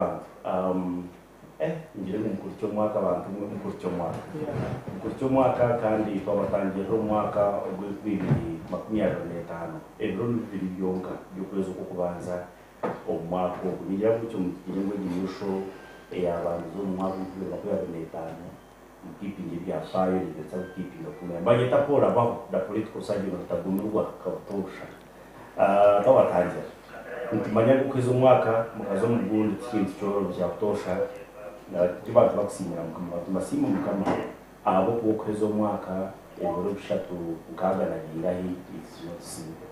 Bantu eh ngire ngu mukurikye omwaka bantu mwe mukurikye omwaka. Mukurikye omwaka kandi twabatangirira omwaka ogw'ebikumi 2025. Ebiro ni bibiri byonka by'okwezi okw'okubanza omu mwaka ogu. Ningira ngu ekyo mukigire ngu egi niyo show eyaabandize omu mwaka gw'enkumi ibiri 25 Mukiipinga ebyafaayo nibeetsa kukiipinga kumera. Mbanyeta Paul Abaho, the political surgeon rutagumirwa nka butoosha. Twabatangira. Nitumanya ngu okuheza omwaka mukaza omu gundi ti kintu kyorobi kya butoosha. Nikyo abantu bakusiimira Mukama bati mbasiime Mukama ahabw'okuba okuheza omwaka ebiro bishatu nkaaga na bingahi it's not simple.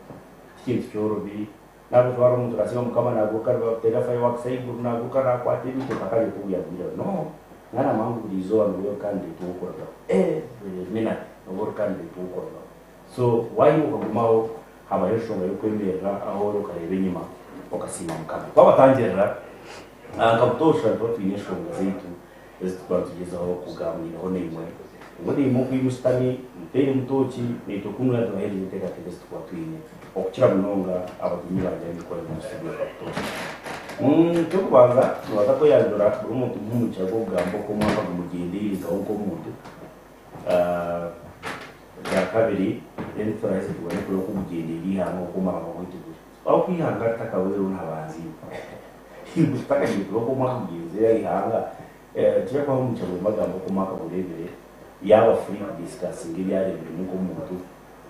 Ti kintu kyorobi. Naaba otwara omuntu nasiima Mukama naguruka nibateera fireworks ahaiguru naguruka nakwata ebintu mpaka areeta obu yagwireho. No! Mwana wange buri izooba nooba ori candidate w'okurugaho. Every minute nooba ori candidate w'okurugaho. So wayimuka okagumaho habaho enshonga y'okwemerera ahu ori okareeba enyima okasiima Mukama. Twabatangirira nka butoosha nituba twine enshonga zaitu ezi turikuba nitugyezaho kugaaniiraho naimwe. Imwe naimwe oku mushutami muteire mutooki naitwe kunu nitubaheereza enteekateeka ezi turikuba twine okukira munonga abagyenyi bangye abu ndikuba nyine omu studio nka butoosha. Eky'okubanza nibaza kweyanjura buri muntu muhe omugisha gw'okugamba oku omwaka gumugyendeire nkawe nk'omuntu. Ekyakabiri, then turaheza tubone kureba oku gugyendeire eihanga oku omurimo gwaitu guri. Ahabw'okuba eihanga ritakahweireho nihabanza iwe. Iwe tutakagiire kureba oku omwaka gugyenzire aha ihanga, nitwija kubaha omugisha buri omwe agambe oku omwaka gureebire, yaaba free kudiscussinga ebi areebiremu nk'omuntu,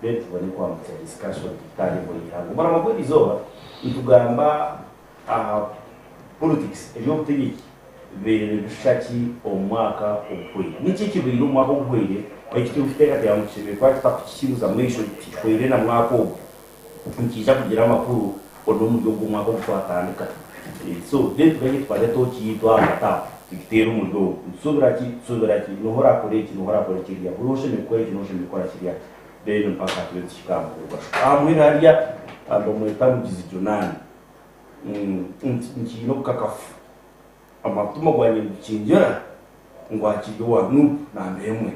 then tubone kwambutsya discussion tutandike eihanga. Omurimo gw'erizooba nitugamba aha politics, eby'obutegyeki. Bibaire nibishusha ki omu mwaka oguhweire? Niki ekibaire omu mwaka oguhweire eki turikuteekateeka ngu tushemereire kuba tutakukikibuza maisho kihweire na mwaka ogu? Nikiija kugira amakuru n'omuri ogu omwaka ogu twatandika. So then tugaruke tutware tooki yaitu aha ahagati aho tugiteere omuri ogu. Nitusuubira ki? Tusuubira ki? Nooha oraakore eki? Nooha oraakore kiriya? Buri oshemereire kukora eki, nooha oshemereire kukora kiriya. Then mpaka tube nituhika aha muheru gwasho. Aha muheru hariya bamweta Mugizi Jonani. Nkiine obukakafu. Omutima gwangye nigukingira ngu akiri owa Nup namba emwe.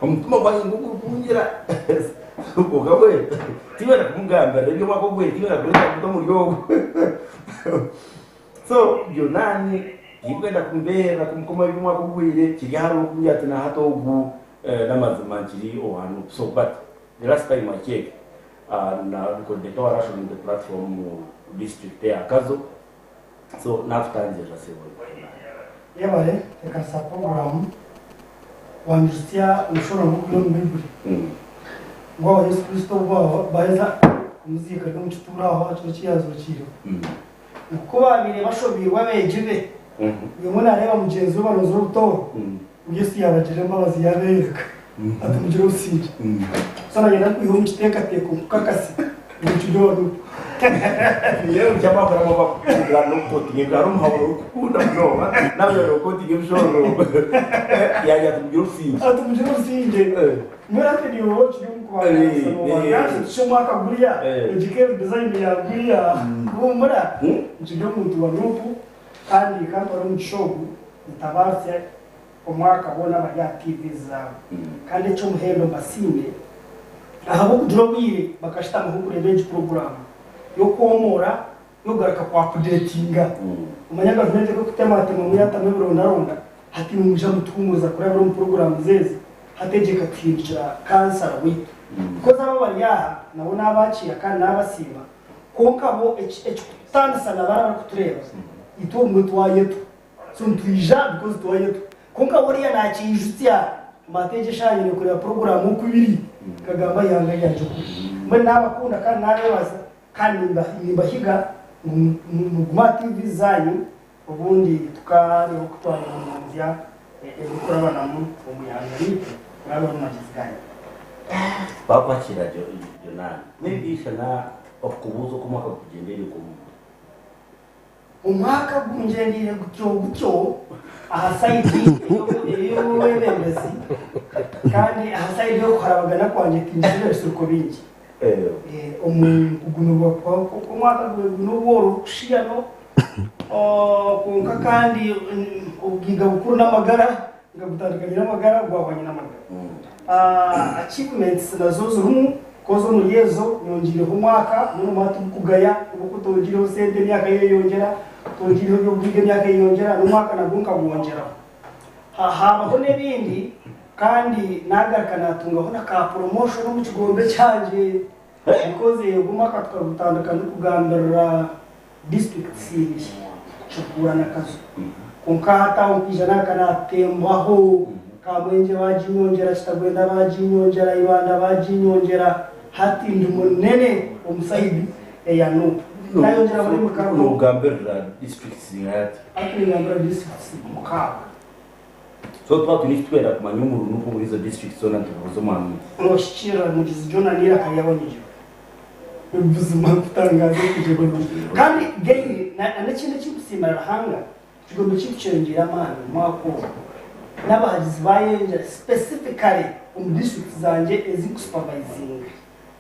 Omutima gwangye nigwo gurikungira kwonka mbwenu tinyenda kumugambira eby'omwaka oguhweire tinyenda kureeta muntu omuri ogu. So Yonaani tindikwenda kumubeerera kumukoma eby'omwaka oguhweire kiri ahariwe okungira ati nahati ogu n'amazima nkiri owa Nup. So but the last time I checked na coordinator wa National Unity Platform mu district eya Kazo. So nakutangirira sebo Yonaani. Yebare tekanisa puroguramu wanyijutsya omushoro gurikuruga omu Baiburi ngu aho Yesu Kristo obu baheza kumuziika ari omu kituuro aho aha kiro eki yaazokiireho ngu ku baabaire bashobeirwe abeegi be buri omwe naareeba mugyenzi we baronzire obutooro ngu Yesu yaabagirira embabazi yaabeyoreka ati mugire obusingye. So nayenda kukwiha omu kiteekateeko nkukakase ngu nikiri oruho. Nindeeba omukyama akura n'okukotinga ebyo hariho omuhabo orikukunda munonga naaba okotinga ebishororo yagira ati mugire obusingye. Ati mugire obusingye. Mbwenu hati niiwe waaba okiri omu kubangaanisa noobangaanisa oti shi omwaka guriya egika eri design ya guriya huumura nkiri omuntu wa Nup kandi kantware omugisha ogu ntabaarusya omwaka boona abari aha TVs zaabo. Kandi eky'omuhendo mbasiime ahabw'okugira obwire bakashutamaho kureeba egi puroguraamu y'okwomoora y'okugaruka ku apudeetinga. Omanya gavumenti ku erikutematemamu yaatamu ebirondaronda, hati nimwija mutuhuumuriza kurabira omu puroguraamu ezi, hati egi ekatuhindukira kansara waitu. Because abo abari aha nabo naabakiira kandi naabasiima, kwonka bo ekikututaanisa na bari abarikutureeba, itwe obumwe twayetwa. So nitwija because twayetwa. Kwonka oriya nakiijutsya mbu ati egi eshaaha nyine kureeba puroguraamu oku biri nkagamba eihanga ryangye oku riri. Mbwenu nabakunda kandi nabeebaza kandi nimbahiga ngu mugume aha TV zaanyu obundi tukareeba oku twarongonzya ebirikurabanamu omu ihanga ryaitu kurabira omu magyezi gaanyu. Twakwakira Jonani. Maybe shana okukubuuza oku omwaka gukugyendeire nk'omuntu. Omwaka gungyendeire gutyo gutyo aha sayidi ey'obwebembezi kandi aha sayidi y'okuharabagana kwangye tingizire ebisiriko bingi. Omu kugumirwa kw'omwaka gube gwine obworo burikushushana kwonka kandi obugaiga bukuru n'amagara, nkagutandika nyine amagara gwahwa nyine amagara. Achievements nazo zirimu. Koz omuri ezo nyongiireho omwaka, mbwenu omwaka tigukugaya nobu ku tongiireho sente emyaka yeyongyera, tongiireho eby'obugaiga emyaka eyeyongyera, n'omwaka nagwo nkagwongyeraho. Ha haabaho n'ebindi kandi naagaruka naatungaho na ka promotion omu kigombe kyangye because ogwo omwaka tukagutandika ndikugambirira districts ibiri, Kiruhura na Kazo. Kwonka hati aho nkaija naagaruka naatembaho, Kamwengye baaginyongyera, Kitagwenda baaginyongyera, Ibanda baaginyongyera, hati ndi munene omu side eya Nup. Naayongyeraho n'emikago. Noogambirira districts zingahi hati? Hati ningambira districts mukaaga. So twaba twine eki turikwenda kumanya omuri Nup omuri ezo districts zoona nitubuuza omwami. Noohikiirira Mugizi Jonah n'eiraka ry'abanyegyero. Buzima nkutangaza ekigombe kandi gain n'ekindi ekinkusiimira Ruhanga ekigombe kyaitu kyeyongyeire amaani omwaka ogu n'abahagizi bayeyongyera specifically omu district zangye ezinkusupervisinga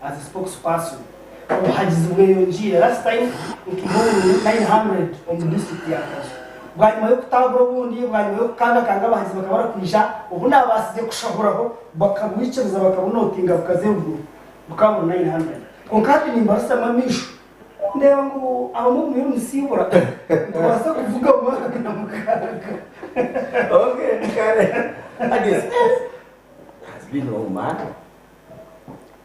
as a spokesperson obuhagizi bweyongyeire last time nkiiha obururu 900 omu district ya Kazo bwanyima y'okutagura obundi bwanyima y'okukangakanga abahagizi bakaba barikwija obu nabaasize kushahuraho bakabwikiriza bakabunotinga bukaza eruguru Bukaba buri 900. Kwonka hati nimbarusamu amaisho ndeeba ngu abamwe muriyo nimusiibura nitubaasa kuvuga omu mwaka na mukaaga. Okay, kare. Agnes, has been long man.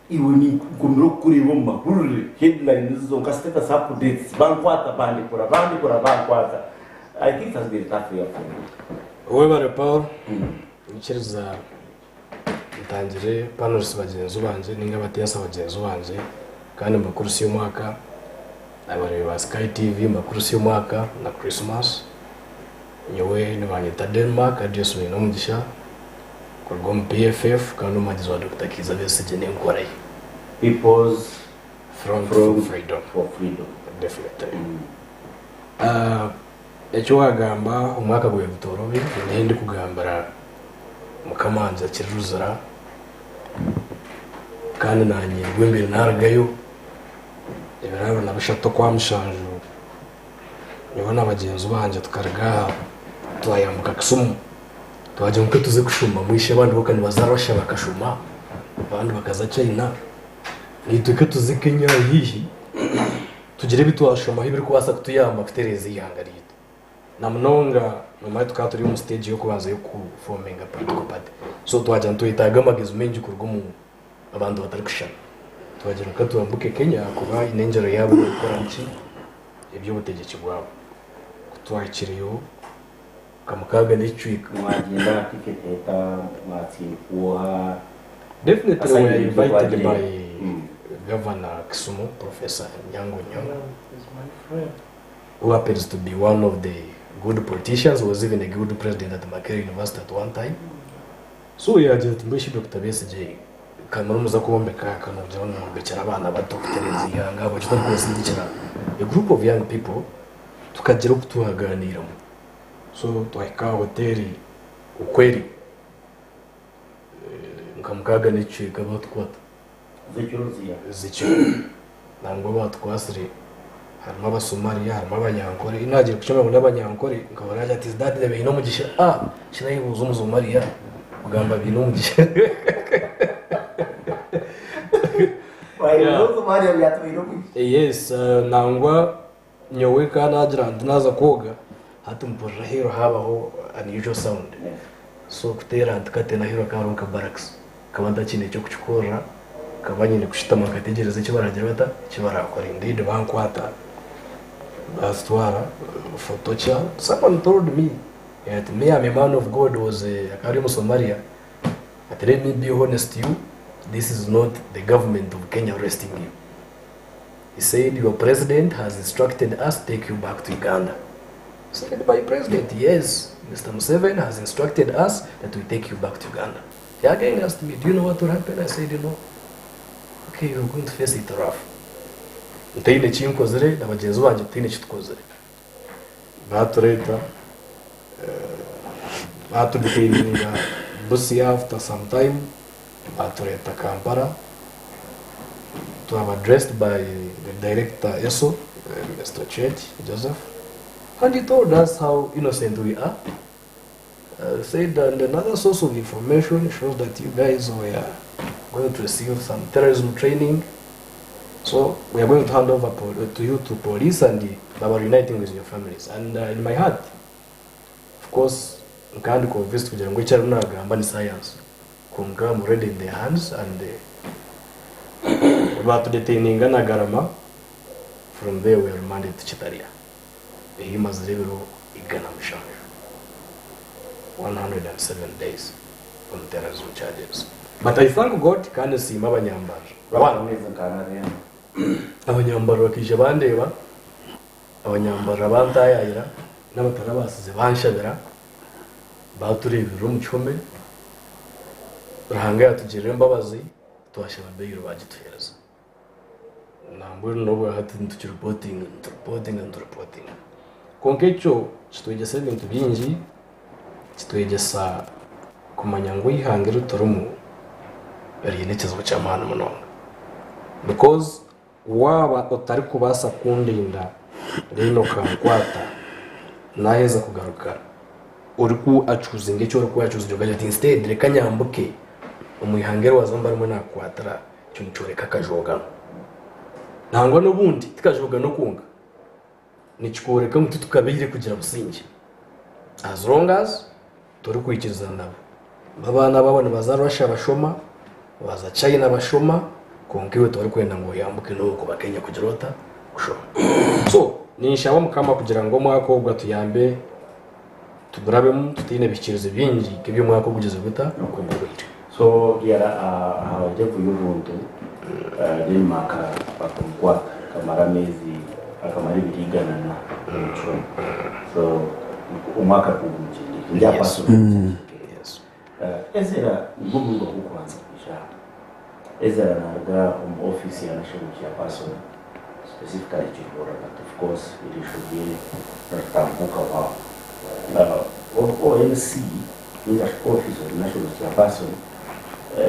Iwe ningumire okukureeba omu mahurire, headlines zonka, status updates, bankwata bandekura, bandekura bankwata. I think it has been a tough year for you. Webare Paul, nyikiriza Ntangire panelists bagyenzi bangye ninga abateesa bagyenzi bangye kandi mbakurisye omwaka, abareebi ba Sky TV mbakurisye omwaka na Christmas. Nyowe nibanyeta Denmark Adios Bainomugisha kuruga omu PFF kandi omuhagizi wa Dokita Kiiza Besigye n'enkora ye. People's Front for Front Freedom. for Freedom. Definitely. Eki waagamba omwaka gwabaire gutoorobi, niinyine ndikugambira mukama wangye akiri Ruzira, kandi naanye nibwo mbaire naarugayo ebiro abiri na bishatu okwa mushanju, nyowe na bagyenzi bangye tukaruga aha twayambuka Kisumu, twagira ngu katuze kushuma mbwenu shi abandi bo ka nibaza Russia bakashuma, abandi bakaza China, naitwe katuze Kenya haihi. Tugire ebi twashomaho ebirikubaasa kutuyamba kutereeza eihanga ryaitu. Na munonga noomanya tukaba turi omu siteegi y'okubanza y'okufominga political party. So twagira ngu nitwetaaga amagezi maingi kuruga omu bantu batarikushushana. Twagira ngu ka twambuke Kenya ahakuba haine engyero yaabo ei barikukora nki? Eby'obutegyeki bwabo. Ku twahikireyo nka mukaaga n'ekicweka. Mwagyenda aha tiketi eta mwatsindikwa oha? Definitely we Aside are ebyo invited twagire. by Governor Kisumu, Professor Anyang' Nyong'o, who happens to be one of the good politicians, was even a good president at Makerere University at one time. So yaagira ati mbwenu shi Dokita Besigye ka murimuza kwombeka ka noogira ngu nimwombekyera abaana bato kutereeza eihanga ahabwaki otarikubasindikira a group of young people tukagira oku twagaaniiramu. So twahika aha hoteeri Ukweli nka mukaaga n'ekicweka baatukwata. Z'ekiro ziiha? Z'ekiro. Nangwa abaatukwasire harimu Abasomaliya, harimu Abanyankore. Ku naagiire kukyoma ngu n'Abanyankore, nkaba naagira nti is that the Baine Omugisha? Ah! Shi naayebuuza Omuzomaliya kugamba Baine Omugisha. Wayebuuza Omuzomaliya ngu ati Baine Omugisha? Yes, nangwa nyowe ka naagira nti naaza kwoga, hati mpurira aheeru haabaho unusual sound. So kuteera nti kati n'aheeru hakaba hariho nka barracks. Nkaba ntakiine ky'okukikorera, nkaba nyine kushutama nkategyereza eki baraagira bata, eki baraakore. Indeed bankwata baatutwara for torture. Someone told me that me am a man of God was a, akaba ari Omusomalia, ati let me be honest to you, this is not the government of Kenya arresting you. He said your president has instructed us to take you back to Uganda. I said my president, yes, Mr. Museveni has instructed us that we take you back to Uganda. He again asked me, do you know what will happen? I said, no. Okay, you're going to face it rough. Ntaine eki nkozire na bagyenzi bangye tutaine eki tukozire. Baatureeta, baatudetaininga Busia after some time, baatureeta Kampala, twaba addressed by the director ESO, Mister Church Joseph, and he told us how innocent we are. Said and another source of information shows that you guys were going to receive some terrorism training. So we are going to hand over to you to police and baba reuniting with your families. And in my heart, of course, nkandi convinced kugira ngo icyo arimo nagamba ni science. Konka I'm already in their hands and batudetaininga na Garama. From there we are remanded to Kitalya. Eyi mazire ebiro 107. 107 days on terrorism charges. But I thank God kandi nsiima abanyambara. Urabona amezi nkanarenda. Abanyambara bakija bandeba, abanyambara bantayayira, n'abatarabasize banshabira, baturebera omu kihome, Ruhanga yatugirira embabazi, twashaba bail bagituhereza. Nambwenu n'obwo hati nitukireportinga, nitureportinga, nitureportinga. Kwonka ekyo kitwegyesa ebintu bingi, kitwegyesa kumanya ngu eihanga eri turimu riine ekizibu ky'amaani munonga. Because waaba otarikubaasa kundinda reero okankwata, naaheza kugaruka oriku acuzinga eki orikuacuzinga okagira oti instead reka nyambuke omu ihanga eri waza barimu nakukwatira, ekyo nikyoreka akajogano. Nangwa n'obundi tikajogano kwonka, nikikworeka ngu titukabaire kugira busingye. As long as torikwikiriza nabo. Abaana baabo nibaza Russia bashoma, baza China bashoma, kwonka iwe torikwenda ngu oyambuke n'okuba Kenya kugira ota kushoma. So ninshaba Mukama kugira ngu omwaka ogu atuyambe tugurabemu tutiine ebihikirizi bingi nk'eby'omwaka ogugeze guta oguhweire. So yara ahajefu y'obuntu Denmark bakamukwata akamara amezi akamara 200 na omucumi. So omwaka kugumugindire ndyapaso. Yes. Ezra nibwo murugo gw'okubanza kwija. Ezra naruga omu office ya National Chairperson, specifically Kiruhura, but of course irisho rye ritambuka waho. ONC ninga office of National Chairperson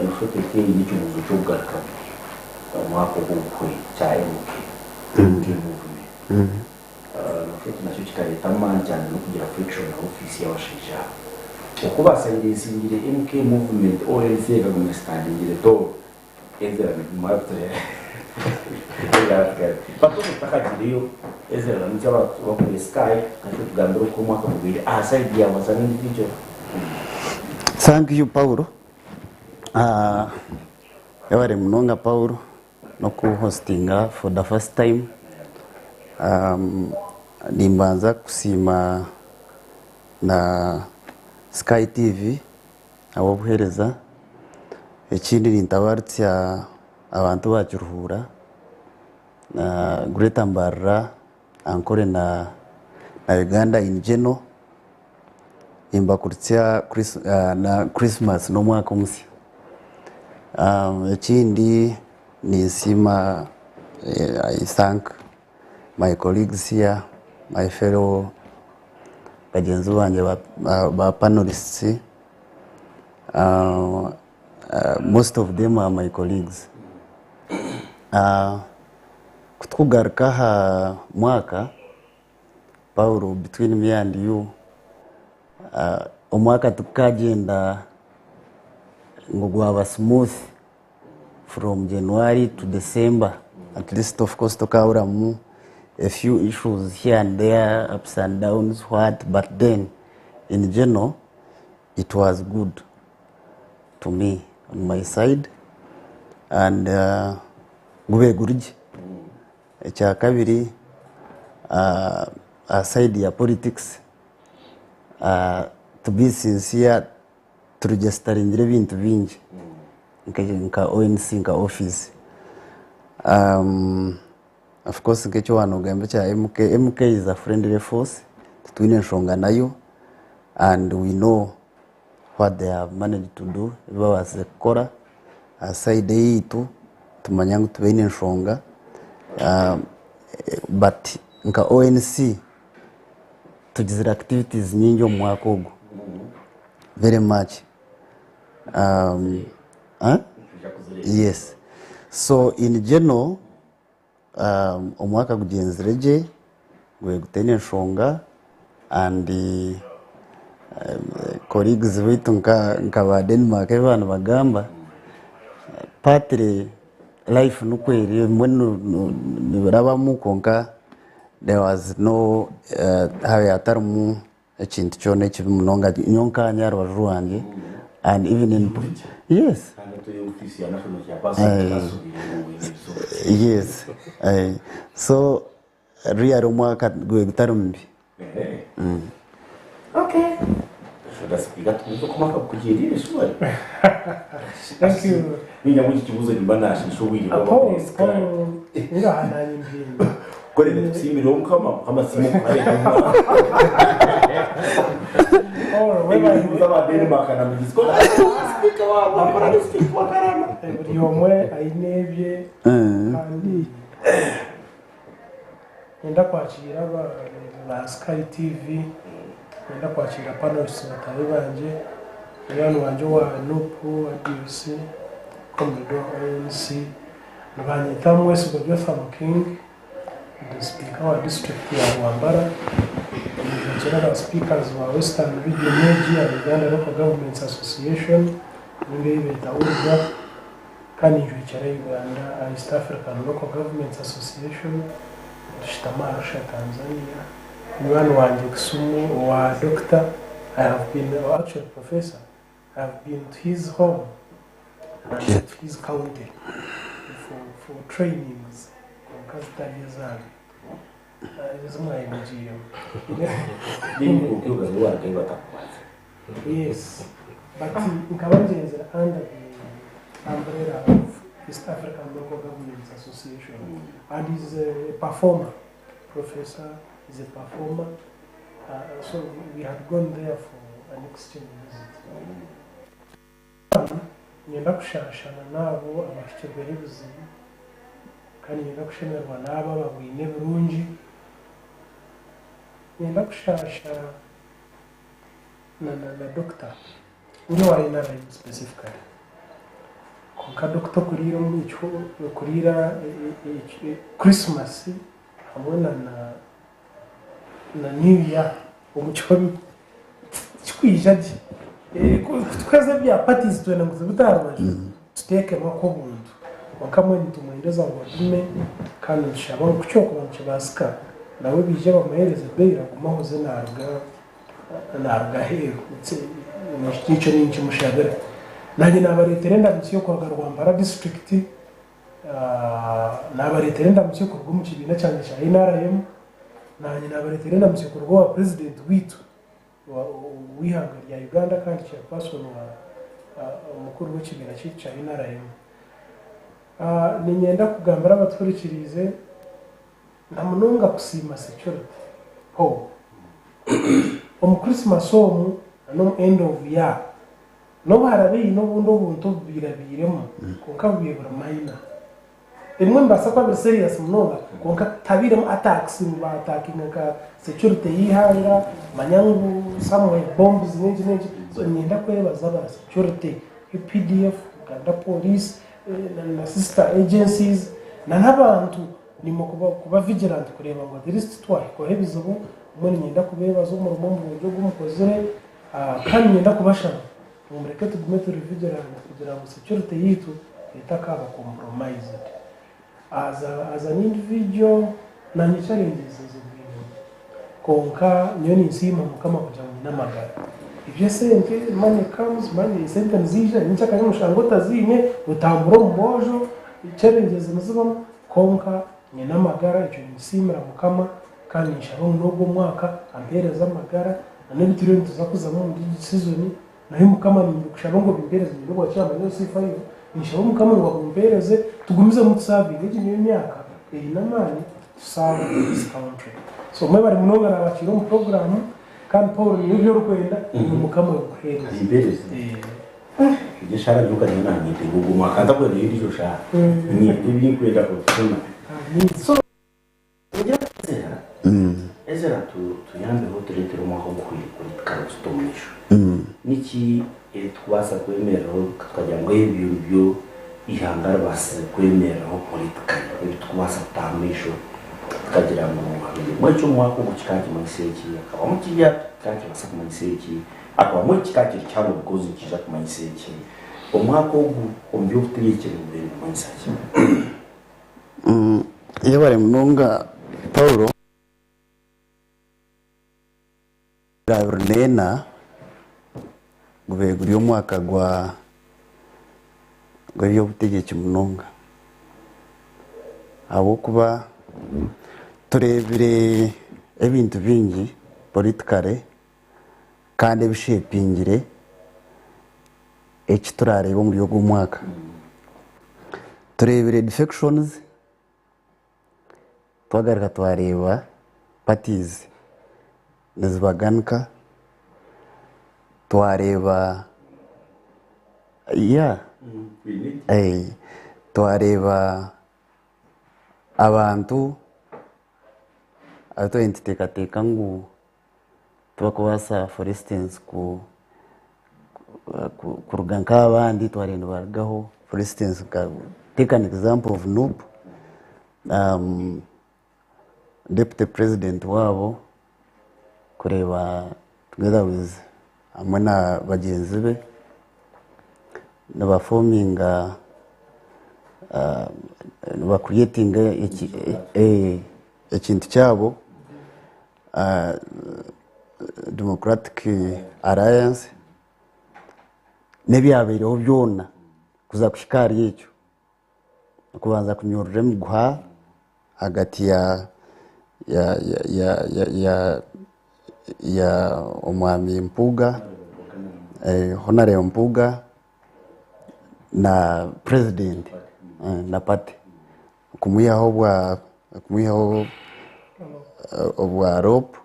nushote n'ikibuzo cy'okugarukamu omwaka ogw'obuhwe kya MK MK movement. Nushote nakyo kikareta amaani cyane no kugira friction na office y'abashaija okuba silencingire MK movement, ONC ekaguma standingire to Ezra nimwabitire batutakagireyo. Ezra namutya bakure Sky kati tugambire uko omwaka gubiri aha side yawe as an individual. Thank you, Paulo. Yabare munonga, Paulo, nokuhostinga for the first time. Nimbanza kusiima na Sky TV awobuhereza. Ekindi nintabarutsya abantu bakiruhura na Greater Mbarara, Ankole na Uganda in general. Nimbakurutsya na Christmas n'omwaka omusya. Ekindi ninsiima, I thank my colleagues here, my fellow bagenzi banjye ba panelists. Most of them are my colleagues. Kutukugaruka aha mwaka, Paulo, between me and you, omwaka tukagenda ngu gwaba smooth from January to December. At least, of course, tukaburamu a few issues here and there, ups and downs, what, but then in general it was good to me on my side and gube gurye. Ekya kabiri, side ya politics, to be sincere, turegisteringira ebintu bingi nka ONC, nka office. Of course, nk'ekyo wanogamba kya MK, MK is a friendly force, tutwine enshonga nayo and we know what they have managed to do, ebi babaasize kukora. Side yitu tumanya ngu tubaine enshonga, but nka ONC tugizire activities nyingi omu mwaka ogu, very much. Huh? Yes, so in general, omwaka gugenzire gye, gwe gutaine enshonga and colleagues baitu nka ba Denmark ebi banu bagamba. Partly life nikwo eri ebimwe nibirabamu kwonka there was no habaire hatarimu ekintu kyona ekibi munonga nyowe nkanye aha rubaju rwangye and even in yes yes so really omwaka gwe gutari mubi. Okay. Sipiika tubuuze oku omwaka gukugyendeire shuwari. Thank you. Niinya ngu eki kibuuzo nimba naashiisha obwire Paul, bw'abakuresika. Paul, ngaha nanye mbyine. Kore tusiimireho Mukama, Mukama asiime okuhareeba omwaka. Paul, webale. Ebibuuzo aba Denmark na Mugizi. Kora sipiika wa Rwampara district wa Karama. Buri omwe aine ebye kandi Niinyenda kwakiira abareebi ba Sky TV, niinyenda kwakiira panelists bataahi bangye, munywani wangye owa Nup, ADC, Comrade owa ANC, nibanyeta Mwesigwa Jotham King, ndi sipiika wa disiturikiti ya Rwambara, ninjwekyera ba sipiikazi ba Western Region egi ya Uganda Local Governments Association ninga ei beeta ULGA. Kandi ninjwekyera Uganda East African Local Governments Association, nitushutama Arusha, Tanzania. Munywani wangye Kisumu owa Dokita, I have been, or actually Professor, I have been to his home and to his county for, for trainings kwonka zitari ezange, ezi mwayemugiiremu. Yes, but nkaba ngyenzire under the umbrella of East African Local Governments Association and he's a performer, Professor is a performer, so we had gone there for an exchange visit. Niinyenda kushaashana n'abo abahikirweho ebizibu kandi niinyenda kushemererwa n'abo ababwine ebirungi. Niinyenda kushaasha na na na doctor uri owa NRM specifically kwonka doctor okuriira omu okuriira Christmas hamwe na na na new year omu kihome tikikwija gye Kutuheza ebya parties twena ngu tubite aha rubaju tuteekemu ak'obuntu kwonka mbwenu nitumwendeza ngu agume kandi nitushaba ngu ku kyokuba nikibaasika nawe baije bamuheereze bail agume ahoze naaruga naaruga aheeru. Ekyo ninkimushabira. Naanye naabareetera endamutsyo kuruga Rwampara disiturikiti, naabareetera endamutsyo kuruga omu kibiina kyangye kya NRM, naanye naabareetera endamutsyo kuruga owa purezidenti waitu w'eihanga rya Uganda kandi chairperson wa omukuru w'ekibiina kyaitu kya NRM. Niinyenda kugambira abatuhurikiriize na munonga kusiima security Paul. Omu Christmas omu na n'omu end of year n'obu harabe haine obundi obuntu obubairabairemu kwonka bubaire buri minor. Ebimwe nibibaasa kuba biri serious munonga kwonka tihabairemu attacks ngu ba attackinga nka security y'eihanga manya ngu somewhere bombs n'enki n'enki so niinyenda kwebaza aba security UPDF, Uganda Police na sister agencies na n'abantu Niimwe kuba vigilant kureeba ngu at least titwahikwaho ebizibu. Mbwenu niinyenda kubeebaza omurimo murungi ogu mukozire kandi niinyenda kubashaba ngu mureke tugume turi vigilant kugira ngu security yaitu etakaaba compromised. As a, as an individual, naanye challenges nzibwinemu kwonka nyowe ninsiima Mukama kugira ngu nyine amagara. Eby'esente, money comes, money, esente niziija, nyenkyakare noshanga otaziine, otambura omu boojo, challenges nizibamu. Kwonka nyine amagara, ekyo ninkisiimira Mukama, kandi ninshaba ngu n'ogu omwaka ampeereze amagara, na n'ebi turiyo nituza kuzamu omuri egi sizoni, nabyo Mukama nimbikushaba ngu obimpeereze nyine obwa chairman wa C5, ninshaba Mukama ngu abumpeereze tugumizemu tusavinge, egi niyo myaka eine amaani tusaave this country. So mwebare munonga naabakiira omu puroguraamu, kandi Paul niiwe ebi orikwenda niiwe Mukama obikuheereze. Abimpeereze. Egyo eshaara nyowe nyowe nanyetega ogwo mwaka ntakwenda endijo shaara nyende ebinkwenda kufuna. So ningira Ezra, Ezra tuyambeho oturetere omwaka oguhwire politically kututa omu maisho. Niki ebitukubaasa kwemereraho tukagira ngu ebyo nibyo eihanga ribaasize kwemereraho politically ebitukubaasa kuta aha maisho tukagira ngu habairemu eki omwaka ogu kikakimanyisa eki, hakabamu kiriya kikakibaasa kumanyisa eki. Akabamu eki kikaba kiri kihango because nikiija kumanyisa eki. Omwaka ogu omu by'obutegyeki nigubaire nigumanyisa ki? Yebare munonga Paulo. 2024 gubaire guri omwaka gwa gw'eby'obutegyeki munonga ahabw'okuba tureebire ebintu bingi politically kandi ebishepingire eki turareebe omuri ogu omwaka. Tureebire defections, twagaruka twareeba parties nizibaganika, twareeba yeah, twareeba abantu abu twabire nituteekateeka ngu tibakubaasa for instance kuruga nk'abandi twareeba nibarugaho for instance nka take an example of NUP, deputy president waabo kureeba together with hamwe na bagyenzi be nibafominga nibacreatinga ekintu kyabo Democratic Alliance n'ebyabaireho byona kuza kuhika ahari ekyo okubanza kunyurura emiguha ahagati ya ya ya ya ya ya omwami Mpuuga, Honarebo Mpuuga na president na party kumwihaho obwa kumwihaho obwa LOP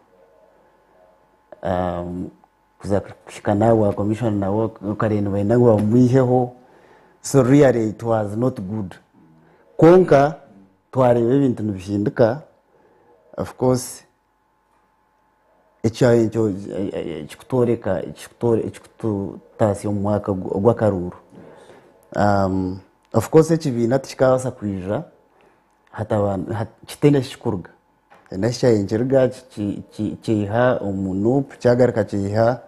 kuza kuhika n'aha bwa commissioner nabo okareeba nibenda ngu bamwiheho so really it was not good kwonka twareeba ebintu nibihinduka of course ekikutworeka ekikututaasya omu mwaka ogw'akaruuru. Of course ekibiina tikikabaasa kwija kitaine ahu kirikuruga. Haine ahu kyabaire nikiruga kiiha omu NUP kyagaruka kiiha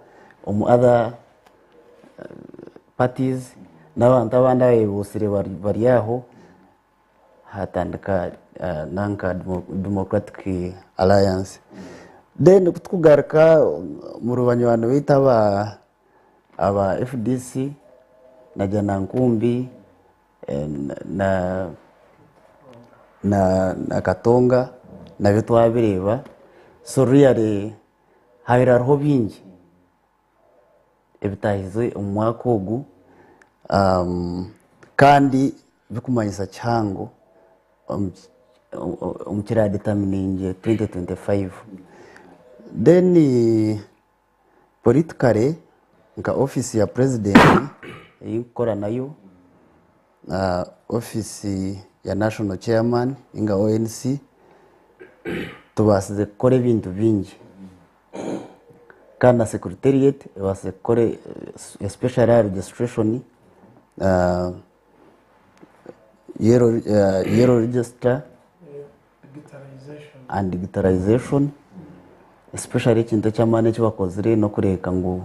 omu other parties n'abantu abandi abeebuusire bari aho hatandika nanka Democratic Alliance. Then kutukugaruka omuri banywani baitu aba FDC na Najjanankumbi na Katonga nabyo twabireeba so really habaire hariho bingi ebitahize omu mwaka ogu kandi birikumanyisa kihango omu kiradetermininge 2025. Then politically nka ofiisi ya president ei nkukora nayo, ofiisi ya national chairman ninga ONC, tubaasize kukora ebintu bingi kandi na secretariat ebaasize kukora especially aha registration, yellow register and digitalization especially ekintu eky'amaani eki bakozire n'okureeka ngu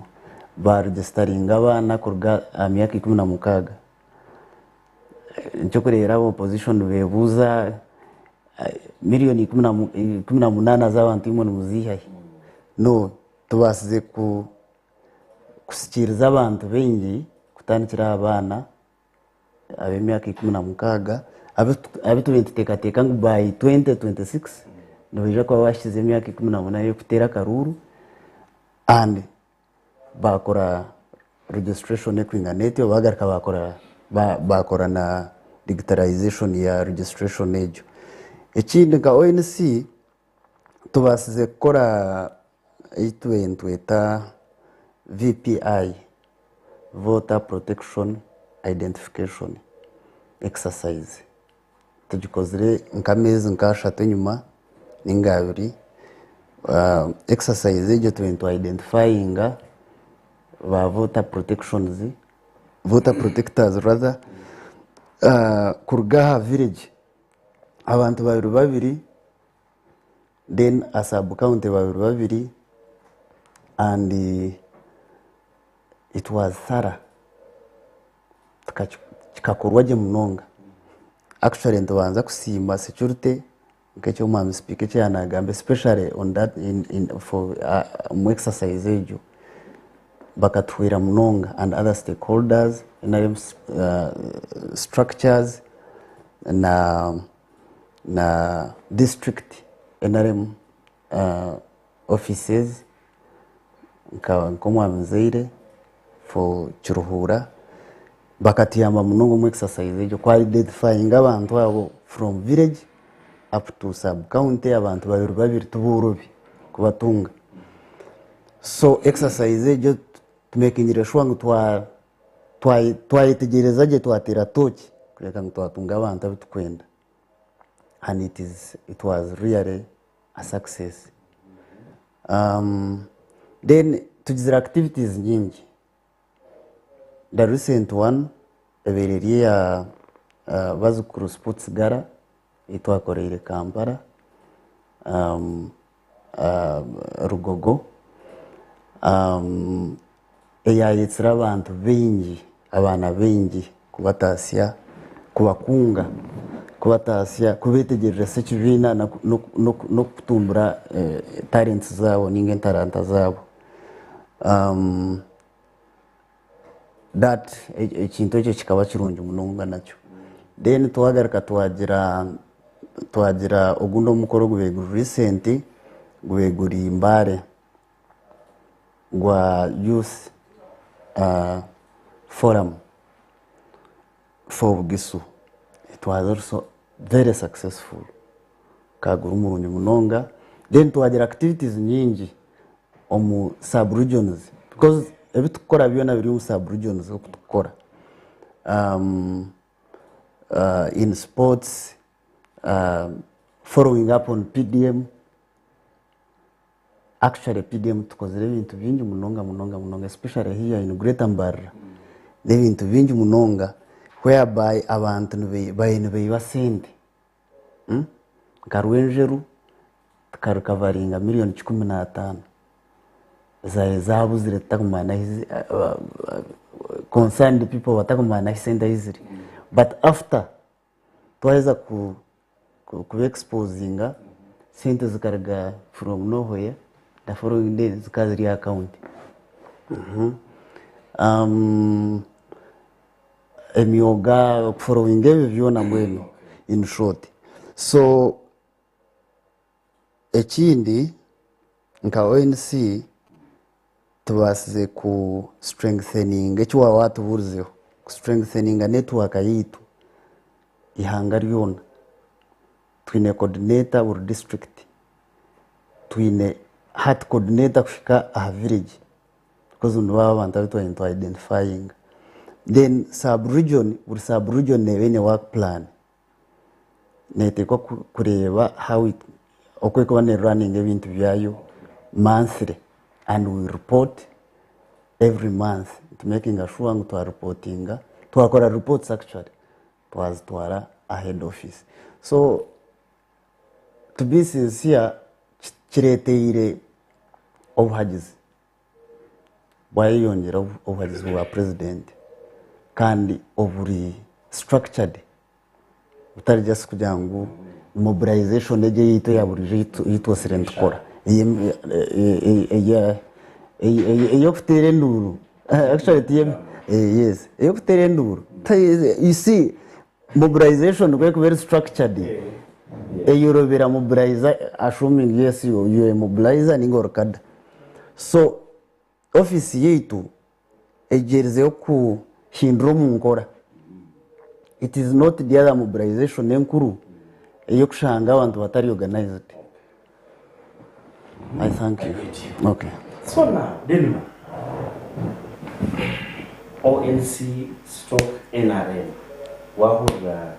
baregisteringa abaana kuruga aha myaka 16. Nikyokureeberaho aba opposition nibeebuuza miliyoni 18 z'abantu imwe nimuziiha hi? No, tubaasize kusikiiriza abantu baingi kutandikira aha baana ab'emyaka 16 abu tubaire nituteekateeka ngu by 2026 nibaija kuba bahikize emyaka 18 y'okuteera akaruuru and baakora registration ekwingana etyo bagaruka baakora na digitalization ya registration egyo. Ekindi nka ONC tubaasize kukora ei tubaire nitweta VPI, Voter Protection Identification Exercise. Tugikozire nk'ameezi nk'ashatu enyima ninga abiri. Exercise egyo tubaire nitwa identifyinga ba voter protections, voter protectors rather, kuruga aha village abantu babiri babiri then aha sub county babiri babiri and it was thorough. Kikakorwa gye munonga. Actually nitubanza kusiima security nk'eki omwami sipiika eki yaaba naagamba especially on that in, in, for omu exercise egyo bakatuhwera munonga and other stakeholders, NRM structures na na district NRM offices nka nk'omwami Nzeire for Kiruhura bakatuyamba munonga omu exercise egyo ku identifyinga abantu abo from village up to sub county abantu babiri babiri tiboorobi kubatunga. So exercise egyo tumekingire sure ngu twa twayetegyereza gye twateera tooki kureka ngu twatunga abantu abu tukwenda and it is it was really a success. Then tugizire activities nyingi. The recent one ebaire eri eya Bazukuru Sports Gala ei twakoreire Kampala Rugogo eyayetsire abantu baingi, abaana baingi kubatasya, kubakunga, kubatasya, kubeetegyereresa ekibiina n'okutumbura talents zaabo ninga entaranta zaabo. That ekintu ekyo kikaba kirungi munonga nakyo. Then twagaruka twagira twagira ogundi omukoro ogubaire guri recent gubaire guri Mbale gwa youth forum for Bugisu. It was also very successful. Gukaba guri murungi munonga. Then twagira activities nyingi omu sub regions because ebi tukukora byona biri omu sub regions oku tukukora. In sports, following up on PDM, actually PDM tukozire ebintu bingi munonga munonga munonga especially here in Greater Mbarara n'ebintu bingi munonga whereby abantu babaire nibaiba sente. Nka Rwenjeru tukarikavaringa miriyoni 15 ezaabaire zaabuzire tutakumanya ahi zi concerned people batakumanya ahi sente ahi ziri. But after twaheza kuba exposinga, sente zikaruga from nowhere, the following day zikaba ziri aha account. Emyoga, okuforowinga ebyo byona mbwenu in short. So ekindi nka ONC tubaasize ku strengtheninga eki waaba waatubuurizeho, ku strengtheninga network yaitu eihanga ryona. Twine coordinator buri district, twine hati coordinator kuhika aha village. Because nibo abantu abu twaba nitwa identifyinga. Then sub region, buri sub region neeba eine work plan. Neeteekwa kureeba how it, oku erikuba ne runninga ebintu byayo monthly and we report every month to makinga sure ngu twa reportinga, twakora reports actually, twazitwara aha head office. So to be sincere kireteire obuhagizi bwayeyongyera obuhagizi bwa president kandi oburi structured butari just kugira ngu mobilization egyo eyaitu eya buriijo ei twosire nitukora ey'okuteera enduuru actually yes ey'okuteera enduuru you see Mobilization ku erikuba eri structured, eyorobera mobilizer assuming yes you are a mobilizer ninga ori kada. So office yaitu egyerizeho kuhindura omu nkora. It is not the other mobilization enkuru eyokushanga abantu batari organized. I thank you. Okay. So now, Denima, ONC stroke NRM, wahurira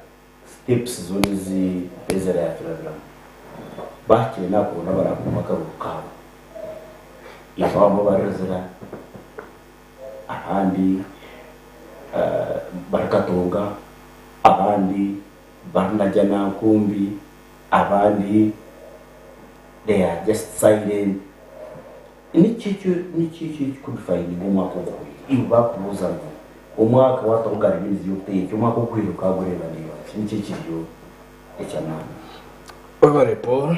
steps zoona ezi Ezra yaturabiramu, bahikire n'aha kubona barakuuma akaruru kaabo. Itwe abamwe barizira, abandi bari Katonga, abandi bari Najjanankumbi, Abandi they are just silent. Niki ekyo niki ekyo ekikudifayininga omwaka oguhweire? Iwe bakubuuza ngu Omwaka waataho garubindi z'obutegyeki, omwaka oguhweire okagureeba naiwe ati niki ekiriyo eky'amaani? Webare Paul,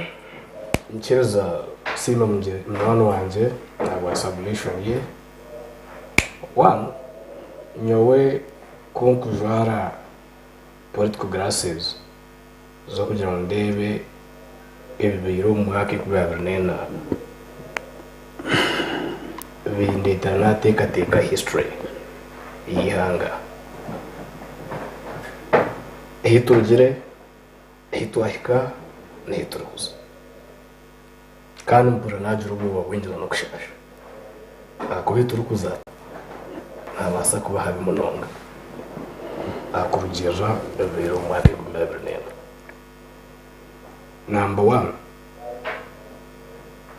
Nikiriza kusiima munywani wangye ahabwa submission ye. One, nyowe ku nkujwara political glasses z'okugira ngu ndeebe ebibaire omu mwaka 2024, bindeetera naateekateeka history y'eihanga. Ahi turugire, ahi twahika n'ahi turikuza. Kandi mpurira naagira obwoba bwingi n'okushaasha ahakuba ahi turikuza nihabaasa kuba habi munonga aha kurugiirira ebibaire omu mwaka 2024. Namba wani,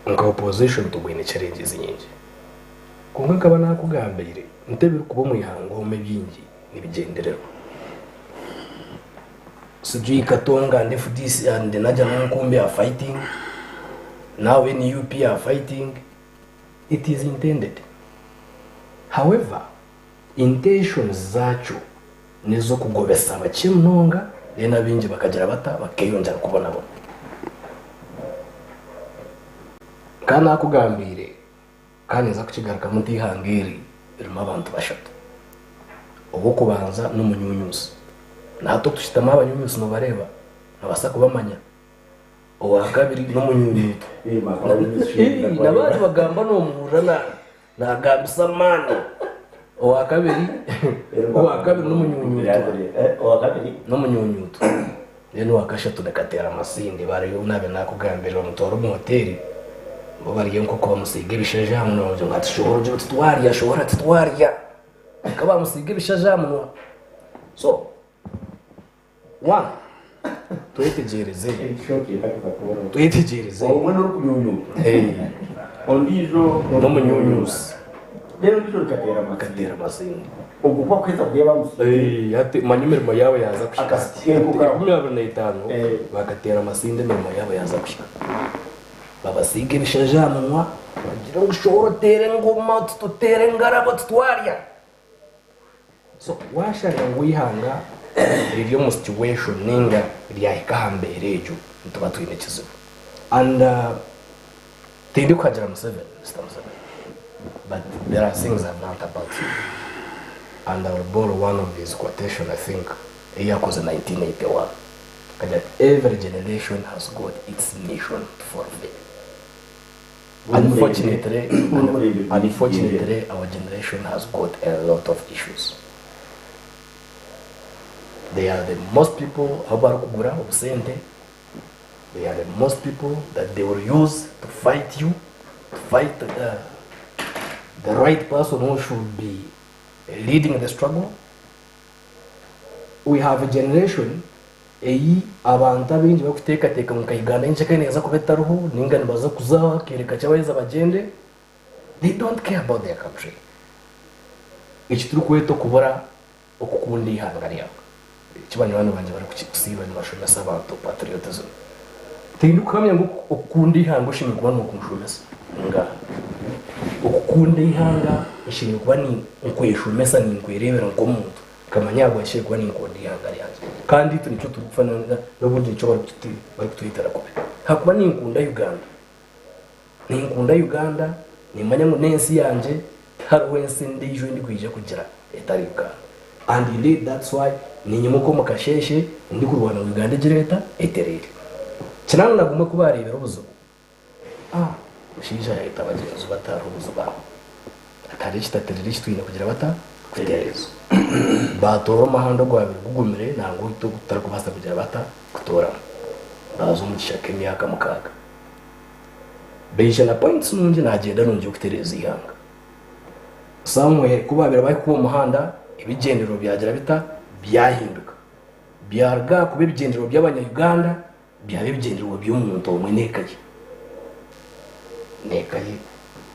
nka opozishoni tubwine challenges nyingi. Kwonka nkaba naakugambiire nti ebirikuba omu ihanga omu ebingi nibigyendererwa. Sijui Katonga and FDC and Najjanankumbi are fighting, now NUP are fighting, it is intended. However, intentions zaakyo n'ez'okugobesa bakye munonga then abaingi bakagira bata? Bakeyongyera kubonabona. Ka naakugambiire Ka ninza kukigarukamu nti eihanga eri ririmu abantu bashatu. Ow'okubanza n'omunyunyusi. Na hati oku tushutami abanyunyusi nobareeba, nobaasa kubamanya. Owa kabiri n'omunyunyuuto. N'abandi bagamba nomuhurira nagambisa amaani. Owa kabiri owa kabiri n'omunyunyuuto. N'omunyunyuuto. Then owa kashatu ni Kateeramasindi bariyo ou naabaire naakugambira bamutwara omu hoteeri bo barya enkoko bamusiiga ebishaja aha munwa bamugira ngu hati shohora ogire oti twarya shohora titwarya kwonka bamusiiga ebishaja aha munwa so one twetegyereze twetegyereze Omwe n'orikunyunyuuta ondiijo n'omunyunyuusi Reero ondiijo ni Kateeramasindi. Kateeramasindi. Ogwo ku akuheza kureeba amusiige. Hati manya emirimo yaabo yaaza kuhika. Akasitiika kawe. 25 bakateera amasindi emirimo yaabo yaaza kuhika. Babasiiga ebishaja aha munwa bagira ngu shohora oteere engoma oti tuteere engarabo oti twarya. So waashanga ngu eihanga riri omu situation ninga ryahika aha mbeera egyo nituba twine ekizibu. And tindikuhagira Museveni, Mister Museveni, but there are things I've learnt about him and I will borrow one of his quotation I think ei yaakoze 1981 akagira ati every generation has got its mission to fulfill. Unfortunately, unfortunately our generation has got a lot of issues. They are the most people abu barikugura obusente, they are the most people that they will use to fight you, to fight the, the right person who should be leading the struggle. We have a generation ei abantu abaingi barikuteekateeka ngu nka Uganda nyenkya neeza kuba etariho ninga nibaza kuza akaire kakye baheza bagyende. They don't care about their country. Eki turikweta okubura okukunda eihanga ryawe. Eki banywani bangye barikusiiba nibashomesa abantu patriotism. Tindikuhamya ngu okukunda eihanga oshemereire kuba nokunshomesa. Ngaaha. Okukunda eihanga nshemereire kuba ninkweshomesa ninkwereebera nk'omuntu. Nkamanya ahabwaki kuba ninkunda eihanga ryangye. Kandi itwe nikyo turikufa n'obundi nikyo barikutwetera kubi. Ahakuba ninkunda Uganda. Ninkunda Uganda, nimmanya ngu n'ensi yangye, tihariho ensi endiijo ei ndikwija kugira etari Uganda. And indeed that's why ninyimuka omu kasheeshe ndikurwana ngu Uganda egire eta? Etereere. Kinanu na gumwe ku baareebire obuzibu, Ah, omushaija yayeta bagyenzi be ati hariho obuzibu aha. Ati hariho ekitaterire eki twine kugira bata? Kutereeza. Baatoora omuhanda ogwabaire gugumire nangwa ogu tutarikubaasa kugira bata? Kutooramu. Baaza omu kishaka emyaka mukaaga. Baija na points nungi na agyenda nungi y'okutereeza eihanga. Somewhere ku baabaire bahika omu muhanda, ebigyendererwa byagira bita? Byahinduka. Byaruga aha kuba ebigyendererwa by'abanya Uganda, Byaba ebigyendererwa by'omuntu omwe n'eka ye. N'eka ye.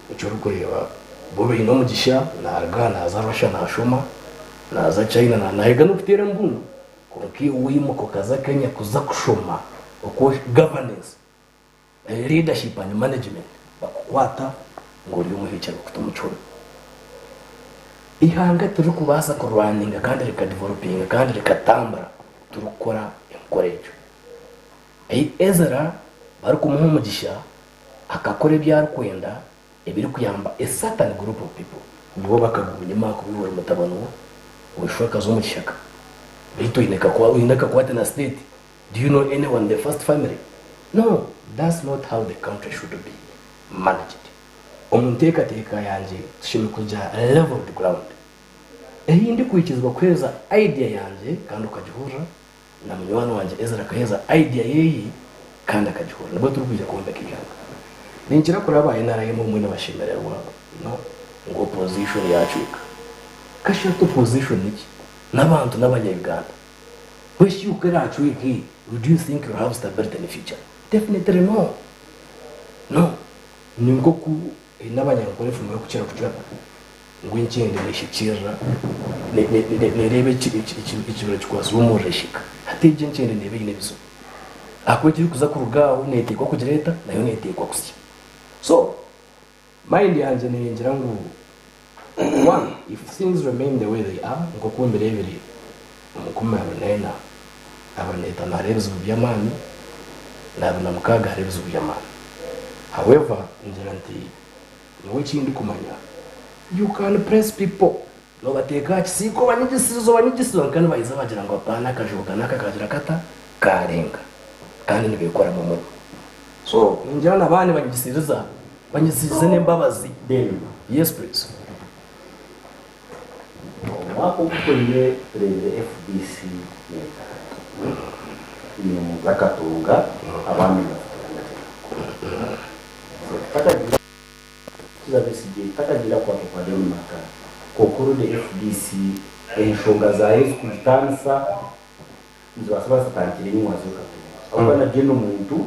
Nikyo orikureeba bo baine omugisha, naaruga aha naaza Russia naashoma, naaza China naayega n'okuteera embundu. Kwonka iwe waimuka okaza Kenya kuza kushoma oku governance, leadership and management, bakukwata ngu ori omuhekyera bakuta omu kihome. Eihanga tiririkubaasa kurwaninga kandi rikadevelopinga kandi rikatambura turikukora enkora egyo. Ei Ezra barikumuha omugisha akakora ebi arikwenda ebirikuyamba a certain group of people nibo bakaguma enyima ahakuba iwe ori mutabani wo oishwe akaza omu kishaka beitu oine oine akakwate na state do you know anyone in the first family no that's not how the country should be managed omu nteekateeka yangye tushemereire kugira leveled ground ei ndikwikirizibwa kuheereza idea yangye kandi okagihurira Na munywani wangye Ezra akaheeza idea yeye kandi akagihurira. Nibwo turikwija kwombeka eihanga. Ninkira kureba aba NRM obumwe nibashemererwa no ngu opposition yacweka. Kashi hati opposition niki? N'abantu n'abanya Uganda. Bweshi ku eracweke do you think you'll have stability in future? Definitely no. No. Ni nkoku Haine abanyankore efumu erikukira kugira ngu enkyende neeshekyeerera, nereeba ekibira kikwatsirwe omuriro esheka. Hati egyo enkyende neeba eine ebizibu ahakuba ekirikuza kuruga aho neeteekwa kugira eta? Nayo neeteekwa kusya. So mind yangye neengira ngu one, if things remain the way they are nk'oku mbireebire omu nkumi abiri n'ena, abiri n'etaano hariho ebizibu by'amaani, n'abiri na mukaaga hariho ebizibu by'amaani. However, ngira nti nyowe eki ndikumanya, you can press people, nobateeka aha kisiika obanyigisize obanyigisize kwonka nibaija bagira ngu apaana akajoka n'aka kagira kata? Kaarenga. Kandi nibeekoramu omurimo. So ningira na baaba nibanyigisiriza, banyigisirize n'embabazi. Then. Yes please. Omwaka oguhweire tureebire FDC neetaaha enyombo z'akatunga abandi nibafutirana gye. So tutakagiire Kizza Besigye takagiire kukwatwa kwa John Maka kwonka already FDC enshonga zaayo ezikugitaanisa nizibaasa kuba zitandikire enyima zo Katumba ahabw'okuba na Gen Omuntu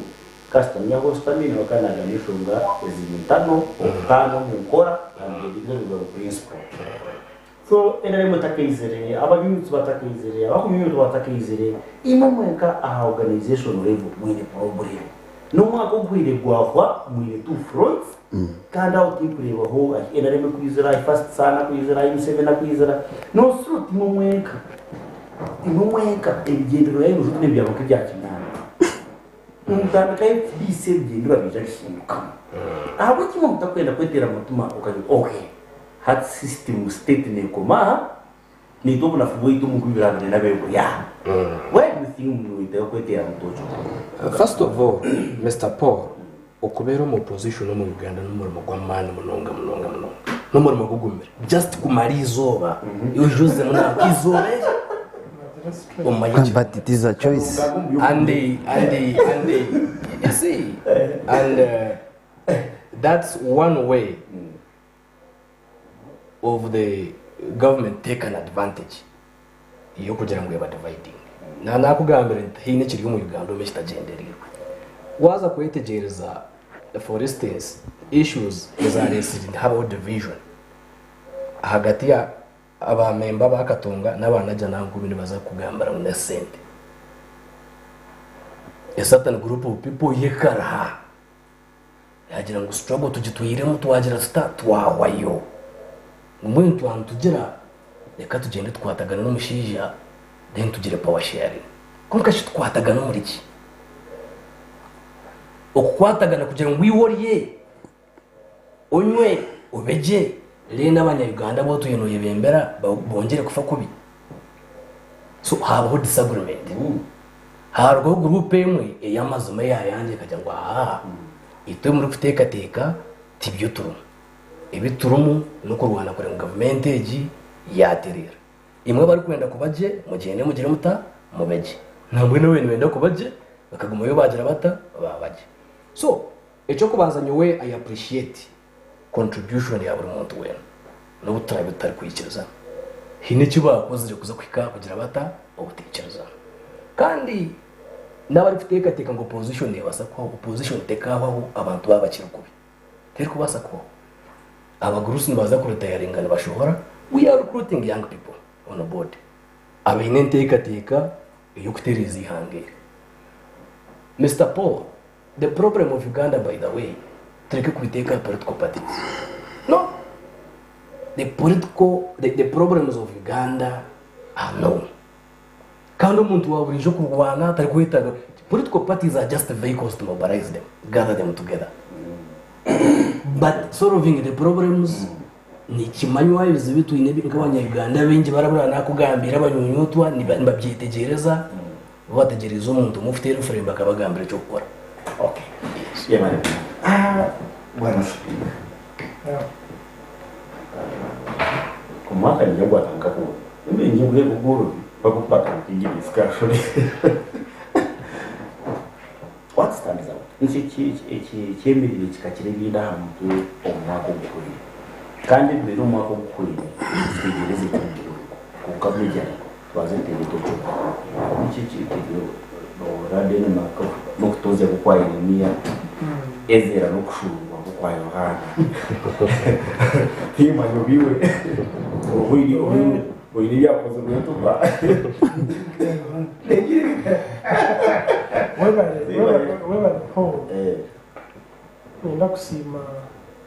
kasitami ahu ositami nawe akaba nagamba enshonga eziri ntano okutaana omu nkora and they did not on principle. So nrm etakaizire, abanyunyusi batakaizire, abakunyunyuta batakaizire, imwe mwenka aha organisation level mwine problem. N'omwaka oguhweire gwahwa mwine two fronts kandi aho tinkureebaho ahi nrm ekwizira, ahi first son akwizira, ahi Museveni akwizira. Nosura oti imwe mwenka, imwe mwenka ebigyendererwa byanyu noshusha oti n'ebyaba nk'ebya kinyaanya. Mutandika FDC ebigyendererwa biija bihindukamu. Ahabw'eki imwe mutakwenda kweteera mutima okagira oti okay. Hati system state nekoma aha, naitwe obunafu bwaitu omu 2024 buri aha. Why do you think nimwetaaga kweteera mutoki ogu? First of all Mister Paul, okubeera omu opposition omu Uganda n'omurimo gw'amaani munonga munonga munonga. N'omurimo gugumire. Just kumara eizooba ojuzemu nangwa eizooba eri omanye ekiri. But it is a choice. And and and you see and that's one way of the government take an advantage y'okugira ngu eba dividing. Na nakugambire nti haine ekiri omu Uganda omu ekitagyendereirwe. Waaza kwetegyereza for instance issues ezaresire nti habaho division ahagati ya aba member ba Katonga n'aba Najjanankumbi nibaza kukugambira ngu n'esente. A certain group of people yekaraha. Yaagira ngu struggle tugitwiremu twagira tuta twahwayo. Ngu mbwenu twaba nitugira reka tugyende tukwatagane n'omushaija then tugire power sharing. Kwonka shi tukwatagane omuri ki? Okukwatagana kugira ngu iwe orye, onywe, obe gye then abanya Uganda abu otwire noyebembera bongyere kufa kubi? So haabaho disagreement. Haarugaho guruupu emwe ey'amazima eyaayangire ekagira ngu aa, itwe murikuteekateeka tibyo turimu. Ebi turimu n'okurwana kureba ngu gavumenti egi yaatereera. Imwe abarikwenda kuba gye mugyende mugire muta? Mube gye. Nambwenu ababaire nibenda kuba gye bakagumayo baagira bata? Baaba gye. So, eky'okubanza nyowe I appreciate contribution ya buri muntu weena n'obu turaabe tutarikwikirizana. Haine eki baakozire kuza kuhika aha kugira bata? Obutaikirizana. Kandi n'abarikuteekateeka ngu opposition neebaasa kuhwaho, opposition tekaahwaho abantu baaba bakiri kubi. Terikubaasa kuhwaho. Abagurusi nibaza kuritayaringa nibashohora, we are recruiting young people on board abaine enteekateeka ey'okutereeza eihanga eri. Mister Paul, The problem of Uganda by the way tureke kubiteeka aha political parties no! The political, the, the problems of Uganda are known. Kandi omuntu wa buriijo kurwana tarikwetaaga political parties are just vehicles to mobilize them, gather them together. But solving the problems nikimanywa ebizibu twine nk'abanya-Uganda baingi barabura nakugambira abanyunyutwa nibabyetegyereza bategereza omuntu omwe okuteera efurimbi akabagambira eky'okukora. Okay. Yeah, man. Ah, bwana Speaker. Yeah. Omwaka niyo gwatandika kuba. Ningi bwe bugorobi bakukwata ngi discussion. What stands out? Niki eki kyemirire kikakira ebindi aha mutwe omu mwaka oguhweire. Kandi ebibere omu mwaka oguhweire tutegereze ekindi kwonka majorly tubanze tuteere etoki omu Niki eki noorora Denmark n'okutozya nk'okwa Yeremia, Ezera n'okushuururwa nk'okwa Yohaana. Tiimanya oba iwe oba oine ebyakozirwe entumwa. Webale, webale Paul. Niinyenda kusiima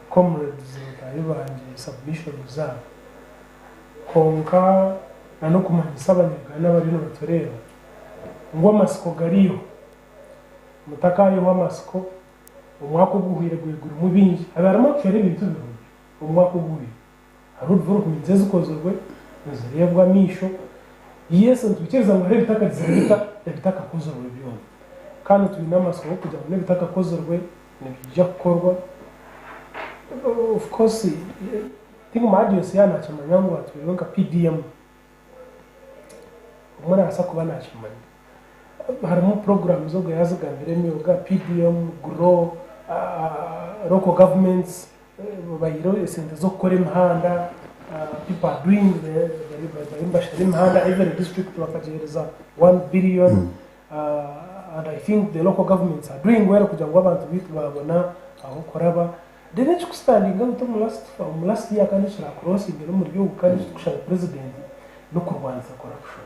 comrades bataahi bangye submission zaabo. Kwonka n'okumanyisa Abanyarwanda abariyo nibatureeba ngu amatsiko gariyo. Mutakaayehwa amatsiko, omwaka oguhweire guri gurimu bingi. Haba harimu actually ebintu birungi omu mwaka oguhweire. Hariho developments ezikozirwe nizireebwa amaisho. Yes, nitwikiriza ngu hariho ebitakagizire bita ebitakakozirwe byona. Kandi twine amatsiko g'okugira ngu n'ebitakakozirwe nibiija kukorwa. Of course, think my audience yaaba naakimanya ngu atwirwe nka PDM, obumwe naabaasa kuba naakimanya. Harimu programs ogwo yaazigambire emyoga, PDM, GROW, local governments bahaire esente z'okukora emihanda, people are doing, bariyo nibashara emihanda, every district bakagiheereza 1 billion. And I think the local governments are doing well kugira ngu abantu baitu baabona ah'okuraba. Then ekiku-standing out omu last year kandi ekira-crossingira omuri ogu kandi ekitukushaba president n'okurwanisa corruption.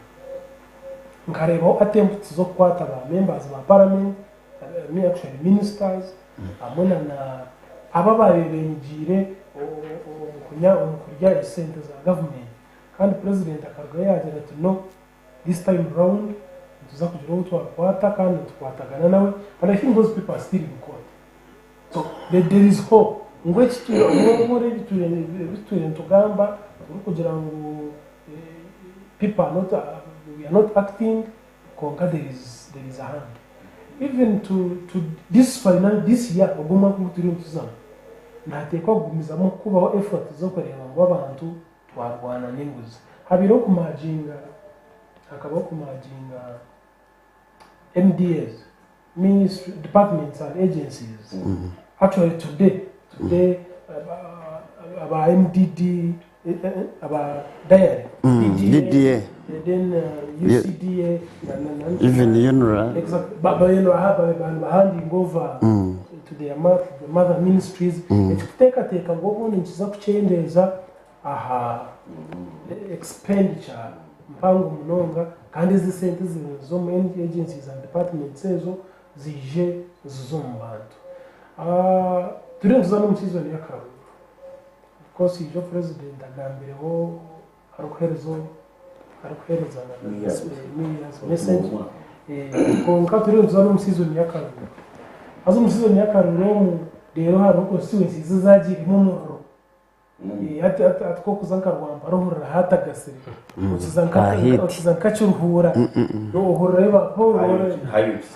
Nkareebaho attempts z'okukwata ba members ba parliament, I mean actually ministers, hamwe na abo ababaire benyigiire omu kurya esente za government. Kandi president akarugayo yaagira ati, "No, this time round nituza kugira obu twakwata kandi nitukwatagana nawe," and I think those people are still in court. So there is hope. Ngu ebitwire nitugamba turikugira ngu people are not, we are not acting, konka there is a hand. Even to this final this year, ogu omwaka ogu turiyo nituzamu, nihateekwa kugumizamu kubaho effort z'okureeba ngu abantu twarwana n'enguzi. Habiireho kumaginga, hakabaho kumaginga MDAs, ministry, departments and agencies. Actually today aba MDD, aba dairy, DDA, DDA. Then UCDA, Even UNRA. Exactly. Ba handing over to the mother ministries. Ekikuteekateeka ngu obundi nikiza kukyendeeza aha expenditure mpango munonga kandi ezi sente z'omu agencies and departments ezo ziije zize omu bantu. Ah, turiyo nituza n'omu season y'akaruru. Of course ijo president agambireho arikuheereza New Year's message. Konka turiyo nituza n'omu season y'akaruru. Haza omu season y'akaruru omu reero hariho constituencies ezagiiremu omuriro. Ati kokuza nka Rwampara ohurira hatagasire, okiza nka Hahiti. Okiza nka Kiruhura ohurira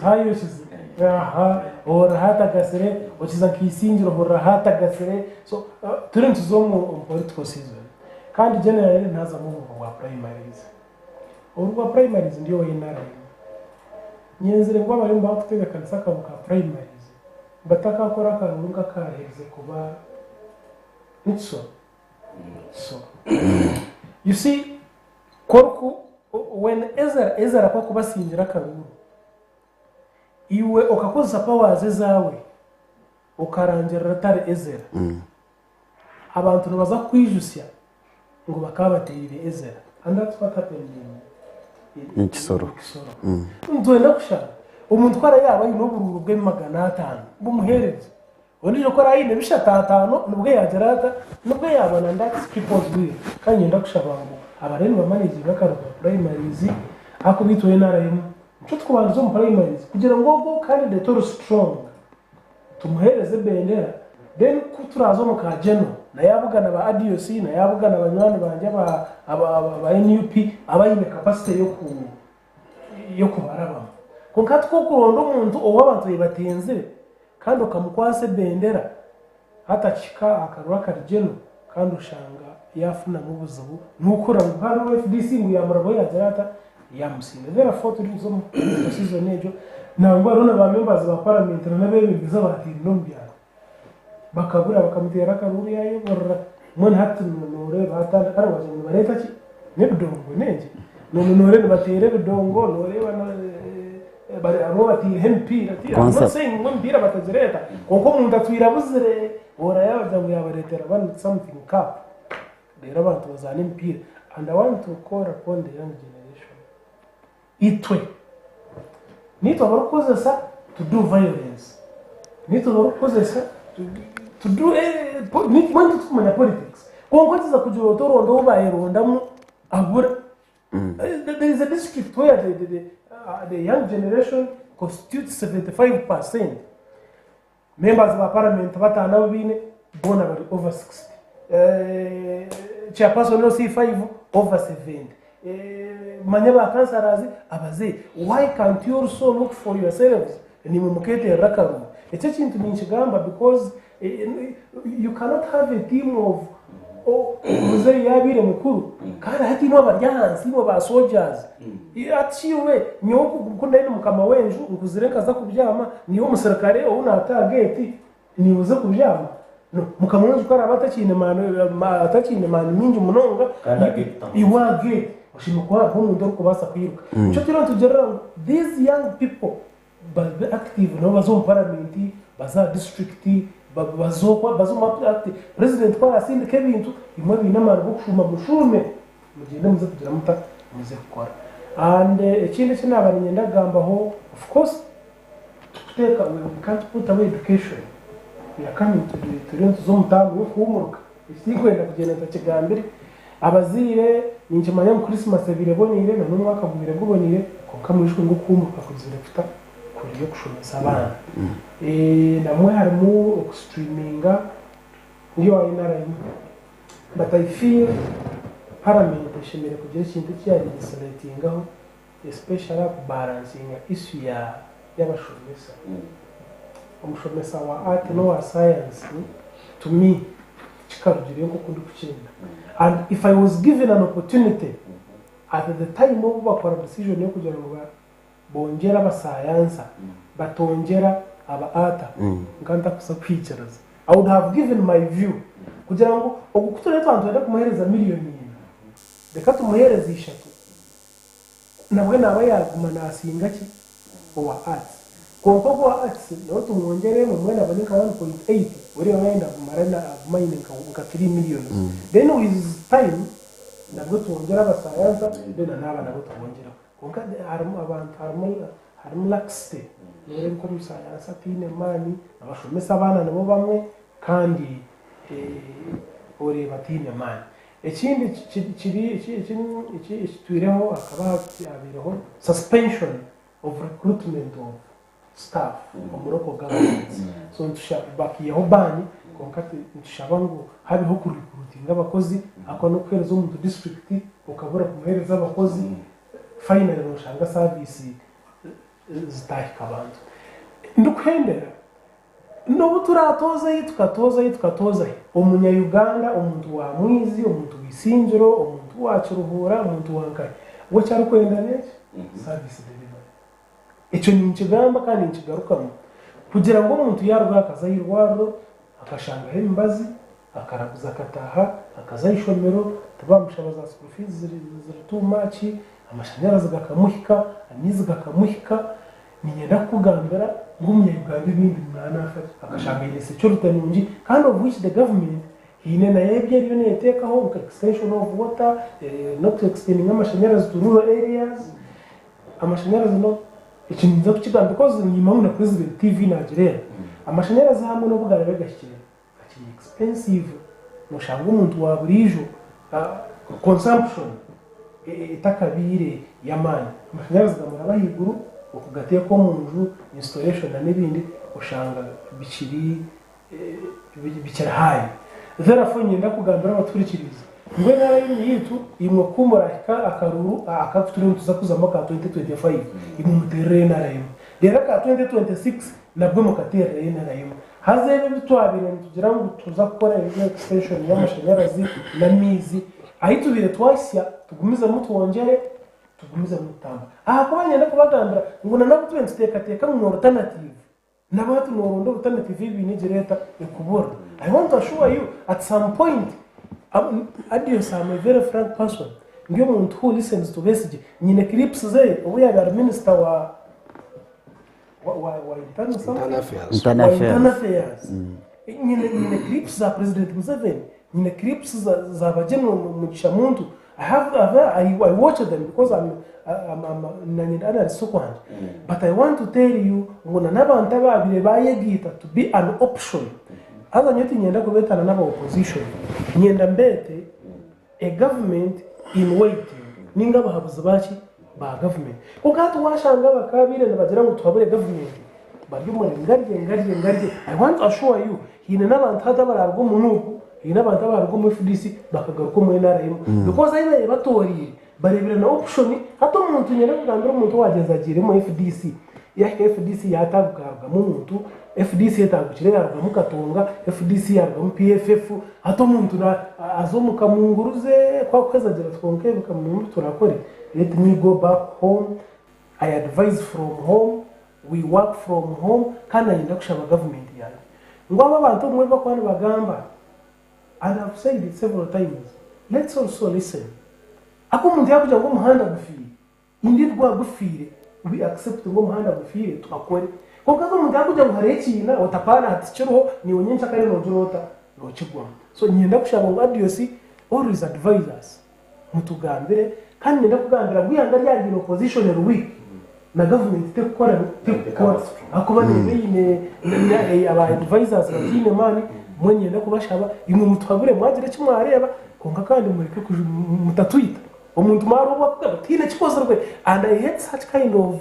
hayukize, aha ohurira hatagasire, okiza nka Isingiro ohurira hatagasire. So turi nituza omu political season kandi generally ntazamu obururu bwa primaries. Obururu bwa primaries ndi owa NRM, nyenzire ngu abarimu bakutebeekanisa akaruru ka primaries batakakora akaruru nk'akaherize kuba nikiso. So you see, koruku when Ezra kwakubasingira akaruru, iwe okakozesa powers ezawe okarangirira atari Ezra, abantu nibaza kukwijusya ngu bakaba bateire Ezra, and that's what happened in In Kisoro. Kisoro. Nitwenda kushaba omuntu ko arayaba aine obururu bwe 500 bumuhereze. Ondiijo ku araabe aine bishatu ataano nibwo yaagira ata? Nibwo yaabona and that's people's will. Kandi niinyenda kushaba ngu abariyo nibamanaginga akaruru ka primaries ahakuba itwe NRM nikyo turikubandiza omu primaries kugira ngu ogwo candidate ori strong tumuheereze ebendera then ku turaaze omu ka general na yaabugana ba ADOC na yaabugana banywani bangye aba aba NUP abaine capacity y'oku y'okubarabamu. Kwonka hati ku orikuronda omuntu ou abantu baabaire batenzire kandi okamukwatsa ebendera hati akihika aha karuru akari general kandi oshanga yaafunamu obuzibu n'okuhurira ngu hariho FDC ngu yaamurabaho yaagira ata yaamusinga. Therefore turi kuza omu season egyo nangwa hariho na ba members ba parliament na n'abeebembezi abaatiirire omu byaro. Bakabura bakamuteera akaruuru yaayeburira. Mbwenu hati nooreeba hatandika kandi wagira ngu nibareeta ki? N'ebidongo n'enki? Nooreeba nibateera ebidongo, nooreeba abamwe bataireho emipiira. I'm not Concert. saying ngu emipiira batagireeta kwonka omuntu atwire abuzire orareeba bagira ngu yaabareetera one something cup reero abantu bazaana emipiira. And I want to call upon the young generation. Itwe niitwe abarikukozesa to do violence, niitwe abarikukozesa to do mbwenu titurikumanya politics kwonka okiza kugira oti oronde ou baayerondamu abura. There is a district where the young generation constitutes 75%. Members ba parliament bataano abu baine boona bari over 60. Chairperson LC5 over 70. Manya ba councillors abazeeyi. Why can't you also look for yourselves naimwe mukeeterera akaruru? Eki ekintu ninkigamba because you cannot have a team of omuzeeyi yaabaire mukuru kandi hati imwe abari ahansi imwe ba soldiers. Hati shi iwe nyowe ku ndaabe ndi mukama w'enju nkuzire nkaza kubyama niiwe omuserukare ou naata aha geeti niiwe oze kubyama? No, mukama w'enju ku araabe atakiine maani atakiine maani maingi munonga Kandi aha geeti tamuzi. iwe aha geeti oshemereire kuba hariho omuntu orikubaasa kwiruka. Nikyo turiyo nitugirira ngu these young people babe active nabo baze omu paramenti, baze aha disiturikiti, baze okwo, baze omu active. Purezidenti ku araasindika ebintu, imwe abaine amaani g'okushuuma mushuume, mugyende muze kugira muta? Muze kukora. And ekindi eki naaba niinyenda kugambaho, of course tikuteeka, we can't put away education, we are coming to the, turiyo nituza omu taamu y'okuhuumuruka, eki tinkwenda kugyenda ntakigambire. Abazaire ninkimanya ngu Christmas ebaire eboneire na n'omwaka gubaire guboneire kwonka mwijuke ngu okuhumuruka kuzire kuta kuri okushomesa abaana. Namwe harimu oku streaminga ndi owa nrm but I feel parliament eshemereire kugira ekintu eki ya legislatingaho especially aha ku balancinga issue ya y'abashomesa. Omushomesa wa art n'owa science to me tikikarugireyo nk'oku ndikukyenda and if I was given an opportunity at the time obu bakora decision y'okugira ngu bongyere abasayansa batongyera aba art nka ntakuza kwikiriza I would have given my view kugira ngu ogu kutureeba twaba nitwenda kumuheereza miriyoni ina reka tumuheereze ishatu Nabwe naaba yaaguma naasinga ki? Owa Arts. Kwonka ogwo owa Arts nawe tumwongyeremu mbwenu abone nka 1.8 oriya waayenda agume agume aine nka 3 millions. Then with time nabwe twongyere abasayansa then na n'aba nabo tubongyereho. Kwonka harimu abantu harimu harimu laxity nooreeba nk'omusayansa ataine maani, nabashomesa abaana nibo bamwe kandi oreeba ataine maani. Ekindi kiri ekitwireho hakaba habaireho suspension of recruitment of staff omu local governments so bakiihaho ban kwonka nitushaba ngu habeho oku recruitinga abakozi ahakuba n'okuheereza omuntu district okabura kumuheereza abakozi finally noshanga service zitahika abantu. Ndikuhendera N'obu turaatoozeyo tukatoozayo tukatoozayo, omunya-Uganda, omuntu wa Mwizi, omuntu w'Isingiro, omuntu wa Kiruhura, omuntu wa nkahi, we eki arikwenda n'eki? Service delivery. Ekyo ninkigamba kandi ninkigarukamu kugira ngu omuntu yaaruga akaza aha irwariro akashangaho emibazi, akaraguza akataaha, akaza aha ishomero tibamushaba za school fees ziri too much, amashanyarazi gakamuhika, amaizi gakamuhika, Niinyenda kukugambira ngu omunya-Uganda ebindi naaba naafa gye akashanga aine security nungi kandi of which the government haine nayo ebi eriyo neeteekaho nka extension of water, n'oku extendinga amashanyarazi to rural areas, amashanyarazi no, eki ninza kukigamba because niimanya ngu na president TV naagireeba. Amashanyarazi hamwe n'obu garaabe gahikire, gakiri expensive. Noshanga omuntu wa buriijo consumption etakabaire y'amaani. Amashanyarazi gamuraba ahaiguru, okugateeka omu nju, installation na n'ebindi oshanga bikiri bikiri high. Therefore niinyenda kugambira abatuhurikiriize ngu NRM yaitu imwe ku murahika akaruru aka aku turiyo nituza kuzamu aka 2025 imwe muteerere NRM. Reero aka 2026 nabwo mukateerera NRM. Haza ebi ebi twabaire nitugira ngu tuza kukora ebi extension y'amashanyarazi n'amaizi ahi tubaire twahitsya tugumizemu twongyere tugumizemu tutambure. Ahakuba niinyenda kubagambira ngu na n'abu tubaire nituteekateeka ngu ni alternative Nabo hati noronda alternative ei baine egireeta ekubura. I want to assure you at some point Adios am a very frank person ndi omuntu who listens to Besigye nyine clips ze obu yaabaire ari minister wa wa wa wa internal something Internal affairs. Internal wa affairs. internal affairs. Nyine nyine clips za president Museveni nyine clips za za ba general Mugisha Muntu I have I, I watch them because I'm, I'm, I'm, nanye ndi analyst okwangye but I want to tell you ngu na n'abantu abaabire bayegaita to be an option haza nyowe tinyenda kubeetana n'aba opposition nyenda mbeete a government in waiting ninga abahabuzi baki ba government kwonka hati washanga abakabaire nibagira ngu tuhabure government bari omuri ngarye ngarye ngarye I want to assure you haine n'abantu hati abararuga omu NUP haine abantu abararuga omu FDC bakagaruka omu NRM because ahi babaire batoreire barebire na option hati omuntu nyenda kugambira omuntu owagyeza agiire omu FDC yahika FDC yataguka yarugamu omuntu FDC etagukire yarugamu Katonga FDC yarugamu PFF hati omuntu aza omu kamunguruze ku akuheza agira ati kwonka ebi kamungu turakore let me go back home I advise from home, we work from home kandi nanye ndakushaba government yangye ngu abo abantu obumwe ebibakuba nibagamba and I've said it several times let's also listen aku omuntu yakugira ngu omuhanda gufiire indeed gwaba gufiire we accept ngu omuhanda gufiire tuhakore kwonka haza omuntu yakugira ngu hariho ekiina oti apaana hati tikiriho niiwe nyenkyakare nogira ota nokigwamu so niinyenda kushaba ngu Adios always advise us Mutugambire kandi niinyenda kugambira ngu eihanga ryaba riine opposition eri weak na government tekukora tekukora ahakuba neeba eine aba advisers bataine maani mbwenu niinyenda kubashaba imwe mutuhabure mwagira eki mwareeba kwonka kandi mureke mutatwita omuntu mwareeba obu tihaine ekikozirwe and I hate such kind of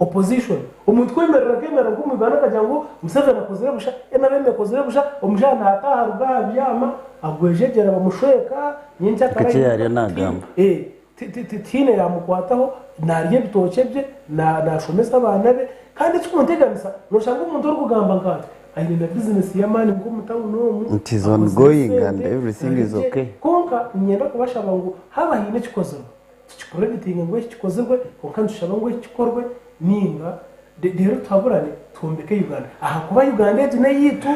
Opposition omuntu kwemerera akemerera nka omu Uganda akagira ngu Museveni akozire busha, NRM ekozire busha, omushaija nataaha aruga aha byama agwejegyera bamushweka nyenkya Nk'eki yariyo nagamba. Tihaine yamukwataho narya ebitookye bye, nashomesa abaana be kandi ekikunteganisa noshanga omuntu orikugamba nkantwe aine na bizinesi y'amaani nk'omu tawuni omu It is ongoing and everything is okay. Kwonka niinyenda kubashaba ngu haaba haine ekikozirwe Tukicreditinge ngu eki kikozirwe kwonka nitushaba ngu eki kikorwe ninga reero tuhaburane twombeke Uganda ahakuba Uganda egi n'eyaitu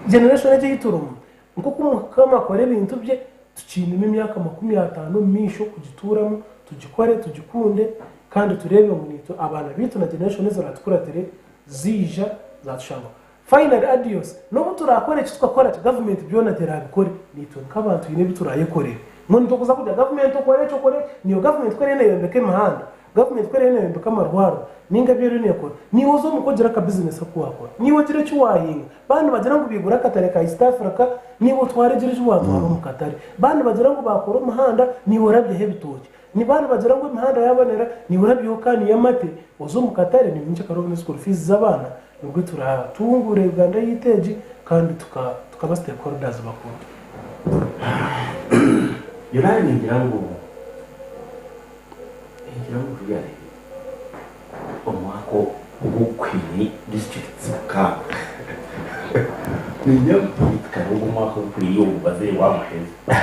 generation egi ei turimu nk'oku Mukama akora ebintu bye tukiinemu emyaka 50 omu maisho kugituuramu tugikore tugikunde kandi tureebe ngu naitwe abaana baitu na generation eziraatukuratire zaija zatushangaho. Finally Adios, n'obu turakora eki tukakora ki government byona terabikore naitwe nk'abantu haine ebi turayekorere. Mbwenu tokuza kugira government okore eki okore eki, niiwe government ku eriyo neyombeka emihanda, government ku eriyo neyombeka amarwariro ninga ebi eriyo nekora, niiwe oza omuka ogire aka business aku wakora, niiwe ogire eki wahinga. Baaba nibagira ngu baigure akatare ka East Africa, niiwe otware gira eki watwara omu katare. Baaba nibagira ngu baakora omuhanda, niiwe orabyeho ebitookye. Ni baaba nibagira ngu emihanda yabonera, niiwe orabyeho kaani y'amate oze omu katare, niiwe nyenkyakare obone school fees z'abaana. Nibwo turatunguure Uganda yaitu egi kandi tukaba stakeholders bakuru. Nyowe ningira ngu ningira ngu really omwaka ogu ogukwire districts mukaaga ningira ngu politically ogu omwaka ogukwire ogu bazeeyi wamuheza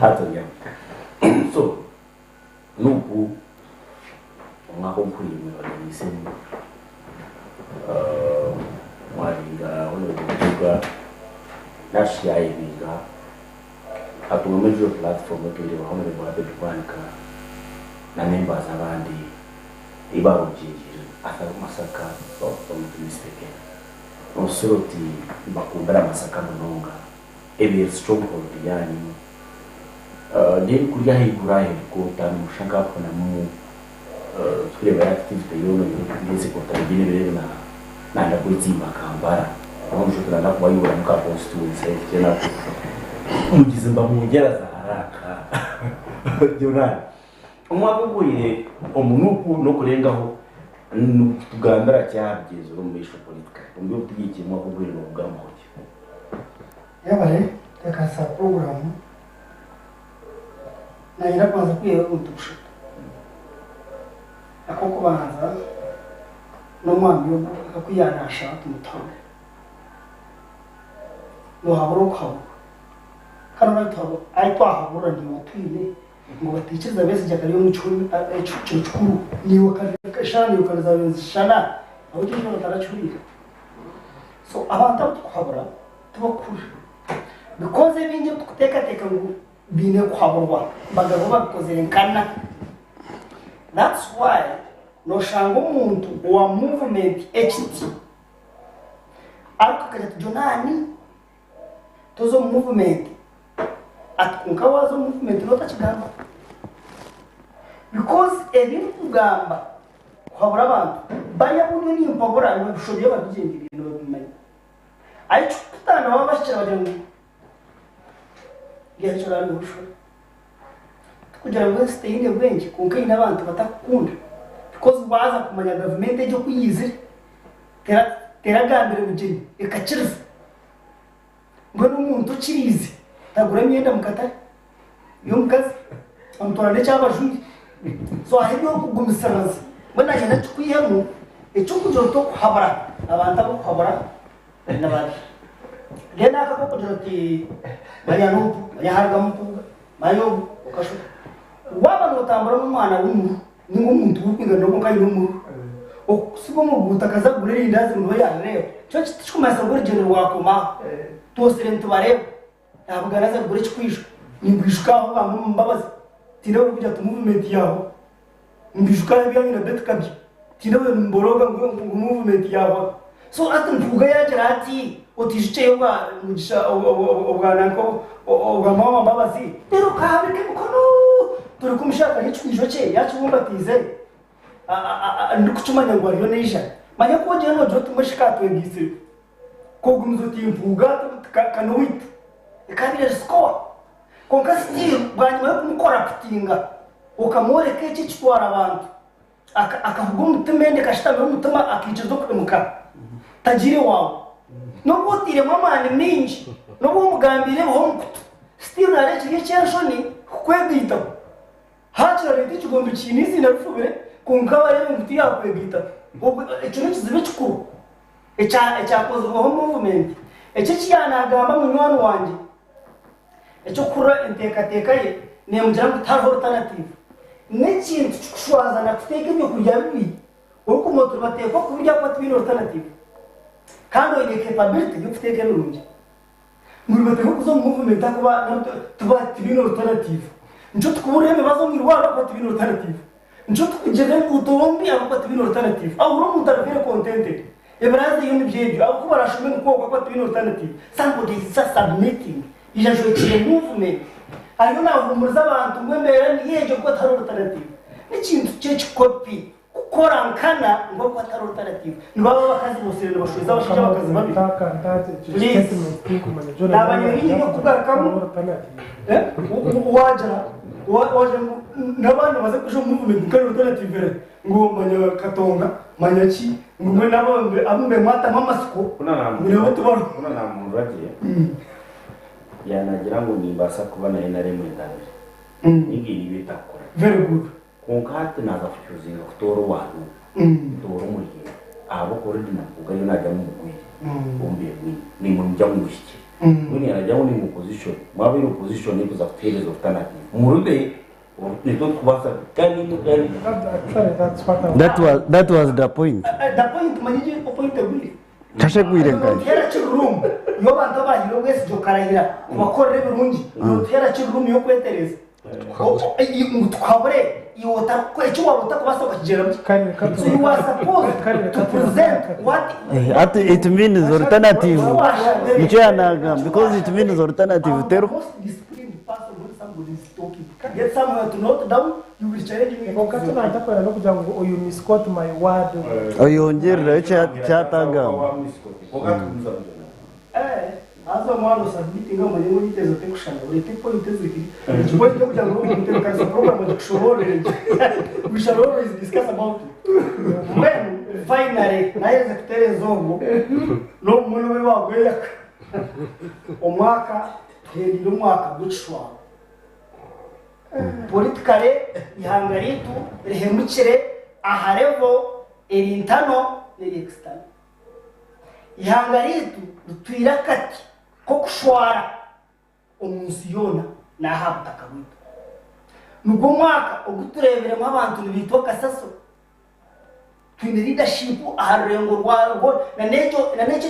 hati oryama so Nup omwaka oguhweire mwebaganiisemu mwabinga Honourable Mpuuga Nash yayebinga hatungamu endiijo platform etwire ba Honourable Abed Bwanika na members abandi ei barongingire Arthur Masaka bamutumise Noshusha oti nibakumbira Masaka munonga ebeire stronghold yanyu. Then kuriya ahaiguru aha headquarter noshusha nkahakubonamu turikureebayo activity yoona oyine enseko otaregyenda ebiro ebi nanda kwetsimba Kampala. Omusho turanda kubayobora muka constituency kyena mugizimba mungyera za haraka. Jonani. Omwaka oguhweire omu NUP n'okurengaho nikutugambira ki aha bigyezire omu maisho politically? Omu by'obutegyeki omwaka oguhweire noogugambaho ki? Yebare kuteekanisa puroguraamu. Nayenda kubanza kwihaho ebintu bishatu. Ak'okubanza n'omwami ogu aku yaanashaba tumutuhabure. Noohabura okuhaburwa. Kandi orikutuhabura ahu twahaburira niiwe otwine ngu bataikiriza Besigye akari omu kihumi ekiro kikuru niiwe eshaaha niiwe kare zaabaire nizishushana ahabw'okuba ekyo batarakihuriire. So abantu abu turikuhabura tibarikuhurira because ebingi ebi turikuteekateeka ngu biine kuhaburwa bagaruka babikozire nkana. That's why noshanga omuntu owa movement ekiti arikugira ati Jonani toza omu movement ati kwonka waaza omu movement notakigamba because ebi ndikugamba kuhabura abantu bari abu ndiyo nimpabura nibabishobya babigyenderire nibabimanya ahi kikukutanda baba bahikire bagira ngu Byakyora noshwa. Tikugira ngu ensi teine bwengye kwonka eine abantu batakukunda because waaza kumanya gavumenti egyo ku yaizire teragambire bugyenyi ekakiriza. Mbwenu omuntu okiriize tagura emyenda mu katare y'omukazi amutwara n'ekyaba ajwaire. So hariho ebi orikugumisiriza. Mbwenu naanye nakikwihemu eky'okugira oti okuhabura abantu abarikuhabura Ni babi. Then aka ak'okugira oti manya n'ogu, manya harugamu mpuuga, manya ogu, okashuba. Waaba nootambura n'omwana w'omuru ninga omuntu ou orikwingana nawe kwonka aine omuru, okukusiga omu ruguuto akaza kugura erindaazi ngu niwe yaarireeba, kyo tikikumanyisa ngu orugyendo rwakoma aho. Twosire nitubareeba, naabugana aza kugura ekikwijo, nimbwijuka aho bamwe omu Mbabazi, tihaine orikugira ati movement yaaho. Nimbijuka ebyanyu na Betty Kabya. Tihaine obu nimboroga ngu ngu movement yahwaho. So hati Mpuuga yagira ati otiijukyeyo obwa Mugisha obwa nanka obwa Maama Mbabazi reero okahabika emikono turi kumushaka n'ekikwijo kye yakibumbatiize ndikukimanya ngu ariyo naija. Manya ku ogira noogira oti mbwenu shi ka twegaitsire ku ogumize oti Mpuuga ka n'owaitu ekabaire score. Kwonka still bwanyima y'okumukoraputinga okamworeka eki ekitwara abantu akahuga omutima enda ekashutamira omutima akaikiriza okuhemuka tagiire waawe. N'obu otairemu amaani maingi, n'obu omugambiire ebiha omu kutu, still naareeba kiri eky'enshoni kukwegaitaho. Haakiri areeta ekigombe kiine eiziina rifubire kwonka bareebe ngu tiyakwegaitaho. Ekyo n'ekizibu ekikuru ekyakozirweho movement. Eki eki yaanagamba munywani wangye. Eky'okuhurira enteekateeka ye neemugira ngu tihariho alternative. N'ekintu kikushwazana kuteeka ebyokurya bibi orikumanya oti nibateekwa kubirya ahakuba tibaine alternative. Kandi oine capability y'okuteeka ebirungi. Ngu nibateekwa kuza omu movement ahakuba nabo tibaine alternative. Nikyo turikuburira emibazi omu irwariro ahakuba tibaine alternative. Nikyo turikugirira enguuto mbi ahabw'okuba tibaine alternative. Ahurira omuntu ari very contented. Ebiraaze yo nibyo ebyo ahabw'okuba barashoma emikoro ahabw'okuba tibaine alternative. Somebody is just submitting. Ija ajwekyire movement. Ariyo naahuumuriza abantu ngu embeera niyo egyo ahabw'okuba tihariho alternative. N'ekintu ky'ekikopi kukora nkana ngu ahabw'okuba tihariho alternative. Nibaba abakazi boosire nibashweza abashaija abakazi babi. Please. Naaba nyine eby'okugarukamu. Waagira waagira ngu n'abandi baze kwija omu movement nka alternative ngu manya Katonga manya ki ngu mbwenu abo abu mbe mwatamu amatsiko ngu nabo tibariho. Kuna namuhurira gye yanagira ngu nimbaasa kuba na NRM endamire ninga eine ebi etakukora. Very good. Kwonka hati naaza kucuuzinga kutoora owa Nup, ntoore omuriimwe ahabw'okuba already na Mpuuga ariyo naagira ngu mugwire, ombe mwine, naimwe nimugya ngu muhikire. Mbwenu yaaragira ngu naimwe opposition, mwabaire opposition erikuza kutuheereza alternative, murube nitwe turikubaasa kandi naimwe kandi. That was, that was the point. The point manya egi point egwire. Tashegwire nkahi. Notuheera ki room y'abantu abahaire obwesigye okarahira kubakorera ebirungi, notuheera ki room y'okwetereeza. Ngu tukuhabure iwe otarikukora eki waaba otarikubaasa okakigyeramu. So you are supposed to present what Ati it means alternative. Nikyo yanagamba because it means alternative I'm the teriho. most disciplined person when somebody is talking. Get somewhere to note down, you will challenge me. Kwonka tunantakwenda n'okugira ngu oyu misquote my word. Oyongyererayo kyatagamba. Haza omwana osubmitinga omanye ngu enyikiriza tekushushana oreete point ezihikire. Egi point yokugira ngu obe omutebeekanisa program ogikushoboororere gye. We shall always discuss about it. Mbwenu finally naherize kutereeza obwo n'obumwe n'obu baagweyaka. Omwaka tuhendeire omwaka gw'ekishwaro. Politically eihanga ryaitu rihemukire aha level eri ntano n'eri external. Eihanga ryaitu ritwire akati k'okushwara omu nsi yoona n'aha butaka bwaitu. Nigwo mwaka ogu tureebiremu abantu nibaitwa kasasiro. Twine leadership aha rurengo rwarwo na n'ekyo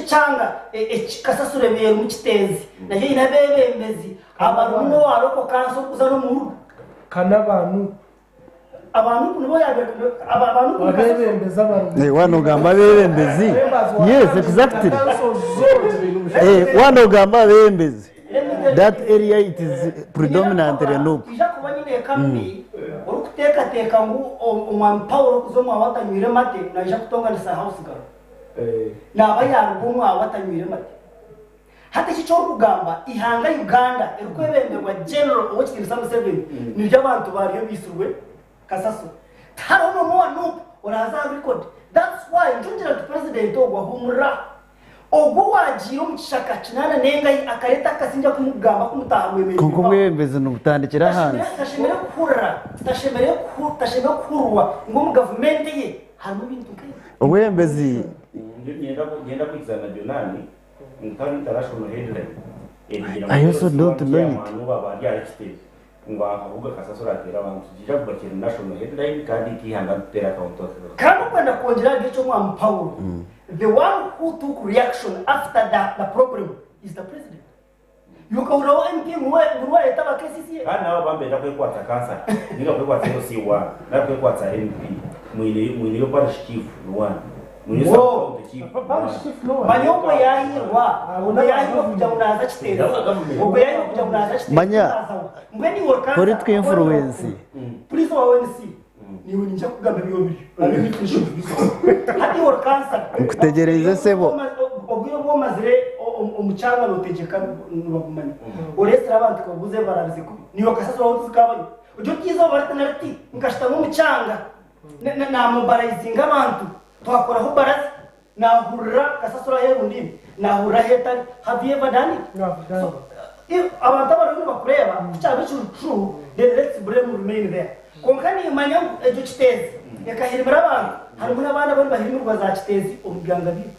ekyanga eki kasasiro ebaire erimu Kiteezi nayo eine abeebembezi abarimu n'owa local council orikuza n'omu ruga. Kana aba Nup. Aba Nup nibo yaabaire aba Nup ni kasasiro. Abeebembezi abarimu. Eh, waaba noogamba abeebembezi yes exactly Councils zoona. Eh, waaba noogamba abeebembezi that area it is predominantly Nup. Twija kuba nyine eka mbi orikuteekateeka ngu omwami Paulo orikuza omwawe atanywire mate naija kutonganisa house girl. Naaba yaaruga omwawe atanywire mate. Hati eki ekyorikugamba eihanga Uganda erikwebemberwa General Owekitiinisa Museveni niryo abantu baaryo baitsirwe kasasiro. Tihariho n'omwe owa Nup oraaze aha record. That's why njugira nti president ogwo ahumurira. Ogwo owaagiire omu kishaka kinaana n'engahi akareeta akasingye akumugamba kumutaaha mwemereire Kwonka mpaho. obwebembezi nibutandikira ahansi. Tashemereire kuhurira, tashemereire kuhurirwa ngu omu gavumenti ye harimu ebintu nk'ebyo. Obwebembezi. Niinyenda kwikiriza na Jonani ngu tihariho international headline erigira ngu I also LC don't one know it. chairman obu aba ari ahari kitebe ngu akahuga kasasiro ateera abantu. Nikiija kuguma kiri national headline kandi nk'eihanga nituteera accountability. Kandi okwenda kwongyera ahari ekyo Omwami Paulo, the one who took reaction after the the problem is the president. Iwe okahuriraho MP ngu niwe ngu niwe areeta aba KCCA? Kandi naabo abambe benda kwekwatsa kansara ninga kwekwatsa LC one nari kwekwatsa MP mwine mwineyo parish chief ni one mwineyo sub Whoa. county chief ni one. Parish chief no one. Manya ogwo yaahirwa, ogwo yaahirwa kugira ngu naaza Kiteezi, ogwo yaahirwa kugira ngu naaza Kiteezi Manya naaza wa. Mbwenu iwe ori kansara, political influence. Please owa ONC, niiwe niinyija kukugamba ebi obiryo. Let me finish with this one. Hati iwe ori kansara. Nkutegyereize sebo. Obwire obu omazire omu kyanga nootegyeka nibabumanya. Oreetsire abantu okababuuza ebi baraabize kubi. Niiwe kasasiro waaba tizikaabayo. Ogye oti eizooba riti na riti nkashutama omu kyanga naamobarayizinga abantu twakoraho baraza naahurira kasasiro aheeru ndiimi naahurira ahu etari. Have you ever done it? So, if abantu abariho nibakureeba ku kyaba kiri true then let's blame remain there. Kwonka niimanya ngu egyo Kiteezi ekahirimira abantu harimu n'abandi abariyo nibahirimirwa za Kiteezi omu byanga byaitu.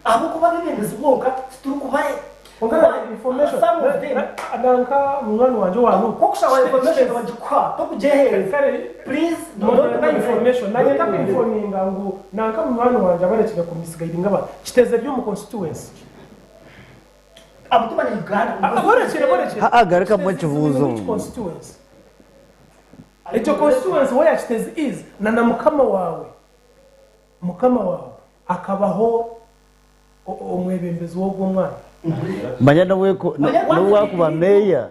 Ahabw'okuba abeebembezi bonka titurikubareeba. Kwonka na information Some of them nanka munywani wangye owa Nup. Ku okushaba information nibagikuha tokugyeheereza. Kare Please don't nanka information nanye ntakuinfominga ngu nanka munywani wangye abarekire kumisigaidinga abantu Kiteezi eri omu constituency. Abutumanya Uganda. Borekire borekire. Haa garukamu Kiteezi is in ekibuuzo. which constituency? Ekyo constituency where Kiteezi is na na mukama waawe mukama waawe akabaho omwebembezi w'ogwo mwana. Manya n'obu waakuba meeya,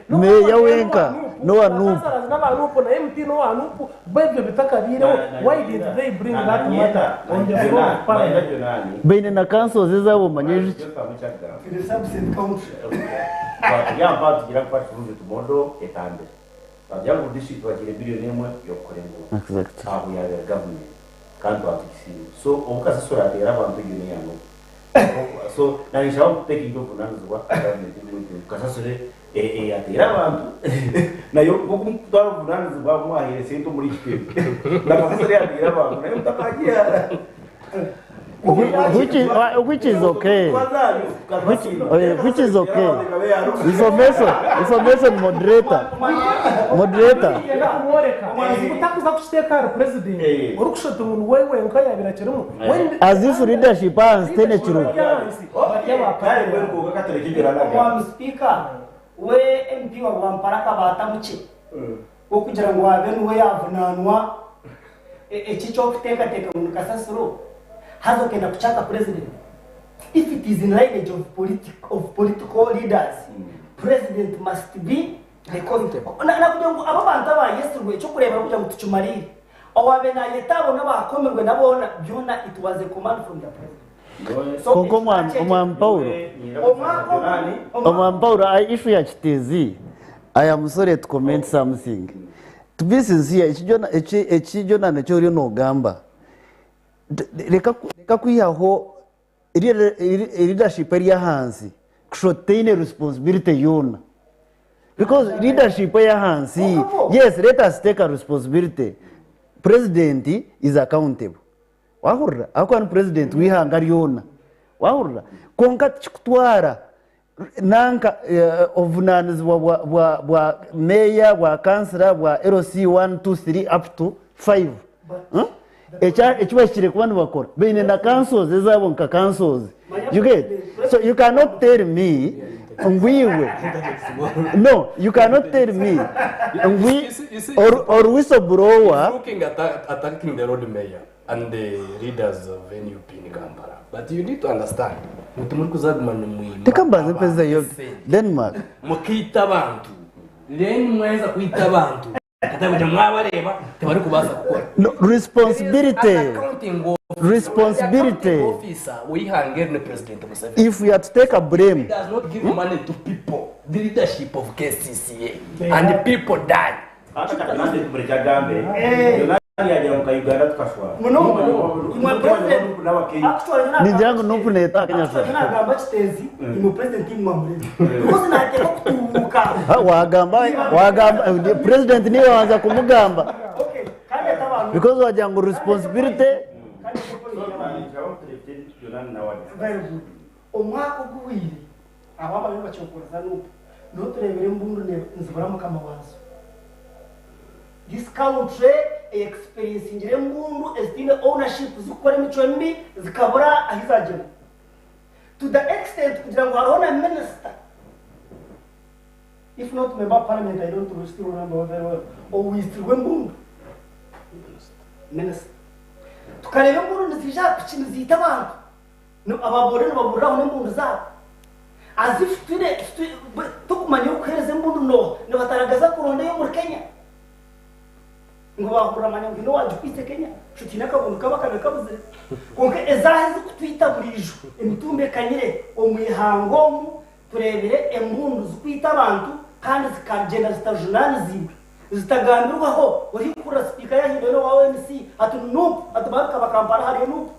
meeya wenka n'owa Nup. Councillors n'aba Nup na MP n'owa Nup bo ebyo bitakabaireho why did they bring that matter on the floor of parliament? Baine na councils ezaabo manya eki. In a subset country. Twagira ngu district twagiire billion emwe y'okukora enguuto. Exactly. Aho yaabera government kandi twatugisiima. So obu kasasiro ateera abantu egyo neya Nup. So nanye nshaba ngu tutekinge obuvunanizibwa government erimu eti ngu kasasiro eyateera abantu nayo nkoku mukutwara obuvunanizibwa mwahaire sente omuri ekitebe na kasasiro eyateera abantu nayo mutakagihaara. Which is, which is okay. Which, which is okay. Information, information moderator. Moderator. Niinyenda kumworeka utakuza kukiteeka ahari president orikushusha ngu niwe wenka yaabaire akirimu. When As if leadership ahansi teine kiruga. ahansi bari aba parliament. Omwami Sipiika, we MP wa Rwampara akabaata mukye w'okugira ngu abe niwe yaavunaanwa eki eky'okuteekateeka ngu ni kasasiro haza okenda kukyaka Purezidenti. If it is in lineage of of political leaders, President must be the cause. Nakugira ngu abo abantu abaayetsirwe eky'okureeberaho kugira ngu tukimariire, owaabaire naayeta abo n'abaakomirwe na boona, byona it was a command from the President. Kwonka omwami Paulo, omwami Paulo, issue ya Kiteezi, I am sorry to comment something. To be sincere, eki Jonah eki oriyo nogamba, reka kwihaho leadership eri ahansi kusha otaine responsibility yoona. Because leadership ey'ahansi, yes, let us take a responsibility. President is accountable. Wahurira? Ahakuba ni president w'eihanga ryona. Wahurira? Kwonka tikikutwara nanka obuvunanizibwa bwa, bwa, bwa meeya, bwa kansira, bwa LC 1, 2, 3 up to 5. Ekya, eki bahikire kuba nibakora. Baine na councils ezaabo nka councils. You get? So you cannot tell me ngu iwe no, you cannot tell me ngu You see, or, or whistleblower He's looking at attacking the road mayor and the leaders of NUP in Kampala. But you need to understand, ngu timurikuzaguma nimwima Reka mbanze mpezeyo abantu esente. Denmark. Mukaita abantu. Then mwaheza kwita abantu. Katakugira mwabareeba tibarikubaasa kukora. No, responsibility. An accounting officer. Responsibility. The accounting officer w'eihanga eri ni President Museveni. If we are to take a blame. He does not give money to people, the leadership of KCCA, and the people die. Ningira ngu Nup neeta Akanyashara. Nagamba Kiteezi, imwe president mwamurebe. Because nateekwa kutuuka. Ha, wagamba, wagamba, president niwe wabanza kumugamba. Okay, kandi atabantu. Because wagira ngu responsibility. Very good. Omwaka oguhwire, abo abariyo nibakyokoreza Nup, niho tureebire embundu nizibura mukama waazo. This country experiencingire embundu ezitaine ownership zikukora emicwe mibi zikabura ahi zagyenda. To the extent kugira ngu hariho na minister, if not member of parliament, I don't still remember very well, owisirwe embundu. Minister. Tukareeba embundu niziija aha piki niziita abantu. Ababore nibaburiraho n'embundu zaabo. As if twine, tukumanya orikuheereza embundu n'oha, nibataragaza kuronda ey'omuri Kenya. Ngu baahurira manya ngu haine owaagikwitse Kenya, shusha tihaine akabundu kaba kabe kabuzire. Kwonka ezaaha ezikutwita buriijo, emitumbi ekanyire omu ihanga omu, tureebire embundu zirikwita abantu kandi zikagyenda zitajunaaniziibwe, zitagambirwaho. Orikuhurira sipiika yaahindura owa ONC ati Nup, ati baabikaba Kampala hariyo Nup.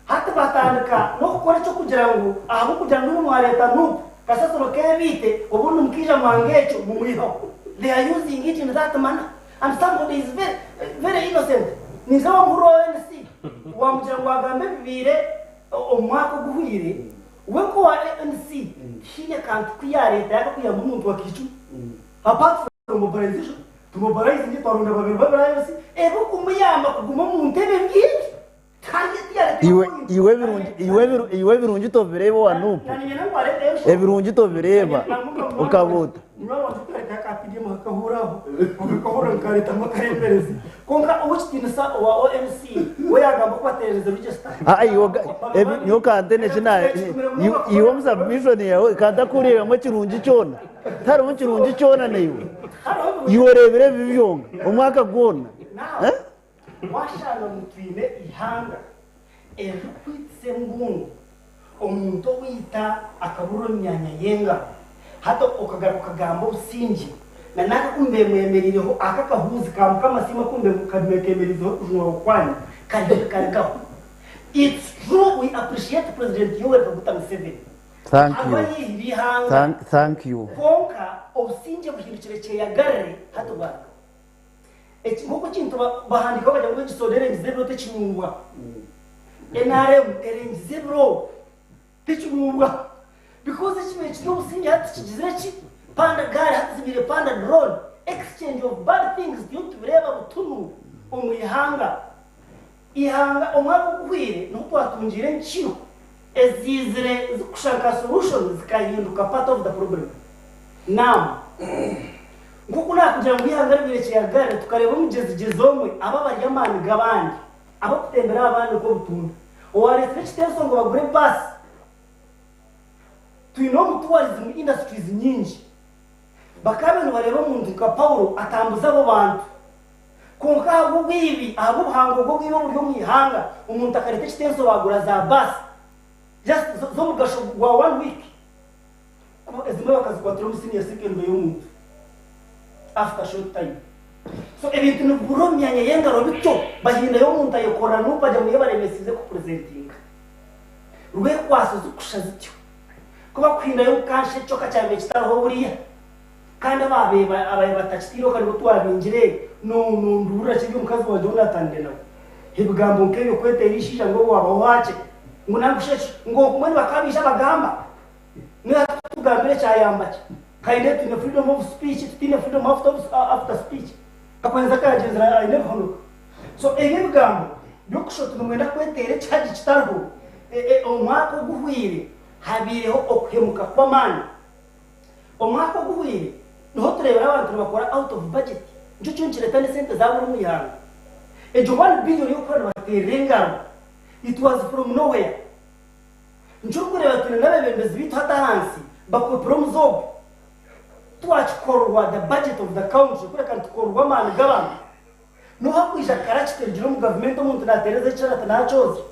Hati batandika n'okukora eky'okugira ngu ahabw'okugira ngu imwe mwareeta Nup, kasasiro k'ebiite, obundi mukaija mwanga ekyo mumwihaho. They are using it in that manner and somebody is very, very innocent. Ninza wamuhurira owa ONC wamugira ngu agambe ebibaire omu mwaka oguhweire, we nk'owa ANC tihaine kantu ku yaareeta yakakuyamba omuntu wa kaicumi apart from mobilization. Tumobilizinge twaronda babiri babiri ANC ebirikumuyamba kuguma omu ntebe mbwenu. Iwe iwe ebirungi iwe ebiru iwe ebirungi tobireeba owa Nup. Ebirungi tobireeba okabuuta. Aa iwe oga ebi nyowe kantene eki na iwe omu submission yaawe kantakureebamu ekirungi kyona. Tiharimu kirungi kyona naiwe. Iwe oreebire ebibi byonka omwaka gwona. Eh? Washanga ngu twine eihanga eririkwitisa embundu, omuntu owaita akaburira omu myanya y'engaro, hati okagaruka okagamba obusingye, na n'aka aku mbemwemereireho, aka akahuuzi ka Mukama Asiimwe aku mbekemereizeho okujunwa kwanyu, kariyo tikarugaho. It's true we appreciate President Yoweri Kaguta Museveni Thank ahabwa you. ayiihire eihanga, Thank, thank you. kwonka obusingye buhindukire kyeyagarire hati bwarugaho. Eki nk'oku ekintu bahandiikaho bagira ngu egi soda erengize ebiro tekinyuubwa. NRM erengize ebiro tekinyuubwa because ekibaire kiri obusingye hati tikigizire ki? Panda gaari hati zibaire panda drone. Exchange of bad things turiyo nitubireeba butunu omu ihanga. Ihanga omwaka oguhweire niho twatungiire enkiro eziizire zikushusha nka solution zikahinduka part of the problem. Now, nk'oku naakugira ngu eihanga ribaire kyeyagarire tukareeba omugyezigyezi omwe aba bari amaani g'abandi abakutembera aha bandi nk'obutunda owareetsire ekiteeso ngu bagure baasi. Twine omu tourism industries nyingi. Bakaabaire nibareeba omuntu nka Paulo atambuza abo bantu. Kwonka ahabw'obwibi, ahabw'obuhango bw'obwibi oburi omu ihanga, omuntu akareeta ekitenso baagura za baasi. Just z'omugasho gwa one week. Kuba ezimwe bakazikwatira omu senior secondary y'omuntu after short time. So ebintu nibibura omu myanya y'engaro bityo bahindayo omuntu ayekorera nup agye ngu yebaremesize kupresentinga. Rwekwatso zikushusha zityo. Ku bakuhindayo ngu kansha ekyo ka kyabaire kitariho buriya kandi ababaire ababaire batakitiireho ka nibo twabingire nonduhurira ki eby'omukazi wangye ou natandire nawe. Ebigambo nk'ebyo kweteera eishaija ngu wabaho hakye ngu nangusha eki ngu mbwenu bakaba baija bagamba. Mbwenu hati kutugambira ekyayamba ki? Kaine twine freedom of speech tutaine freedom after speech. Kakwenza akagyenzire aine ebihonoka. So ebyo ebigambo by'okushusha oti nimwenda kweteera ekihagi kitariho, omwaka oguhweire habaireho okuhemuka kw'amaani. Omwaka oguhweire niho tureebera abantu nibakora out of budget nikyo kiriyo nikireeta n'esente zaabura omu ihanga. Egyo one billion y'okuhurira nibateerera engaro it was from nowhere. Nikyo orikureeba twine n'abeebembezi baitu hati ahansi bakopire omuze ogu. Twakikorwa the budget of the country kureka nitukorwa amaani g'abantu. N'oha kwija karakita erugire omu gavumenti omuntu naateereza ekishara ati naakyozya.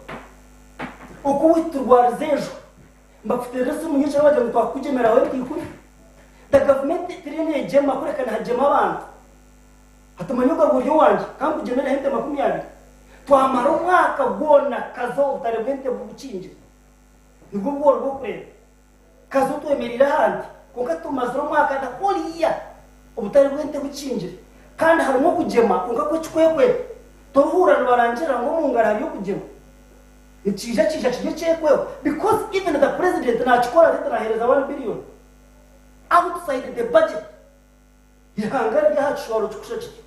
Oku waitu turwarize ejo nibakuteerera esimu nyekiro bagira ngu twakukugyemeraho ente ikumi. The gavumenti teriyo neegyema kureka nihagyema abantu. Hati manya ogaruka ori owangye, ka nkugyemereho ente 20. Twamara omwaka gwona Kazo obutare bw'ente bukingire. Nibwo bworo bw'okureeba. Kazo twemereire aha nte, kwonka tumazire omwaka the whole year obutare bw'ente bukingire. Kandi harimu okugyema kwonka kw'ekikwekweto. Torihurira nibarangirira ngu omu ngaro hariyo okugyema. Nikiija kiija kiri ekyekweho because even the president naakikora ati naaheereza one billion outside the budget. Ihanga riri aha kishwaro kikushusha kityo.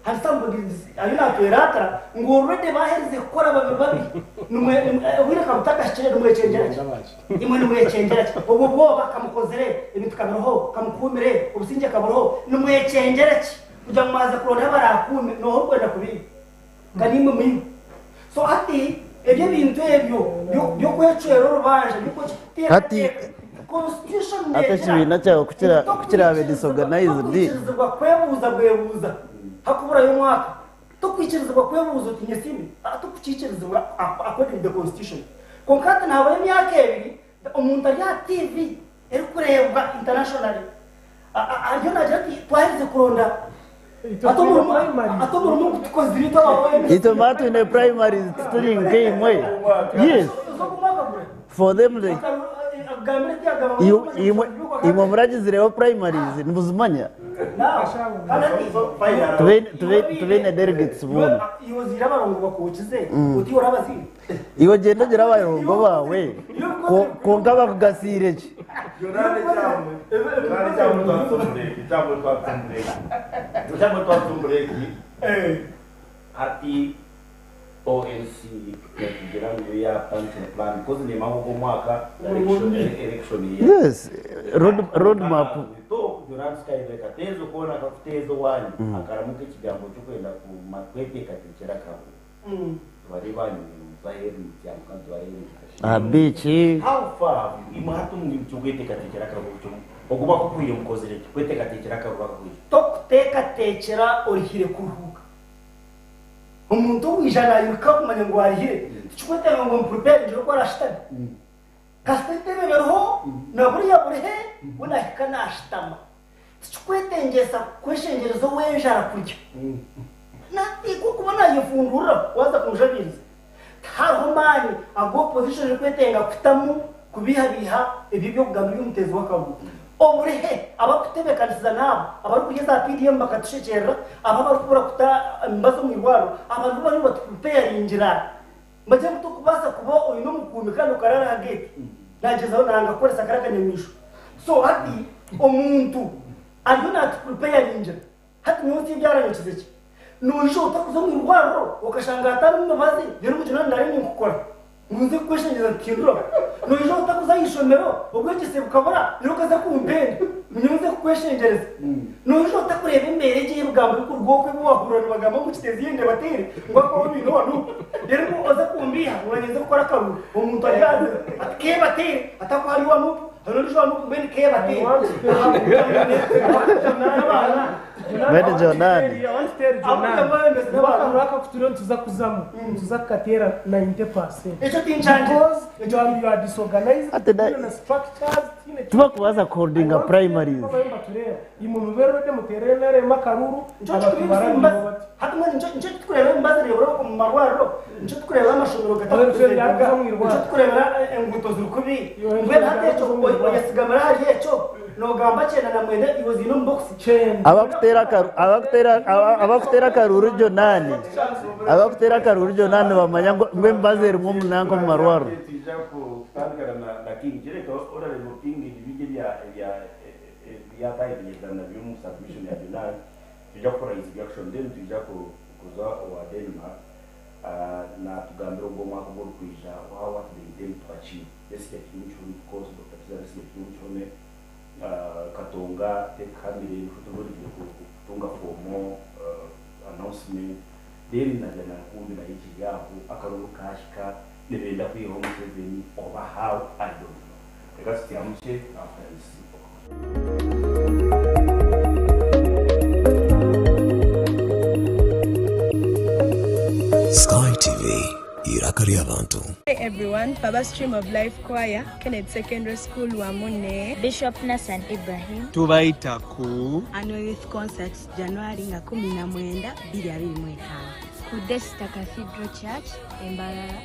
Hari somebody ariyo natweratira ngu already baherize kukora babiri babiri. Nimwe obwire ka butakahikire nimwekyengyera ki? Imwe nimwekyengyera ki? Obwo bwoba kamukozire ebintu kabiriho, kamukuumire, obusingye kaburiho, nimwekyengyera ki kugira ngu mwaza kuronda abarakuume nooha orikwenda kubiiba? Nga niimwe mwiba. So hati ebyo ebintu ebyo by'okwecwera orubanja, Hati by'okuteekateeka, constitution hati neegira ekibiina kyawe ku kira- ku kiraabe tokwikirizibwa disorganized tokwikirizibwa kwebuuza bwebuuza hakuburayo omwaka. Tokwikirizibwa kwebuuza oti nyesiime, tokukiikirizibwa according to the constitution. Kwonka hati nihabaho emyaka ebiri omuntu ari aha TV erikureebwa internationally ariyo naagira ati twaherize kuronda Itwe ati twine omurimo primaries. ati omurimo ogu tukozire itwe aba ONC. Itwe mara twine primaries tituri nkaimwe. Yes. For them they imwe imwe muragizireho primaries nimuzimanya. Tube tube tube delegates boona. Iwe abarongo bakokize oti orabazire. Iwe gyenda ogire abarongo baawe kwonka bakugasiire ki? Hati ONC netugira ngu yo yatandikire plan because nemanya ngu ogu omwaka election Yes, road, road map. Kateezo koona kakuteeza owanyu akaramuka ekigambo ky'okwenda kweteekateekyera akaruru. Tubareebe ahanyima nimuza aheeru mutyamuka nitubareeba. Aha beach. How far have you imwe hati omu bintu ky'okweteekateekyera akaruru kyo ogu bakuhwire mukozire ki kweteekateekyera akaruru akakwija? Tokuteekateekyera orihire kuruhuuka. Omuntu owija nairuka kumanya ngu arihire tikikwetenga ngu omupreparingire oku arashutame. Kasita entebe eberiho na buriya burihe we nahika nashutama. Tikikwetengyesa kweshengyereza ow'enjara kurya. Nateekwa kuba nayefundurira waaza kumushabiiriza. Tihariho maani agu opposition erikwetenga kutamu kubeihabeiha ebyo eby'okugamba eby'omuteezi w'akaruru. Oburihe abarikutebeekanisiza n'abo abarikurya za PDM bakatushekyerera, abo abarikubura kuta emibazi omu irwariro, aba nibo bariyo nibatupreparingira. Nibagira ngu torikubaasa kuba oine omukuumi kandi okaraara aha geeti. Naagyezaho nanga kukoresa kari akanyamaishwa. So hati omuntu ariyo naatupreparingira. Hati nyowe nsi ebyaranyokize ki? Noija otakuza omu irwariro okashanga hatarimu mibazi reero omugyeni ngu ndare ninkukora ngu nze kukweshengyereza nti hinduraho. Noija otakuza aha ishomero obwegyese bukabura reero okaza kumpenda ngu nyowe nze kukweshengyereza. Noija otakureeba embeera egi ey'ebigambo ebikuruga okwo ebi waahurira nibagamba ngu Kiteezi yende bateere ngu ahakuba bo baine owa Nup. Reero ngu oze kumbiiha ngu nanye nze kukora akaruru omuntu ari aha ati keebateere ati ahakuba hariyo owa Nup. Mbwenu Jonani. Akaruru aka ku turiyo nituza kuzamu, nituza kukateera 90%. Because you are, you are disorganized, Ate na- tihaine na structures, tihaine Tibakubaasa kuholdinga primaries. Abayo nibatureeba. Imwe mube ready muteere NRM akaruru, abantu barabirwe bati. Hati mbwenu nikyo nikyo tukureebera emibazi ereebera omu marwariro, nikyo tukureebera amashomero Ebyo byarikuza omu gatakuzeebuka, irwariro. nikyo tukureebera enguuto ziri kubi. Mbwenu hati ekyo oyesigamira ahari ekyo noogamba 94 iwe oziine omu bokisi. Kyenda. Abakuteera akaru abakuteera aba- abakuteera akaruru Jonani abakuteera akaruru Jonani nibamanya ngu ngu emibazi erimu omunanka omu marwariro. Nitwija kutandikana na na King Kireka orareba King ebingi ebya ebya ebyatahikiriza nabyo omu submission ya Jonani. Nitwija kukora his reaction then nitwija kuza owa Denmark natugambira ogu omwaka ogurikwija how what they intend to achieve. Besigye akiri omu kihome of course, Dokita Kizza Besigye akiri omu kihome, Katonga tekuhamire nikwo tubuririire kutunga formal announcement then na Byanankumbi nayo ekiri aho akaruru kahika nibenda kwihaho Museveni oba how I don't know. Reka tutyamukye after this. Sky TV, eiraka ry'abantu. Hi everyone, Baba Stream of Life Choir, Kennedy Secondary School Wamunne. Bishop Nassan Ibrahim. Tubaita ku Annual Youth Concert January nga 19 2025. Ku Desta Cathedral Church e Mbarara.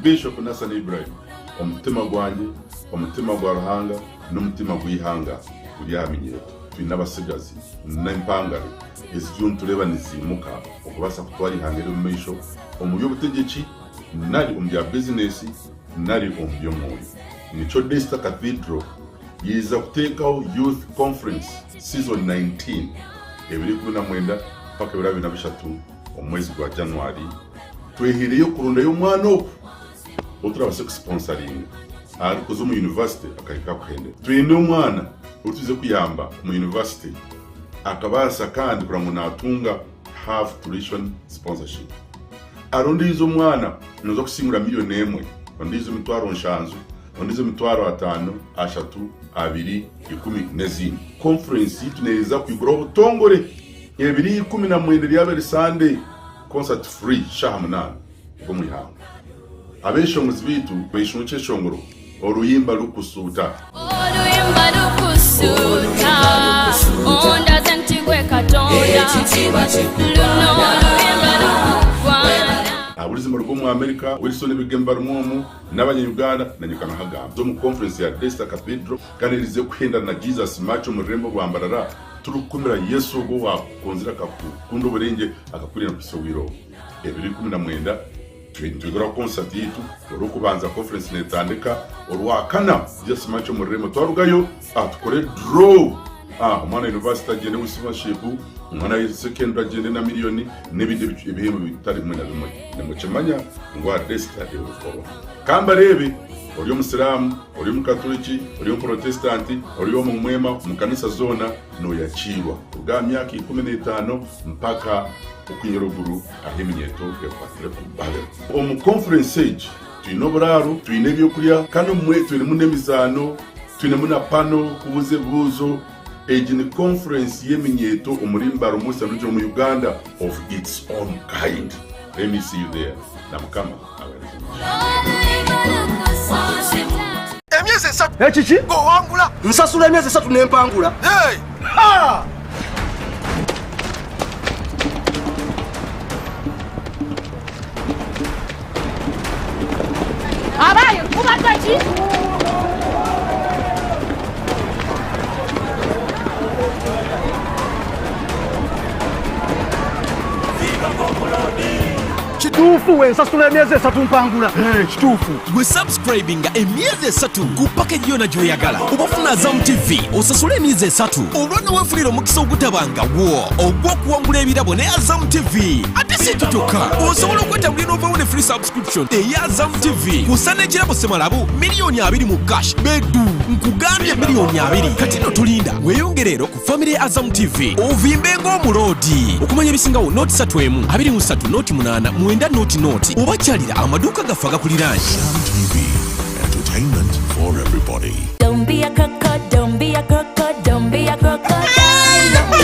Bishop Nassan Ibrahim, omutima gwangye, omutima gwa Ruhanga n'omutima gw'eihanga guri aha minyeeto. Twine abatsigazi n'empangare eziriyo nitureeba niziimuka okubaasa kutwara eihanga eri omu maisho omu by'obutegyeki nari omu bya bizinesi nari omu by'omwoyo. Nikyo Desta Cathedral yaija kuteekaho Youth Conference Season 19 ebiro 19 mpaka ebiro 23 omu mwezi gwa January. Twehaireyo kurondayo omwana ogu ou turabaase kusiponsaringa arikuza omu yunivasite akahika akuhendera. Twine omwana ou twize kuyamba omu yunivasite akabaasa kandi kureba ngu naatunga half tuition sponsorship. Hariho ondiijo omwana nooza kusingura miriyoni emwe, ondiijo 700,000, ondiijo 500,000, 3, 2, 10 n'ezindi. Conference yaitu neeza kwiguraho obutongore ebiro 19 ryaba eri Sunday, concert free shaaha munaana ogw'omu ihangwe. Abeshongozi baitu beshonga ekyeshongoro Oruyimba Rukusuuta. Oluyimba lukusuuta, ondaze nti gwe Katonda, luno oluyimba lukugwana. Ahabw'oruzimba rw'omu Amerika, Wilson Ebigembe Barimwomu n'abanya-Uganda nanye nkanahagamba omu conference ya Desta Cathedral kandi erize kuhendana na Jesus March omu rurembo rwa Mbarara turikukumira Yesu ogwo owakukunzire akakukunda oburengye akakurinda kuhitsya obwire obu. Ebiro 19 Nitwiguraho concert yaitu orwokubanza conference netandika orwakana just march omu rurembo twarugayo ah, tukore draw ah, omwana university agyende with scholarship omwana wa secondary agyende na million n'ebindi ebihembo bitari bimwe na bimwe nimukimanya ngu aha Desta ebikorwa kambareebe ori omusiraamu ori omukaturiki ori omuprotestant ori omu mwema omu kanisa zoona noyakiirwa kuruga aha myaka 15 mpaka Okwinyoroguru ahu eminyeeto ekwatire omu Babel. Omu conference egi twine oburaaro, twine ebyokurya kandi obumwe twinemu n'emizaano, twinemu na pano kubuuza ebibuuzo. Egi ni conference y'eminyeeto omuri Mbare omu Western Region omu Uganda of its own kind. Let me see you there na Mukama abahereze omugisha. Emyezi esatu. Ekiki? Ng'owangula. Nsasula emyezi esatu ne mpangula. Hey! Ha! Abaye kubadde ki? Kituufu wensasula emyezi esatu mpangula. Kituufu. Gwe subscribinga emyezi esatu ku package yona gyoyagala oba ofuna Azam TV osasule emyezi esatu olwo nowefunira omukisa ogutabangawo ogw'okuwangula ebirabo ne Azam TV. Ate si ekyo kyokka, osobola okwetambulira n'ovaawo ne free subscription eya Azam TV kusa n'ekirabo semalabu 20,000,000 mu cash bedu. Nkugambye 20,000,000. Kati no tulinda weeyongere ero ku famire ya Azam TV ovimbe ng'omuloodi. Okumanya ebisingawo noti satu emu abiri mu satu noti munaana mwenda noti noti oba kyalira amaduuka gaffe agakuliraanye. Azam TV, entertainment for everybody. Don't be be a croco, don't be a croco, don't be a crocodile.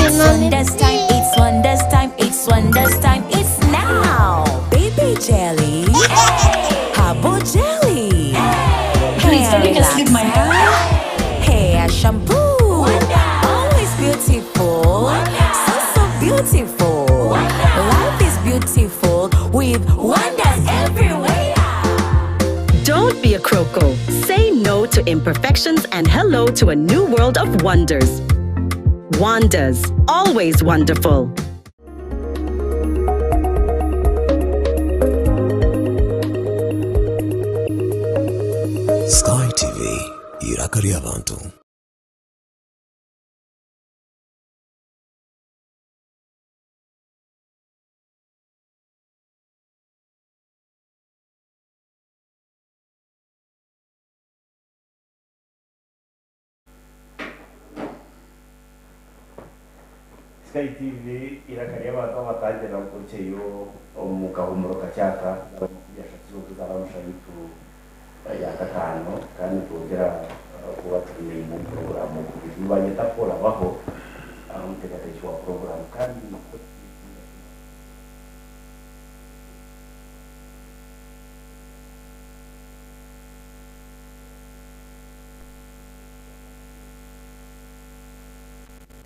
It's wonders time, it's wonders time, it's wonders time, it's now. Baby jelly, herbal jelly, Please, can you just leave my hair? Hair shampoo, always beautiful, so so beautiful. Life is beautiful with wonders everywhere. Don't be a croco. Say no to imperfections and hello to a new world of wonders. Wonders, always wonderful. Sky TV, iraka ry'abantu. Sky TV iraka ry'abantu abatangira gukurikiyeyo omu kahumuro kakyaka byashatu z'okuzara omushayitu ya katano kandi twongera kuba turi mu porogaramu nibanyeta Paul abaho omuteekateeki wa porogaramu kandi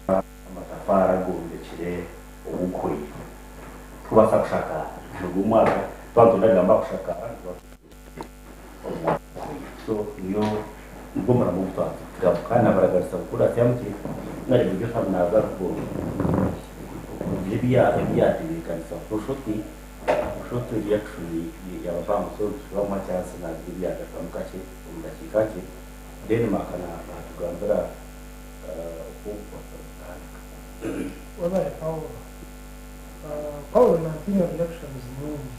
amatafari agombekire obukwe tubaasa kushakara ogu omwaka twaba tundagamba kushakara so niyo nibwo muramo gutwara kandi abaragarisa gukura tyamuke nari buryo naza kugira ebyatebeekanisa shoti shoti reaction yabapangu so tubamu chance nagira ebyagarukamu kakye omu dakiika kakye then makana batugambira oku kutandika. Wabaye Paulo. Paulo nantinya reactions nyingi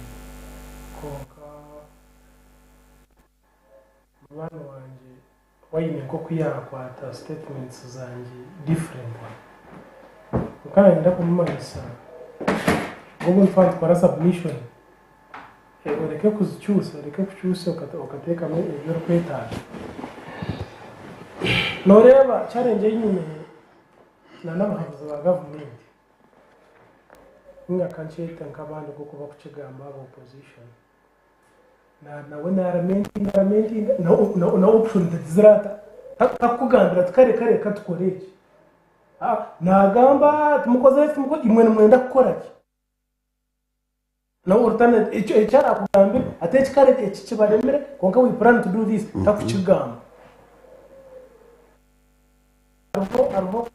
konka mubano wanje wayine nko kuyakwata statements zanje different one mukana nenda kumumanyisa Google Fund kora submission oreke kuzikyusa oreke kukyusa okateekamu ebyorikwetaaga noreeba challenge enyine n'abahabuzi ba gavumenti ninga kankyeta nk'abandi nk'oku bakukigamba aba opposition nawe naramentinga na option tazirata takugambira ati kare kare katukore eki nagamba tumukoze tumukoze imwe nimwenda kukora ki na alternate ekyo ekyarakugambira ate ekikare eki kibaremere konka we plan to do this takukigamba hariho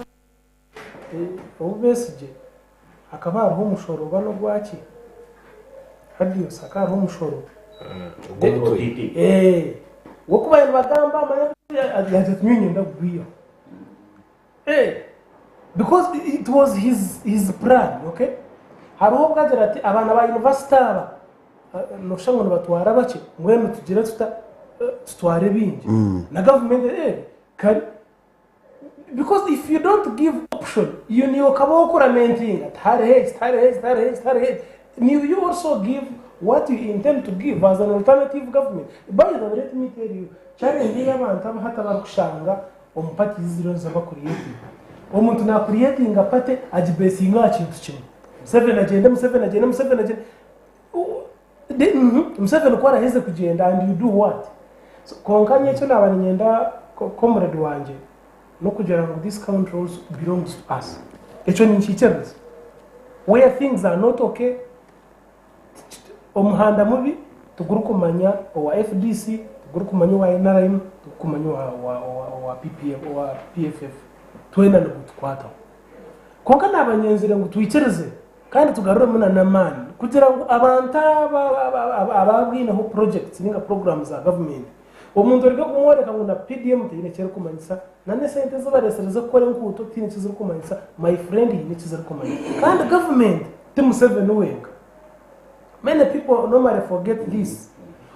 obu Besigye hakaba hariho omushoro oba n'ogwaki hadios hakaba hariho omushoro wokuba nibagamba nyenda kugwiyaho because it was his plan, okay? Hariho obwagira ati abaana ba university aba noshusha ngu nibatwara bakye mbwenu tugire tutware bingi na government kari because if you don't give option you niyo okaba okuramentinga tihariho eki you also give what you intend to give as an alternative government. By the way, let me tell you, challenge y'abantu abahata barikushanga omu parties ziriyo nizaba creative. Omuntu na creating a party agibesinga aha kintu kimwe. Museveni agende, Museveni agende, Museveni agende. Museveni ku araheze kugyenda and you do what? So, konka nyekyo naba niinyenda comrade wangye n'okugira ngu this country also belongs to us. Ekyo ninkiikiriza. Where things are not okay, omuhanda mubi tugurikumanya owa FDC, tugurikumanya owa NRM, tugurikumanya owa PPF, owa PFF. Twena nigutukwataho. Konka nabanyenzire ngu twikirize kandi tugaruremu n'amaani kugira ngu abantu ababwineho projects ninga programs za government omuntu orige kumworeka ngu na PDM tiine ekirikumanyisa na n'esente zibaresereze kukora enkuuto tiine ekizirikumanyisa my friend hiine ekizirikumanyisa kandi government ti Museveni wenka. Many people normally forget this.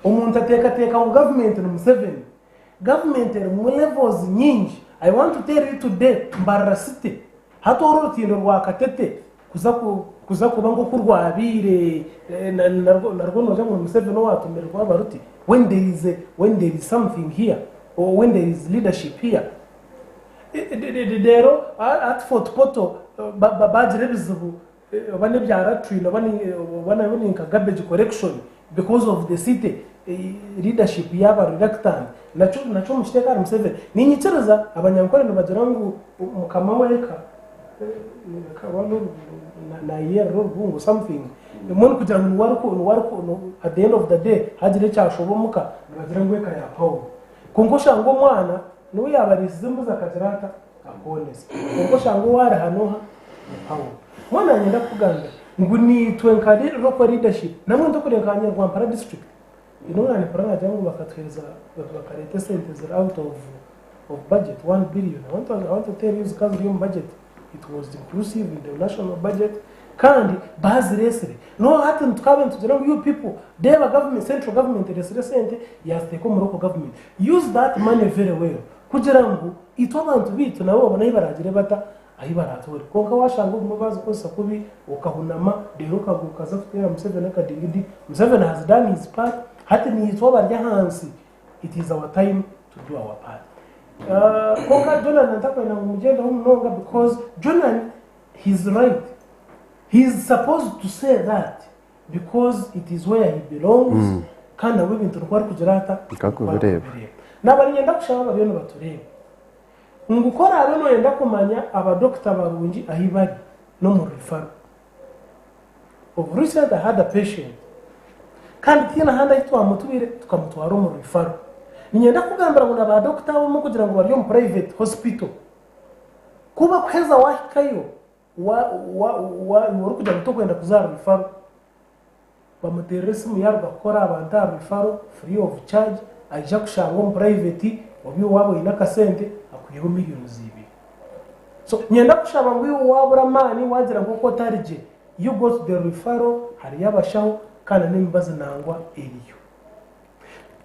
Omuntu ateekateeka ngu government ni Museveni. Government erimu levels nyingi. I want to tell you today, Mbarara City hati oru orutindo rwa Katete kuza kuba nk'oku rwabiire narwo nogira ngu Museveni owatumire rwaba ruti when there is something here or when there is leadership here. Reero hati Fort Portal bagira ebizibu oba n'ebya latrine oba oba nayo ni nka garbage collection because of the city leadership yaaba reluctant nakyo nakyo mukiteeke ahari Museveni. Niinyikiriza Abanyankore nibagira ngu mukama w'eka nayeyerera orubungo something mbwenu kugira ngu niwe ariku niwe ariku at the end of the day hagira ekyashoba omuka nibagira ngu eka ya Paulo. Kwonka oshanga omwana niwe yaabariisize embuzi akagira ata? Akooneza. Kwonka oshanga owaariha n'oha? Ni Paulo. Mbwenu naanye nda kukugambira ngu naitwe nka local leadership nabwo nitukureeba nka Rwampara district, Ino naanikora naagira ngu bakatuheereza bakareeta esente ziri out of of budget, one billion. I want to, I want to tell you zikaba ziri omu budget, it was inclusive in the national budget kandi baazireesire. No hati tukaba nitugira ngu you people reeba government, central government ereesire esente yaaziteeka omu local government. Use that money very well kugira ngu itwe abantu baitu nabo babone ahi baraagire bata ahi baraatoore. Kwonka waashanga obumwe baazikozesa kubi, okahunama reero okagwa okaza kuteera Museveni akadingidi. Museveni has done his part, hati naitwe abari ahansi it is our time to do our part. Kwonka Jonan ntakwenda ngu mugyendeho munonga because Jonan he is right. He is supposed to say that because it is where he belongs kandi nawe ebintu nikwo arikugira ata? Nikwo arikubireeba. Naaba niinyenda kushaba abariyo nibatureeba Ngu ku oraabe nooyenda kumanya abadokita barungi ahi bari, n'omu referral. Of recent I had a patient kandi tihaine ahandi ahi twamutwire tukamutwara omu referral. Niinyenda kukugambira ngu na baadokita abamwe kugira ngu bari omu private hospital, ku bakuheza waahikayo, wa, wa, wa, iwe orikugira ngu tokwenda kuza aha referral, Bamuteerera esimu yaaruga kukora abantu aha referral free of charge aija kushanga omu private oba iwe waaba oine akasente akwiheho millions ibiri. So niinyenda kushaba ngu iwe waabura amaani waagira nk'oku otari gye you go to the referral hariyo abashaho kandi n'emibazi nangwa eriyo.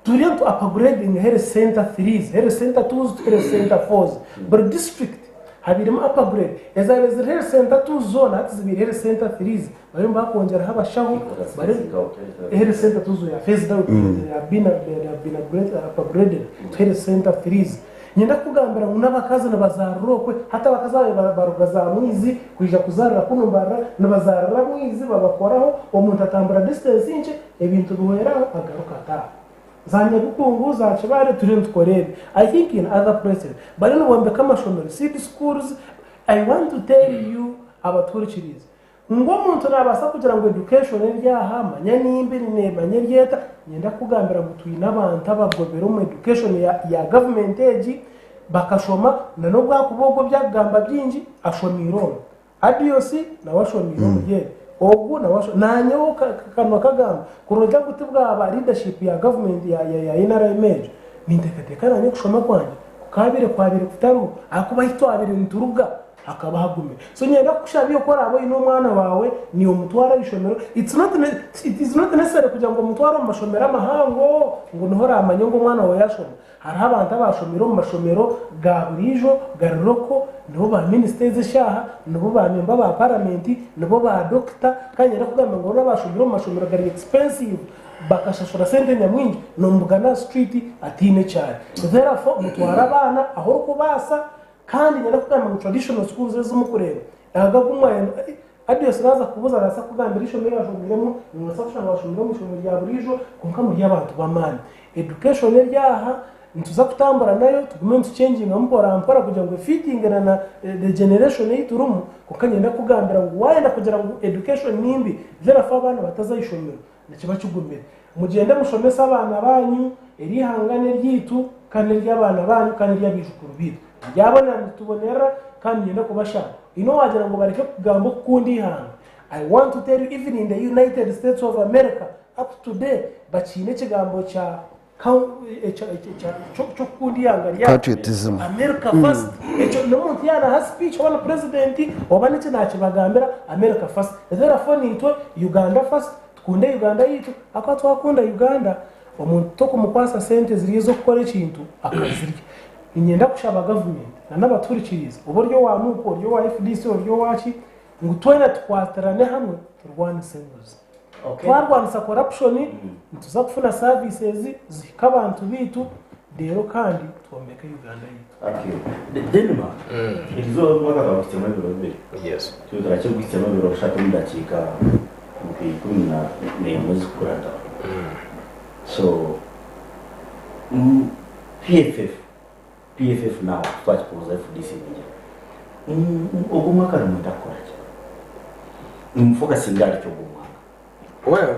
Turiyo nitu upgradinga health center threes, health center twos to health center fours. Buri district habairemu upgrade. Ezabaire ziri health center twos zoona hati zibaire health center threes. Bariyo nibakwongyeraho abashaho, bari health center twos ya phased out, they have been, they have been upgraded, upgraded to health center threes. Niinyenda kukugambira ngu n'abakazi nibazaarira okwe, hati abakazi ababaire baruga za Mwizi kwija kuzaarira kunu Mbarara, nibazaarira Mwizi babakoraho, omuntu atambura distance nkye, Ebintu bihwera aho agaruka ataaha. Za Nyabikungu, za Kibaale turiyo nitukora ebi. I think in other places bariyo nibombeka amashomero, seed schools. I want to tell you abatuhurikiriize ngu omuntu naabaasa kugira ngu education eri aha, manya nimbi, manya eri eta. Niinyenda kukugambira ngu twine abantu abagobire omu education ya ya government egi bakashoma na n'obu akuba ogwo ebi akugamba bingi ashomiire omu. Adios nawe ashomiire omuri ebi. Ogu nawe asho naanye ou kanwa kagamba kuruga ngu tibwaba leadership ya government ya ya nrm egyo ninteekateeka naanye okushoma kwangye kukaabaire kwabaire kutariho ahakuba ahi twabaire nituruga hakaba hagumire. So niinyenda kukushaba iwe ku oraabe oine omwana waawe niiwe omutware aha ishomero it's not it is not necessary kugira ngu omutware omu mashomero amahango ngu niho oraamanye ngu omwana waawe yaashoma. Hariho abantu abaashomeire omu mashomero ga buriijo gari local, nibo ba minisita ezi eshaaha, nibo ba memba ba paramenti, nibo ba dokita, kandi niinyenda kugamba ngu hariho n'abaashomeire omu mashomero gari expensive bakashashura sente nyamwingi n'omubugana aha street ataine eki ari. Therefore mutware abaana ahu orikubaasa kandi niinyenda kugamba ngu traditional schools ezi murikureeba, aga agu mwayenda Adios naaza kukubuuza naabaasa kukugambira eishomero eri washomiiremu, noobaasa kushanga washomiire omu ishomero rya buriijo kwonka muri abantu b'amaani. Education eri aha nituza kutambura nayo tugume nituchenjingamu mpora mpora kugira ngu efiitinge na na the generation ei turimu kwonka niinyenda kukugambira ngu waayenda kugira ngu education ni mbi therefore abaana bataza aha ishomero nikiba kigumire. Mugyende mushomese abaana baanyu, eri ihanga n'eryaitu kandi n'ery'abaana baanyu kandi n'ery'abaijukuru baitu. Muryabonera nitubonerera kandi niinyenda kubashaba. Haine owaagira ngu bareke kugamba okukunda eihanga. I want to tell you even in the United States of America up to today bakiine ekigambo kya ky'okukunda eihanga ryabo. Patriotism. America first. Ekyo n'omuntu yaaba naaha speech oba ni president oba niki naakibagambira America first. Therefore naitwe Uganda first. Tukunde Uganda yaitu ahakuba twakunda Uganda omuntu tokumukwasa sente ziri ezokukora ekintu akazirya. Niinyenda kushaba gavumenti na n'abatuhurikiriize oba ori owa Nup, ori owa FDC, ori owaki ngu twena tukwatirane hamwe turwanise enguzi. Twarwanisa corruption nituza kufuna services zihike abantu baitu. Reero kandi twombeke Uganda yaitu. Okay. Denmark, erizooba omwaka gwaguhitsemu ebiro bibiri. Yes. Turiyo turakiguhitsemu ebiro bishatu omu dakiika nka 11 ezikukurataho. So, PFF, PFF now twakikubuuza FDC negira. Ogu omwaka nimwenda kukora ki? Nimufokasinga ahari ki ogu omwaka? Well,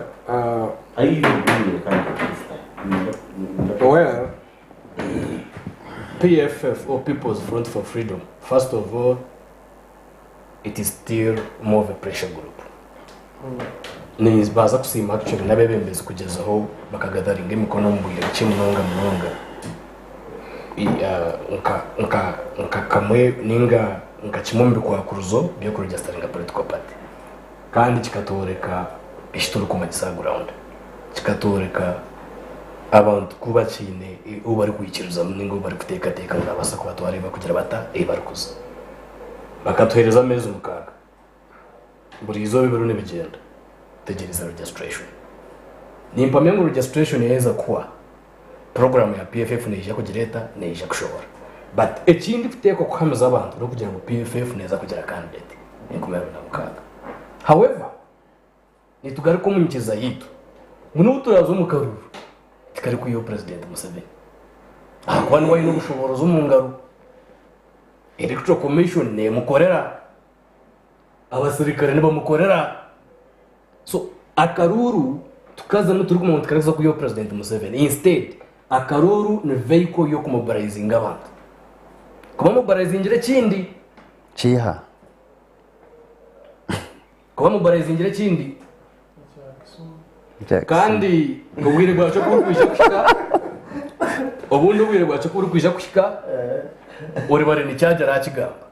Are you even doing the kind of this time? Well, PFF or People's Front for Freedom, first of all, it is still more of a pressure group. Nibaza kusiima actually n'abebembezi kugyezaho bakagatheringa emikono omu bwire bukye munonga munonga nka nka nka kamwe ninga nka kimwe omu bikwakurizo by'okuregisteringa political party. Kandi kikatworeka eki turikumanyisa aha ground. Kikatworeka abantu ku bakiine ou barikwikirizamu ninga ou barikuteekateeka ngu naabaasa kubatwara ahu barikugira bata, ahu barikuza. Bakatuheereza ameezi mukaaga. Buri izooba ebiro nibigyenda tegyerize registration. Nimpamya ngu registration yaaheza kuhwa, puroguraamu ya PFF neija kugira eta? Neija kushohora. But eki ndikuteekwa kuhamiza abantu n'okugira ngu PFF neeza kugira candidate 2026. However, nitugaruka omu nyikiriza yaitu ngu n'obu turaaze omu karuuru, tikarikwihaho Purezidenti Museveni ahakuba niwe aine obushoboorozi omu ngaro. Electoral Commission neemukorera, abasirikare nibamukorera. So akaruuru tukazamu turikumanya ngu tikarikuza kwihaho Purezidenti Museveni. Instead, akaruuru ni vehicle y'okumobilizinga abantu. Kubamobilizingira ekindi. Kiiha? Kubamobilizingira ekindi. Kandi obwire bwakyo ku burikwija kuhika, obundi obwire bwakyo ku burikwija kuhika, oribare nikyagira arakigamba.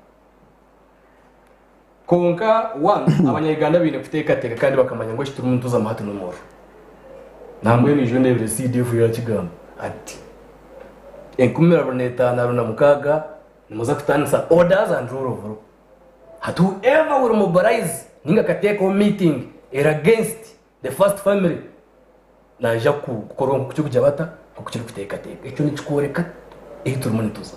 Kwonka one, abanya-Uganda baine kuteekateeka kandi bakamanya ngu eki turimu nituzamu hati n'omuriro. Nambwenu ijo ndeebire CDF yaakigamba ati 2056 nimuza kutandisa orders and rule of law. Hati whoever will mobilize ninga akateekaho meeting eri against the first family naija kukorwa nk'oku kirikugira bata, nk'oku kirikuteekateeka. Ekyo nikikworeka ahu turimu nituza.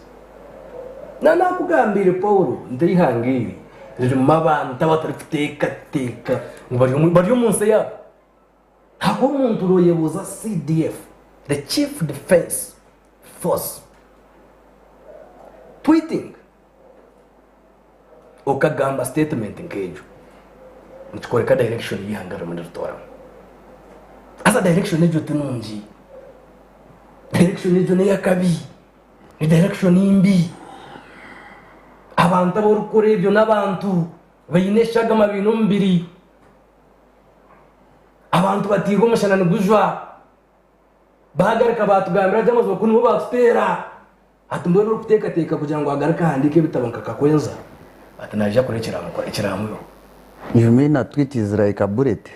Na naakugambiire Paulo nti eihanga eri ririmu abantu abatarikuteekateeka ngu bari omu bari omu nsi eyaabo. Ahakuba omuntu orooyebuuza CDF, the Chief Defence Force, tweeting okagamba statement nk'egyo nikikworeka direction y'eihanga ririmu niritoramu. Haza direction egyo ti nungi, direction egyo n'ey'akabi, ni direction mbi. Abantu abu orikukora ebyo n'abantu baine eshagama baine omubiri. Abantu batiirwe omushana nigujwa, baagaruka baatugambira gye amazima ku nibo baatuteera. Hati mbwenu orikuteekateeka kugira ngu agaruke ahandiike ebitabo nka Kakwenza, ati naija kora ekiramubeho. You mean a tweet is like a bullet?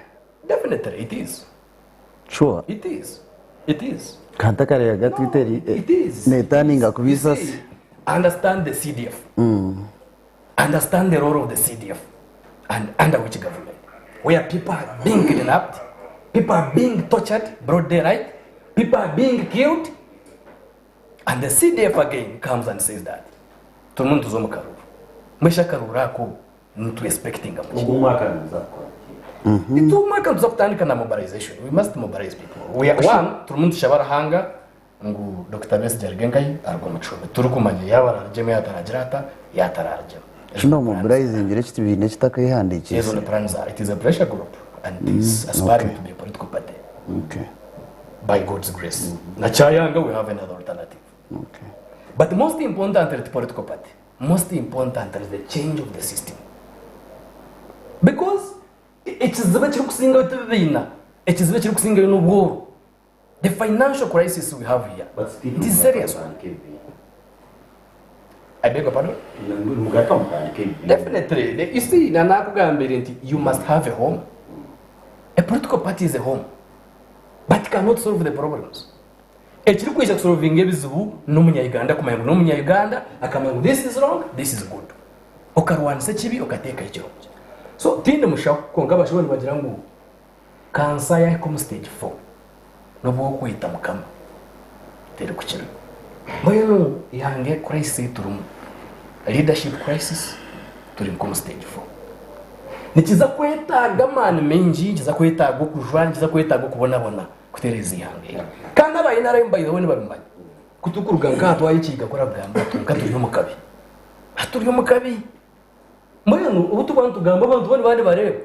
Definitely it is. Sure. It is. It is. Ka ntakareebaga Twitter It is. neetaninga kuba eisasi. Understand the CDF. Understand the role of the CDF and under which government where people are being kidnapped, people are being tortured, broad daylight, people are being killed, and the CDF again comes and says that turimu nituza omu karuuru. Mbwenu shi akaruuru ako nitu expectinga muki? Ogu omwaka nimuza kukora ki? Itwe omwaka nituza kutandika na mobilization. We must mobilize people. We are, one, turimu nitushaba Ruhanga ngu Dokita Besigye aruge nkahi? Aruge omu kihome. Turikumanya yaaba ararugyemu yaaba ataragira ata? Yaaba atararugyemu. Shi nomobilizingira ekibiina Ezo ekitakeehandiikiise? ni plan za it is a pressure group and it is aspiring to be a political party Okay. by God's grace. Na kyayanga we have another alternative. Okay. But most importantly ti political party. Most importantly is the change of the system. Because ekizibu ekirikusingayo ti bibiina, ekizibu ekirikusingayo n'obworo. The financial crisis we have here, But still it is serious. mutandike ebibiina. I beg your pardon? Mugaruka mutandike ebibiina. Definitely. You see, na nakugambire nti you must have a home. A political party is a home. But cannot solve the problems. Ekirikwija kusolvinga ebizibu n'omunya-Uganda kumanya ngu n'omunya-Uganda akamanya ngu this is wrong, this is good. Okarwanisa ekibi okateekaho ekirungi. So tindi mushaho kwonka abashaho nibagira ngu kansa yahika omu stage 4 n'obu okweta mukama terikukira. Mbwenu eihanga crisis ei turimu, leadership crisis, turi nk'omu stage four. Nikiza kwetaaga amaani maingi, nikiza kwetaaga okujwa, nikiza kwetaaga okubonabona kutereeza eihanga eri. Kandi aba NRM by the way nibabimanya. Ku turikuruga nk'aha twayekiika kuri kugamba kwonka turi omu kabi. Hati turi omu kabi. Mbwenu obu turikuba nitugamba abantu bo nibaba nibareeba.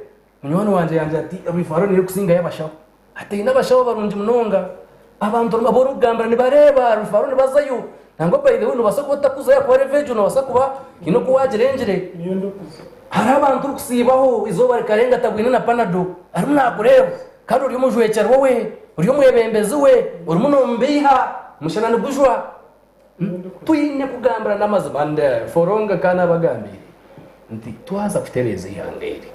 Munywani wangye yangira ati Rwifaro niyo erikusingayo abashaho. Hati eine abashaho barungi munonga. Abantu abu orikugambira nibareeba, Rwifaro nibazayo. Nangwa by the way nobaasa kuba otakuzayo ahakuba level egyo nobaasa kuba haine oku waagirengire. Hariho abantu orikusiibaho eizooba rikarenga atagwine na panado arimu naakureeba kandi ori omujwekyerwa we, ori omwebembezi we, orimu noomubeiha, omushana nigujwa. Twine kugambirana amazima and for long ka nabagambiire nti twaza kutereeza eihanga eri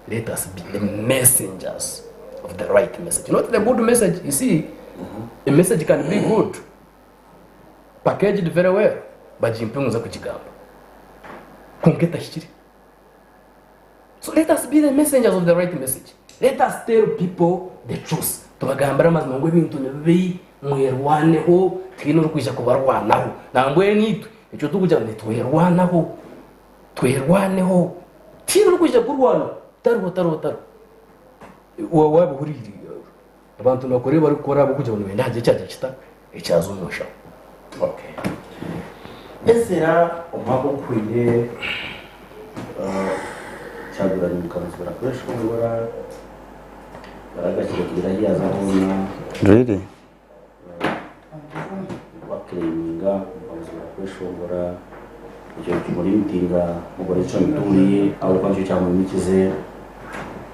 let us be the messengers of the right message not the good message you see a message can be good packaged very well bagimpe ngu nze kugigamba kwonka etahikire. So let us be the messengers of the right message. Let us tell people the truth. Tubagambire amazima ngu ebintu ni bibi, mwerwaneho, tihaine orikwija kubarwanaho. Nambwenu itwe nikyo turikugira ngu nitwerwanaho. Twerwaneho. Tihaine orikwija kukurwanaho. Tariho, tariho, tariho. Waabihuriire, abantu nibakora ebi barikukora ahabw'okugira ngu nibenda hagire ekyagira kita? Ekyaza omu nshaho. Okay. Ezera omwaka oguhweire Kyagulanyi mukamuzibira kweshongora baragakire kugira ahi yaaza hoona. Really? Bakuclaiminga mukamuzibira kweshongora ekyo nikimurimitinga mugore ekyo mituuriye ahabw'okuba nikyo kyamwimikize.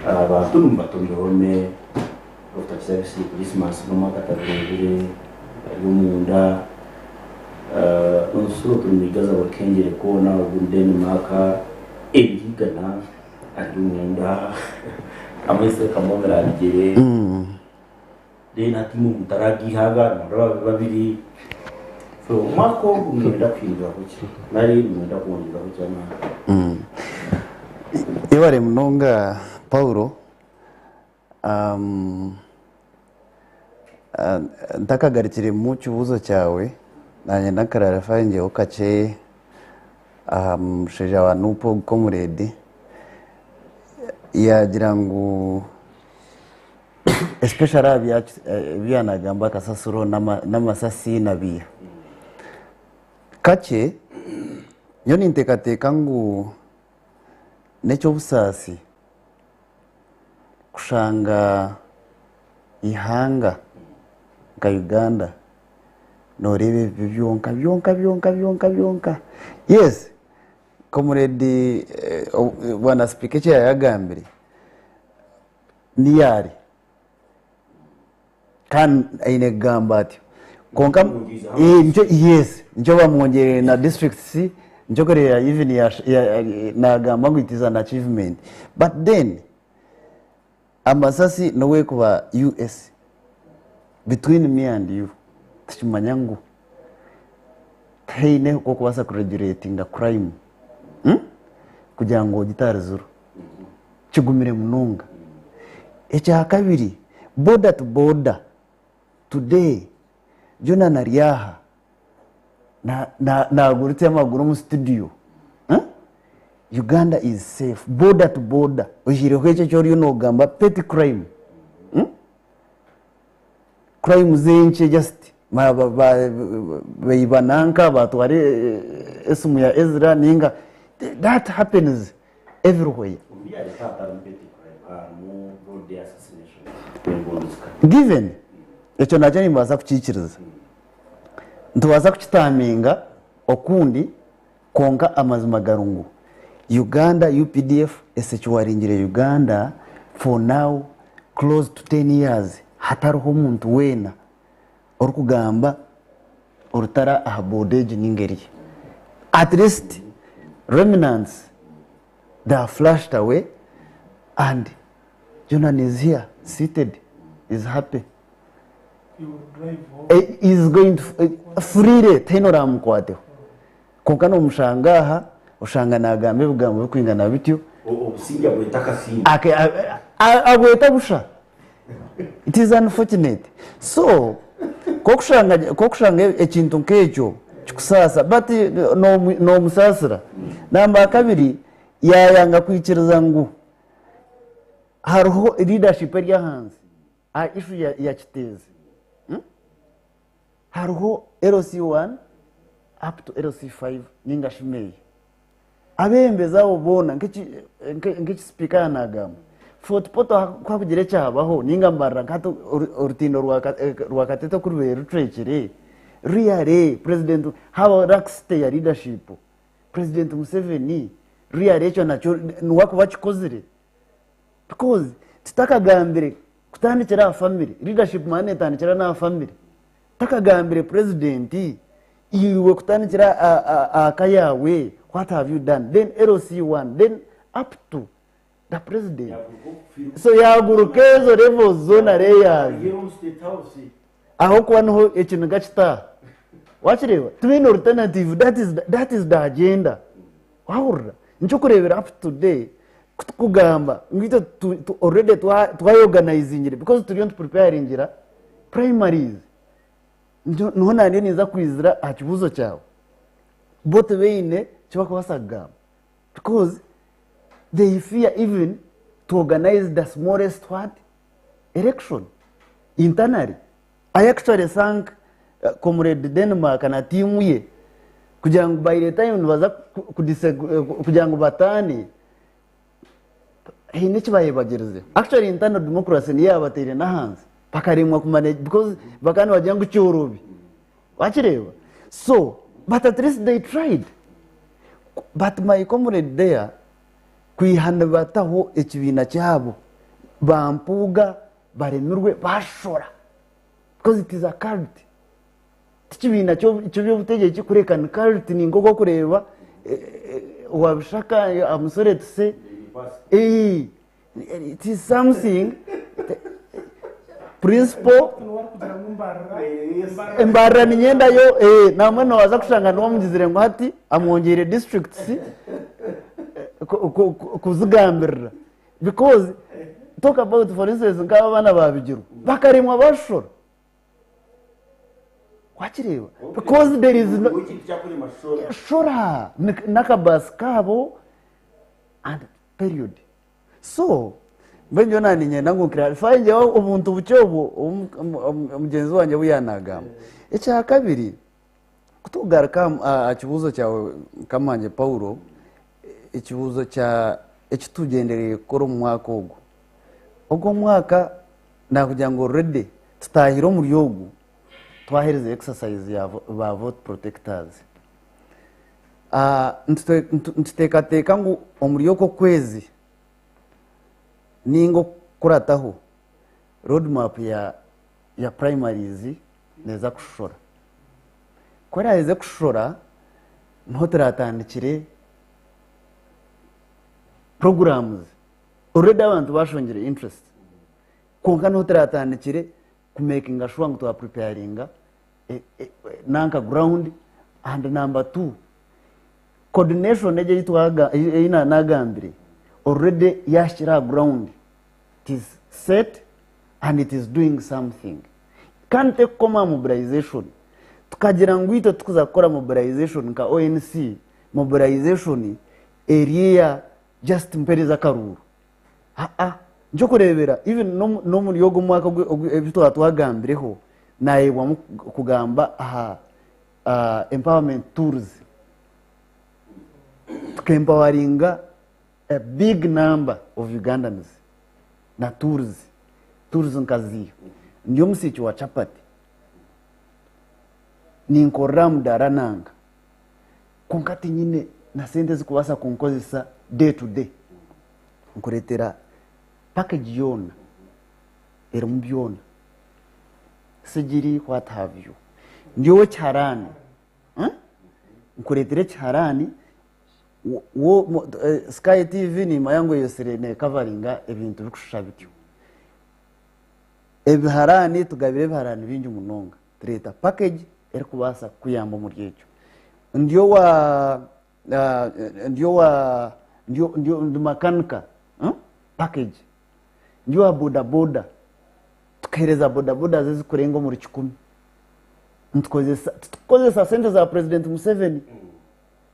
Abantu nimubatomera orume. Dokita Kizza Besigye Christmas n'omwaka atabirengire ari omunda N'omusuro turimuigaza buri kengyere koona ogu ni Denmark ebirigana ari omunda amaiso kamwomera aha bigyere then hati imwe mutaragihaga nimuraba babiri so omwaka ogu nimwenda kuhinduraho ki nari nimwenda kwongyeraho ki amaani? Yebare munonga Paulo. Ntakagarukiremu kibuuzo kyawe, naanye nakararifayingireho kakye aha mushaija wa Nup ogu Comrade, yaagira ngu especially aha bi yaaba naagamba kasasiro n'amasasi na biiha. Kakye, nyowe ninteekateeka ngu n'eky'obusaasi kushanga eihanga nka Uganda nooreeba ebibi byonka byonka byonka byonka byonka. Yes, Comrade Bwana Sipiika eki yaayagambire niyo ari kandi aine kugamba atyo kwonka nikyo yes nikyo bamwongyereire na districts nikyo kureeba even nagamba ngu it is an achievement but then amasasi nobu ekuba US between me and you tukimanya ngu tihaine oku orikubaasa ku regulatinga crime kugira ngu ogitarizirwe. Kigumire munonga. Ekyakabiri, border to border, today Jonah ari aha nagurutsya amaguru omu studio, Uganda is safe, border to border, oihireho ekyo eki oriyo nogamba petty crime, crimes enkye just baiba nanka batwara esimu ya Ezra ninga, that happens. everywhere. Given ekyo nakyo nimbaasa kukiikiriza. Nitubaasa kukitaaminga okundi kwonka amazima gari ngu Uganda updf esecuwaringire Uganda for now close to ten years hatariho omuntu weena orikugamba orutara aha boda egi ninga eriya. At least remnants they are flushed away and Jonan is here seated is happy. Eh, is going to eh, freely tihaine oramukwateho. Kwonka nomushanga aha oshanga nagamba ebigambo birikwingana bityo. Obusingye abweta akasinge. Abweta busha. It is unfortunate. So, Kokushanga kokushanga ekintu nk'ekyo kikusaasa but nomusaasira. Namba kabiri yayanga kwikiriza ngu hariho leadership eri ahansi aha issue ya, ya Kiteezi. Hariho LC1 up to LC5 ninga shi meeya. Abeebembezi abo boona nk'eki sipiika yaanagamba, Fort Portal ku hakugira ekyabaho nainga mbarira nka hati orutindo rwa Katete oku rubaire rucwekire, really President haabaho laxity ya leadership, President Museveni really ekyo nakyo niwe akuba akikozire? Because tutakagambire kutandikira aha family, leadership manya netandikira n'aha family. Tutakagambire president iwe kutandikira aha ka yaawe what have you done? Then LC1 then up to the president. So yaguruka ezo levels zoona layers. Ahabw'okuba niho ekiniga kitaaha. Wakireeba? Tibaine alternative that is, that is the agenda. Wahurira? Nikyo kureebera up to today ku tukugamba ngu itwe tu, tu, already twa, twayorganizingire because turiyo nitupreparingira primaries. Nikyo niho nariyo ninza kwizira aha kibuuzo kyawe. Bo tibaine eki barikubaasa kugamba because they fear even to organize the smallest what? Election internally. I actually thank Comrade Denmark na tiimu ye kugira ngu by the time nibaza kugira ngu bataane haine eki bayebagyerizeho. Actually internal democracy niyo yabateire n'ahansi bakaremwa ku manage because bakaba nibagira ngu kyorobi. Wakireeba? So but at least they tried. But my comrade there kwiha nibataho ekibiina kyabo ba Mpuuga baremirwe bashora. Because it is a cult. Ti kibiina ky'eby'obutegyeki kureka ni cult ni nk'oku orikureeba owabishaka amusore tuse. It is something principle embarira ninyendayo namwe nobaasa kushanga niwe omugizire ngu hati amwongyeire districts kuzigambirira. Because talk about for instance nk'aba abaana ba Bigirwa bakaremwa bashora. Wakireeba? Because there is no shora n'akabaasi kaabo and period. So mbwenu nyowe naninyenda ngu clarify nyewe obuntu bukye obwo obu mugyenzi wangye obu yanagamba. Ekya kabiri Kutugaruka aha kibuuzo kyawe mukama wangye Paulo, ekibuuzo kya eki tugyendereire kukora omu mwaka ogu. Ogu omwaka nakugira ngu already tutaahire omuri ogu twaheereza exercise ya ba vote protectors. Nituteekateeka ngu omuri oku okwezi ninga okukurataho road map ya primaries neeza kushora. Ku eraaheze kushora, niho turaatandikire programs. Already abantu baashongire interest. Kwonka niho turaatandikire kumekinga sure ngu twapreparinga nanka ground and number two, coordination egyo ei naagambire already yaahikire aha ground. It is set and it is doing something. Kandi tekukoma aha mobilization. Tukagira ngu itwe tikuza kukora mobilization nka ONC, mobilization eri eya just mpereza akaruuru. Aa, nikyo kureebera even n'omuri ogu omwaka ebi twaba twagambireho, nayebwamu kugamba aha empowerment tools. Tuka-empowaringa a big number of Ugandans na tools, tools nkaziiha. Ndi omusiiki wa chapati, ninkorera aha mudaara nanga kwonka tinyine na sente ezikubaasa kunkozesa day to day. Nkureetera package yoona erimu byona, sigiri what have you. Ndi ow'ekiharaani, nkureetera ekiharaani Sky TV nimanya ngu eyosire nekavaringa ebintu bikushusha bityo. Ebiharaani tugabire ebiharaani bingi munonga. Tureeta package erikubaasa kukuyamba omuri ekyo. Ndi owa ndi owa ndi makanika package. Ndi owa boda boda tukaheereza boda bodas ezikurenga omuri kikumi. Nitukozesa titukukozesa sente za President Museveni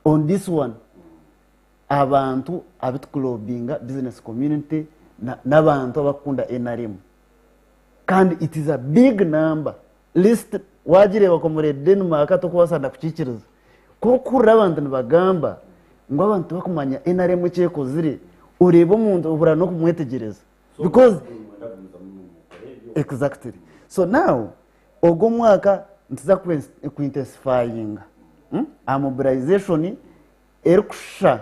on this one. Abantu abu tukulobinga business community na n'abantu abakukunda nrm kandi it is a big number list wagireeba Comrade Denmark tokubaasa na kukikiriza. Ku orikuhurira abantu nibagamba ngu abantu tibakumanya nrm eki ekozire oreeba omuntu obura n'okumwetegyereza because exactly so now Ogu omwaka nituza ku intensifyinga aha mobilization erikushusha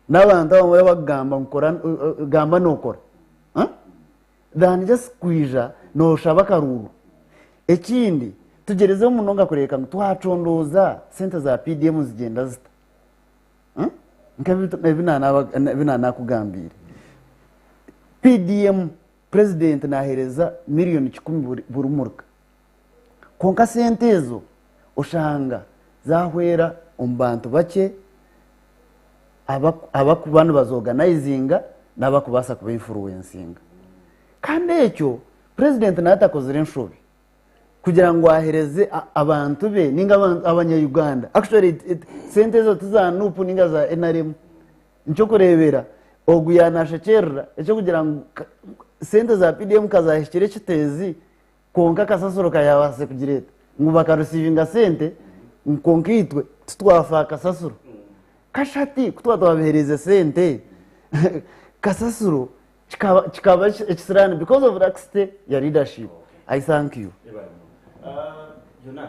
n'abantu abamwe abakugamba ngu kora gamba nokora than just kwija noshaba akaruuru. Ekindi tugyerezeho munonga kureebeka ngu twacondooza sente za PDM nizigyenda zita nk'ebi naanakugambiire. PDM Purezidenti naaheereza miriyoni kikumi buri muruka. Kwonka sente ezo oshanga zaahwera omu bantu bakye abarikuba nibazooganayizinga n'abarikubaasa kubainfuruwensinga. Kandi ekyo purezidenti naaba atakozire enshobe kugira ngu aheereze abantu be nainga abanya-Uganda. Actually sente ezo ti za Nup nainga za NRM. Nikyokureebera, ogu yaanashekyerera eky'okugira ngu sente za PDM kazahikire ekiteezi kwonka kasasiro kayabaasize kugira eta ngu bakarisiivinga sente kwonka itwe titwafa aha kasasiro. Kashati ku twaba twabaheereize sente kasasiro kikaba ekisiraani because of laxity ya leadership. I thank you. Jonah,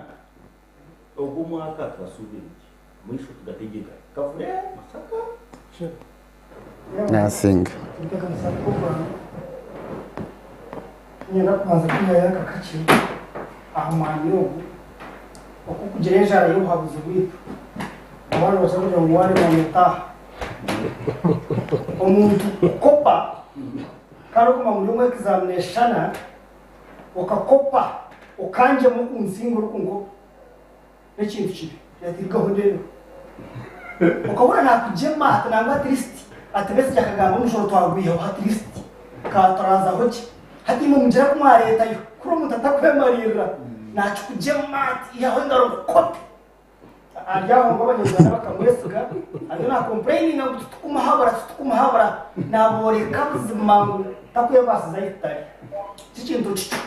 ogu omwaka tubasuubire ki? Mwisho tugategyeka Kavure, Masaka. Nasinga. Entebeekanisa y'okurwana. Niinyenda kubanza kwihayo aka kakye aha mwanya ogu oku kugira enjara y'obuhabuzi bwaitu. Abandi nibabaasa kugira ngu waarema nootaaha. Omuntu kukopa kandi okumanya ngu ndi omu exam neeshushana, okakopa okangyema okunsinga orikunkopa. N'ekintu kibi. Yatirugaho ndeebe. Okahurira nakugyema ati nangwa at least ati Besigye akagamba omushoro twagwihaho at least ka turazaho gye. Hati imwe mugira ku mwareetayo kuri omuntu atakwemariirira nakikugyema ati ihaho engaro nkukope. Ari aho ngu abanyarwanda bakamwesiga ariyo na complaininga ngu titukumuhabura titukumuhabura naboreka buzima ngu takwebaasiza ahi tutari. Tikintu kikyo.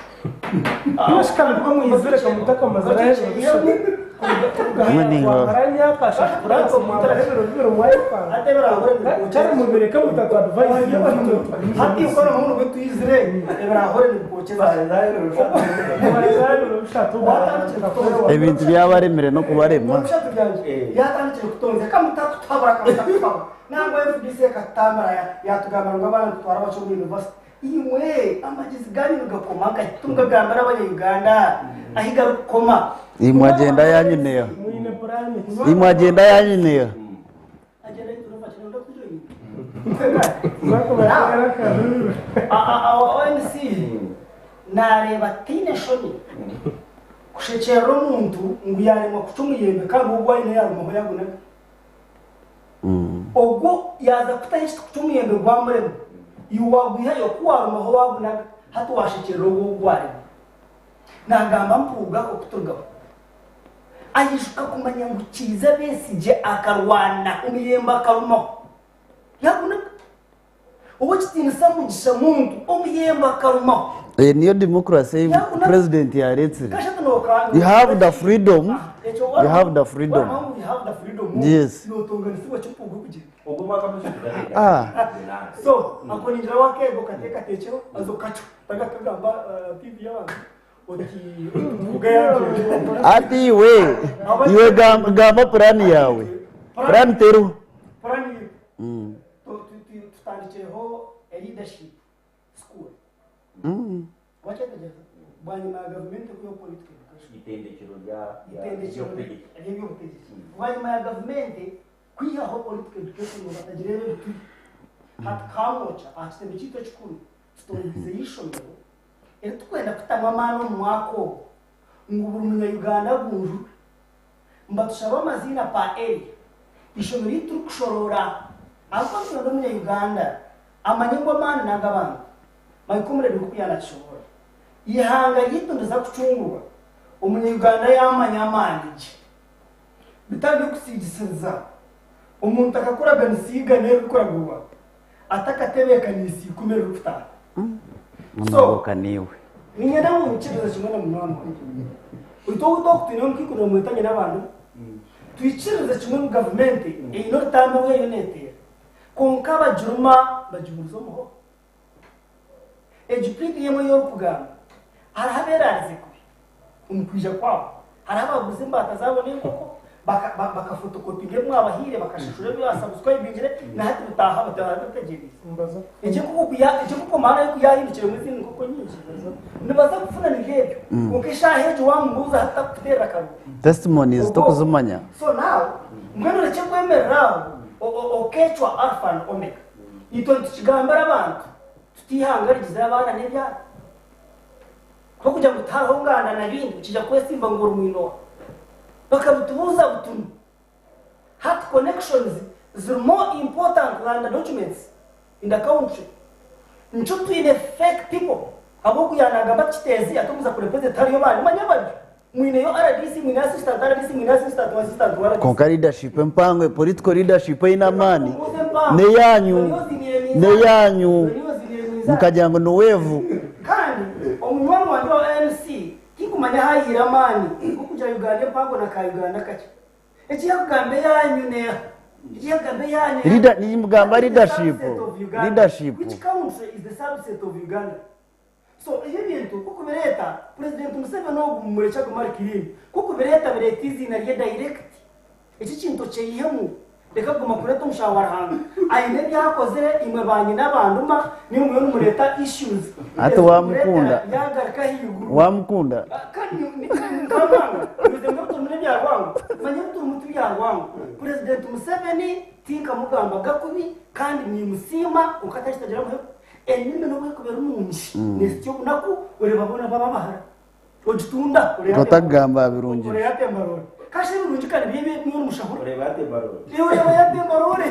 Ebintu byabaremire n'okubarema. Imwe amagyezi ganyu nigakoma nkahi? Timukagambira abanya Uganda ahi garikukoma. Imwe agyenda yanyineha. Imwe agyenda yanyineha. Our MC nareeba taine nshoni kushekyerera omuntu ngu yaremwa kucwa omuyembe kandi we ogu aine yarumaho yagunaga. Ogwo yaaza kutaho ekiti kucwa omuyembe gwamurema, iwe waagwihayo ku waarumaho waagunaga, hati waashekyerera ogwo ou gwarema. Naagamba Mpuuga okuturugaho aijuka kumanya ngu Kiiza Besigye akarwana omuyembe akarumaho yaagunaga. Ow'ekitiinisa Mugisha Muntu omuyembe akarumaho. Eyo niyo democracy ei president yaretsire. You have the freedom, you have the freedom. Yes. Ah. Hati iwe, iwe gamba purani yawe. Purani teriho. Tutandikireho leadership school. Wakyetegyereza? Bwanyima ya gavumenti kwihaho political education. Itendekero Itendekero ry'eby'obutegyeki. Bwanyima ya gavumenti kwihaho political education ngu batagireeba ebituri. Hati Kamwokya aha kitebe kyaitu ekikuru tutongoizeyo eishomero eritukwenda kutamu amaani omu mwaka ogu ngu buri munya Uganda agunjurwe. Nibatushaba amaziina per area, eishomero ei turikushoroora ahabw'okuba nitwenda omunya Uganda amanye ngu amaani n'ag'abantu. My comrade nk'oku yaanakishoboorora, eihanga ryaitu niriza kucungurwa Omunya-Uganda yaamanya amaani gye. Bitari by'okusigisiriza omuntu akakuraganisa eigana eririkuragurwa atakatebeekaniise ikumi eririkutaaha. So, Munogoka niiwe. niinyenda ngu nyikirize kimwe na munywani wangye. Itwe ou twakutuine omu kaikuru bamweta Nyinabandi, twikiririze kimwe ngu gavumenti eine orutambi oru eriyo neeteera. Kwonka abagiruma bagihurize omuhoho. Egi PDM ei orikugamba hariho abeeraarize kubi omu kwija kwabo. Hariho abaaguze embaata zaabo n'enkoko bakafotokopinga ebi mwabahaire bakashashura ebi basabusikwayibingire na hati bitaaha bategyereize. Egi enkoko maana yo ku yaahindukiremu ezindi nkoko nyingi nibaza kufuna nibyo ebyo. Kwonka eshaaha egyo waamubuuza hati takukuteerera akaruru. Testimonies tokuzimanya. So now mbwenu orekye kwemerera aho okeecwa Alpha and Omega. Itwe nitukigambira abantu tuti eihanga rigizire abaana n'ebyana. Kuba kugira ngu tihariho nganda na bindi okija kwesimba ngu ori mwine oha. Bakabitubuuza butunu. Hati connections ziri more important than the documents in the country. Nikyo twine fake people ahabw'oku yaanagamba ati Kiteezi ati omuza kurepresent hariyo bandi manya baryo. Mwineyo RDC, mwineyo assistant RDC, mwineyo assistant wa assistant wa RDC. Kwonka leadership empango, political leadership eine amaani neyanyu, neyanyu mukagira ngu ni weevu. Kandi omunywani wangye owa ANC tinkumanya ahu ayiire amaani g'okugira Uganda empango na ka Uganda kakye. Eki yakugamba eyanyu neeha? Eki yakugamba eyanyu eha? Leader, nimugamba That is the leadership, subset of Uganda. leadership. Which country is the subset of Uganda? So ebi ebintu ku kubireeta Purezidenti Museveni ogu mumurekye agume ari clean. Ku kubireeta bireeta eiziina rye direct. Eki ekintu okyeyihemu reka kuguma kureeta omushaho wa Ruhanga. Aine ebi akozire imwe ba nyina banduma nimwe muriyo nimureeta issues Hati wamukunda. ezirikureeta yagaruka ahaiguru. Wamukunda. Kandi nkarwanga nize mbwenu turimu n'ebya rwango manya ebi turimu ti bya rwango. Purezidenti Museveni tinkamugambaga kubi kandi nimusiima kwonka atakitagira muheru. Enimi n'obu erikuba eri nungi, neehitsya obunaku oreeba boona baaba abahara. Ogitunda oreeba Otakugamba aha birungi bye. Oreeba yatemba roore. Kasha ebirungi ka nibyo ebi niiwe orimushahura. Oreeba yatemba roore. Iwe oreeba yatemba roore.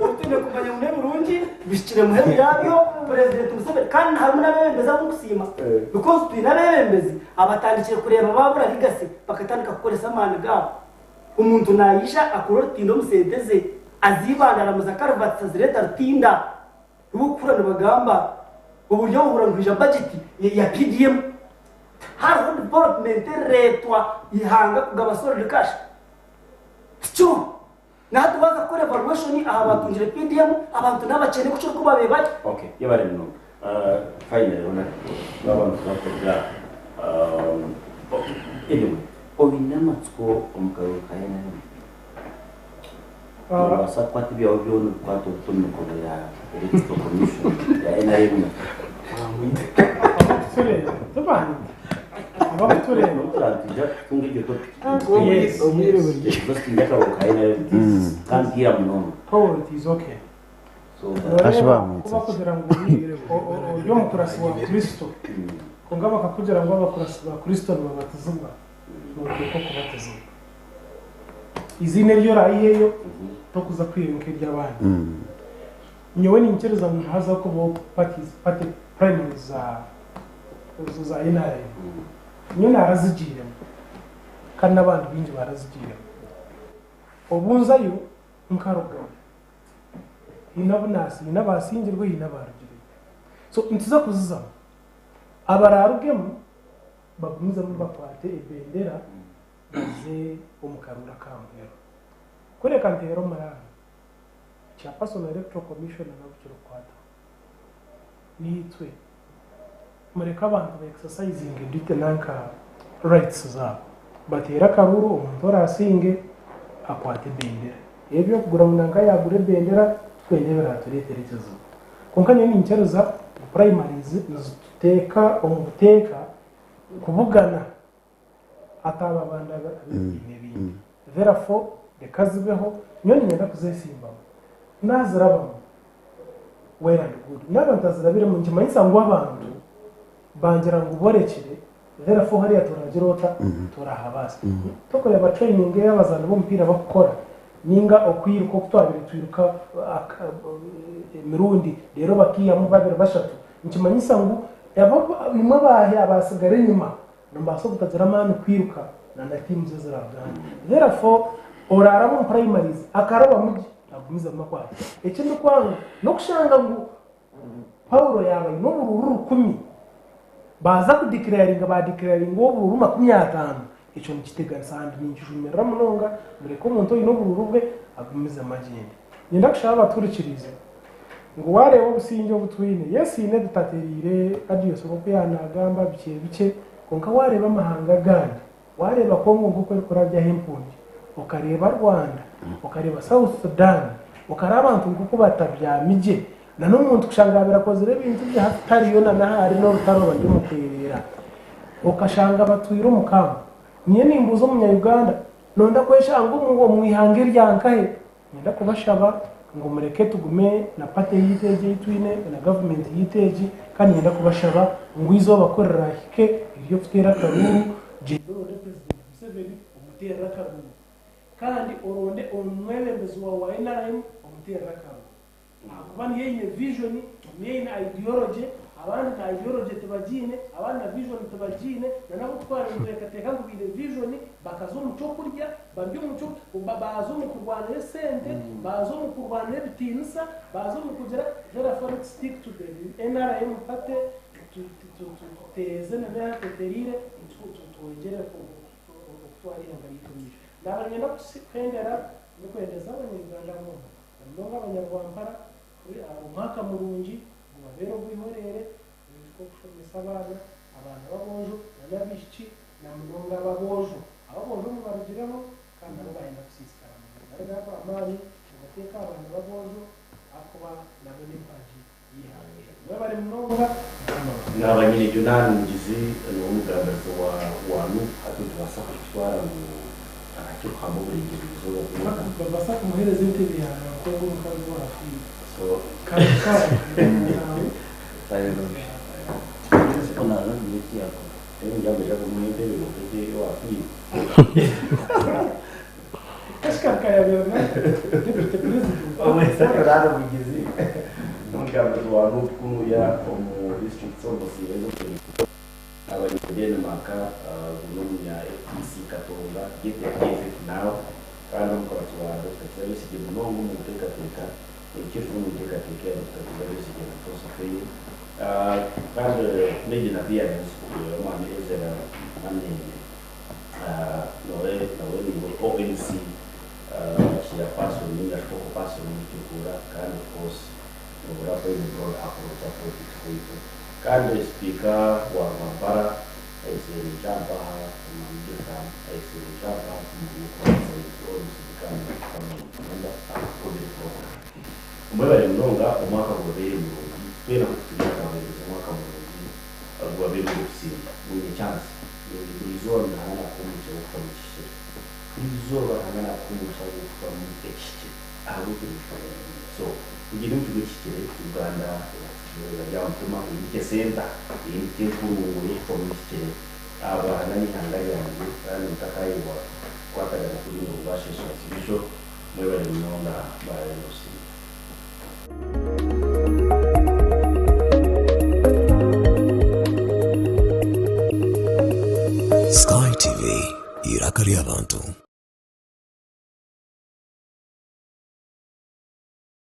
Obu twine kumanya ngu n'ebirungi bihikire muheru yaabyo, Purezidenti Museveni kandi harimu n'abeebembezi abu nkusiima because twine abeebembezi abatandikire kureeba baabura legacy bakatandika kukoresa amaani gaabo. Omuntu naija akora orutindo omu sente ze, aza Ibanda aramuza Karuvati azireeta Rutinda. Nibo okuhurira nibagamba oburyo obuhurira nibwija budget ya PDM. Tihariho development erireetwa ihanga kugaba solid cash. Tikiriho. Na hati waaza kukora evaluation aha batungire PDM, abantu n'abakyene kukira oku baabaire bari. Okay, yebare munonga. Finally Ronald, twaba nituza kuruga anyway, oine amatsiko omu karuru ka NRM? Noobaasa kukwata ebyawe byona obikwate obite omu mikono ya Electoral Commission ya NRM? Abakutureeba tibandi abakutureeba. N'obu nitwija kutunga egyo topic. Yes. Because twine akaruru ka NRM kandi kaira munonga. Paul it is okay. Kashi Nooreeba bamwitsa kuba ki? kugira ngu ori omukurasi wa Kristo kwonka bakakugira ngu abakurasi ba Kristo nibabatizibwa nooteekwa kubatizibwa. Eiziina eri oraayiheyo tokuza kwihayo nk'ery'abandi. Nyowe niinyikiriza ngu nihaza kubaho parties, party primaries za za NRM. Nyowe naarazigiiremu kandi n'abandi baingi baarazigiiremu. Obu nzayo nkarugayo. Haine abu naasi, haine abaasingirwe, haine abaarugireyo. So nituza kuzizamu. Abaraarugemu bagumizemu bakwate ebendera baze omu karuuru aka muheru. Kureka nteere omuranga, Chairperson wa Electoral Commission n'abu kirikukwataho, naitwe mureke abantu ba exercisinge duty nanka rights zaabo. Bateere akaruuru omuntu oraasinge akwate ebendera. Eby'okugura ngu nanka yaagura ebendera tikwenda ebiraatureetere ekizibu. Kwonka nyowe niinyikiriza ngu primaries nizituteeka omu buteeka kubugana ataaba abandi ab'ebibiina ebindi. Therefore reka zibeho, nyowe niinyenda kuzeesimbamu. Naazirabamu well and good, naaba ntazirabiremu nikimanyisa ngu abantu bangira ngu borekire therefore hariya toragira ota torahabaasa. Tokureeba training ei abazaani b'omupiira bakukora ninga okwiruka oku twabaire twiruka emirundi reero bakaihamu babiri bashatu nikimanyisa ngu abo imwe abaasigara enyima. Nimbaasa obutagira amaani kwiruka na na teams ezirarugana. Therefore, oraaraba omu primaries akarabamu gye agumizemu akwate. Eki ndikwanga n'okushanga ngu Paulo yaaba aine oburuuru rukumi, baaza kudeclaringa baadeclaringa oburuuru 50, ekyo nikiteganisa and ninkijumirira munonga, mureke omuntu oine oburuuru bwe agumizemu agyende. Niinyenda kushaba abatuhurikiriize ngu waareeba obusingye obu twine, yes haine ebitatereire Adios nk'oku yaanaagamba bikye bikye, kwonka waareeba amahanga agandi, waareeba Congo nk'oku erikurabyaho empungi, okareeba Rwanda, okareeba South Sudan, okareeba abantu nk'oku batabyami gye, na n'omuntu kushanga yaabaire akozire ebintu bye hati tariyo na n'ahu ari n'orutaro bari omu kwereera, okashanga batwire omu kampu. Nyowe nimbuuza omunya-Uganda, noyenda kweshanga omu ihanga erya nkahe? Niinyenda kubashaba ngu mureke tugume na party yaitu egi ei twine na gavumenti yaitu egi kandi niinyenda kubashaba ngu eizooba ku riraahike ery'okuteera akaruuru, gyenda oronde Purezidenti Museveni omuteerere akaruuru kandi oronde omwebembezi waawe wa nrm omuteerere akaruuru. Ahakuba niyo eine vision, niyo eine ideology, abandi na ideology tibagiine, abandi na vision tibagiine, na n'abu twaba nituteekateeka ngu baine vision bakaza omu ky'okurya, bari omu kyo, baaza omu kurwanira esente, baaza omu kurwanira ebitiinisa, baaza omu kugira, therefore let's stick to the nrm party, tuteeze na n'aha tutereire, twongyere okutwara eihanga ryaitu omu maisho. Naaba niinyenda kuhendera ndikwendeza abanya-Uganda boona. Na munonga abanyarwampara kuri omwaka murungi gubabeere ogw'ihoreere, mwijuke okushomesa abaana, abaana b'aboojo na n'abaishiki na munonga ab'aboojo. Ab'aboojo mubarugireho kandi nabo baayenda kusiisikara mubagaruremu amaani mugateeke aha baana b'aboojo ahakuba nabo n'empagi y'eihanga. Mwebare munonga, Mukama abakuume. Naaba nyine Jonah Mugizi niwe omugambirizi wa wa nup hati nitubaasa kukitwara ngu akakikuhamba oburengyerwa izooba bwona. Babaasa kumuheereza entebe ya Rwankooga omukazi owaafiire. So Kare kare naawe. Kashikaruka yabeera na deputy president. Omwesa Jonah Mugizi n'omugambirizi wa nup kunuya omu district z'omusiire ez'okurengyerwa. Abanya Denmark ogu n'omunya FDC Katonga get the effect now kandi omukuratsi wa Dokita Kizza Besigye munonga omu nteekateeka ekiriho omu nteekateeka ya Dokita Kizza Besigye na philosophy ye kandi Major Nabians Omwami Ezra Manene nawe nawe ni ONC chairperson ninga shi focal person omu Kiruhura kandi of course nobura ku aine broad approach aha politics waitu. Kandi Sipiika wa Rwampara aitsire Kyampaha Omwami Jotham aitsire Kyampaha kumanya oku abazaire OMC becoming a permanent member akukobire program. Mwebare munonga omwaka gubabeire murungi twena nkoku turi aha twabahereza omwaka murungi gubabeire ogwokusinga. Mwine chance buri izooba Ruhanga nakuha omugisha gwokucwamu ekihikire. Buri izooba Ruhanga nakuha omugisha gwokucwamu ekihikire ahabwekyo so kugira emicwe ekihikire Uganda Erya mutima eyimuke senta, eyimuke enkurungu y'okucwamu ebihikire. Aba n'ab'eihanga ryangye kandi mutakaayebwa kukwatagana kuri ngu rwasheesha nsibisho. Mwebare munonga murabe n'obusinge. Sky TV, eiraka ry'abantu.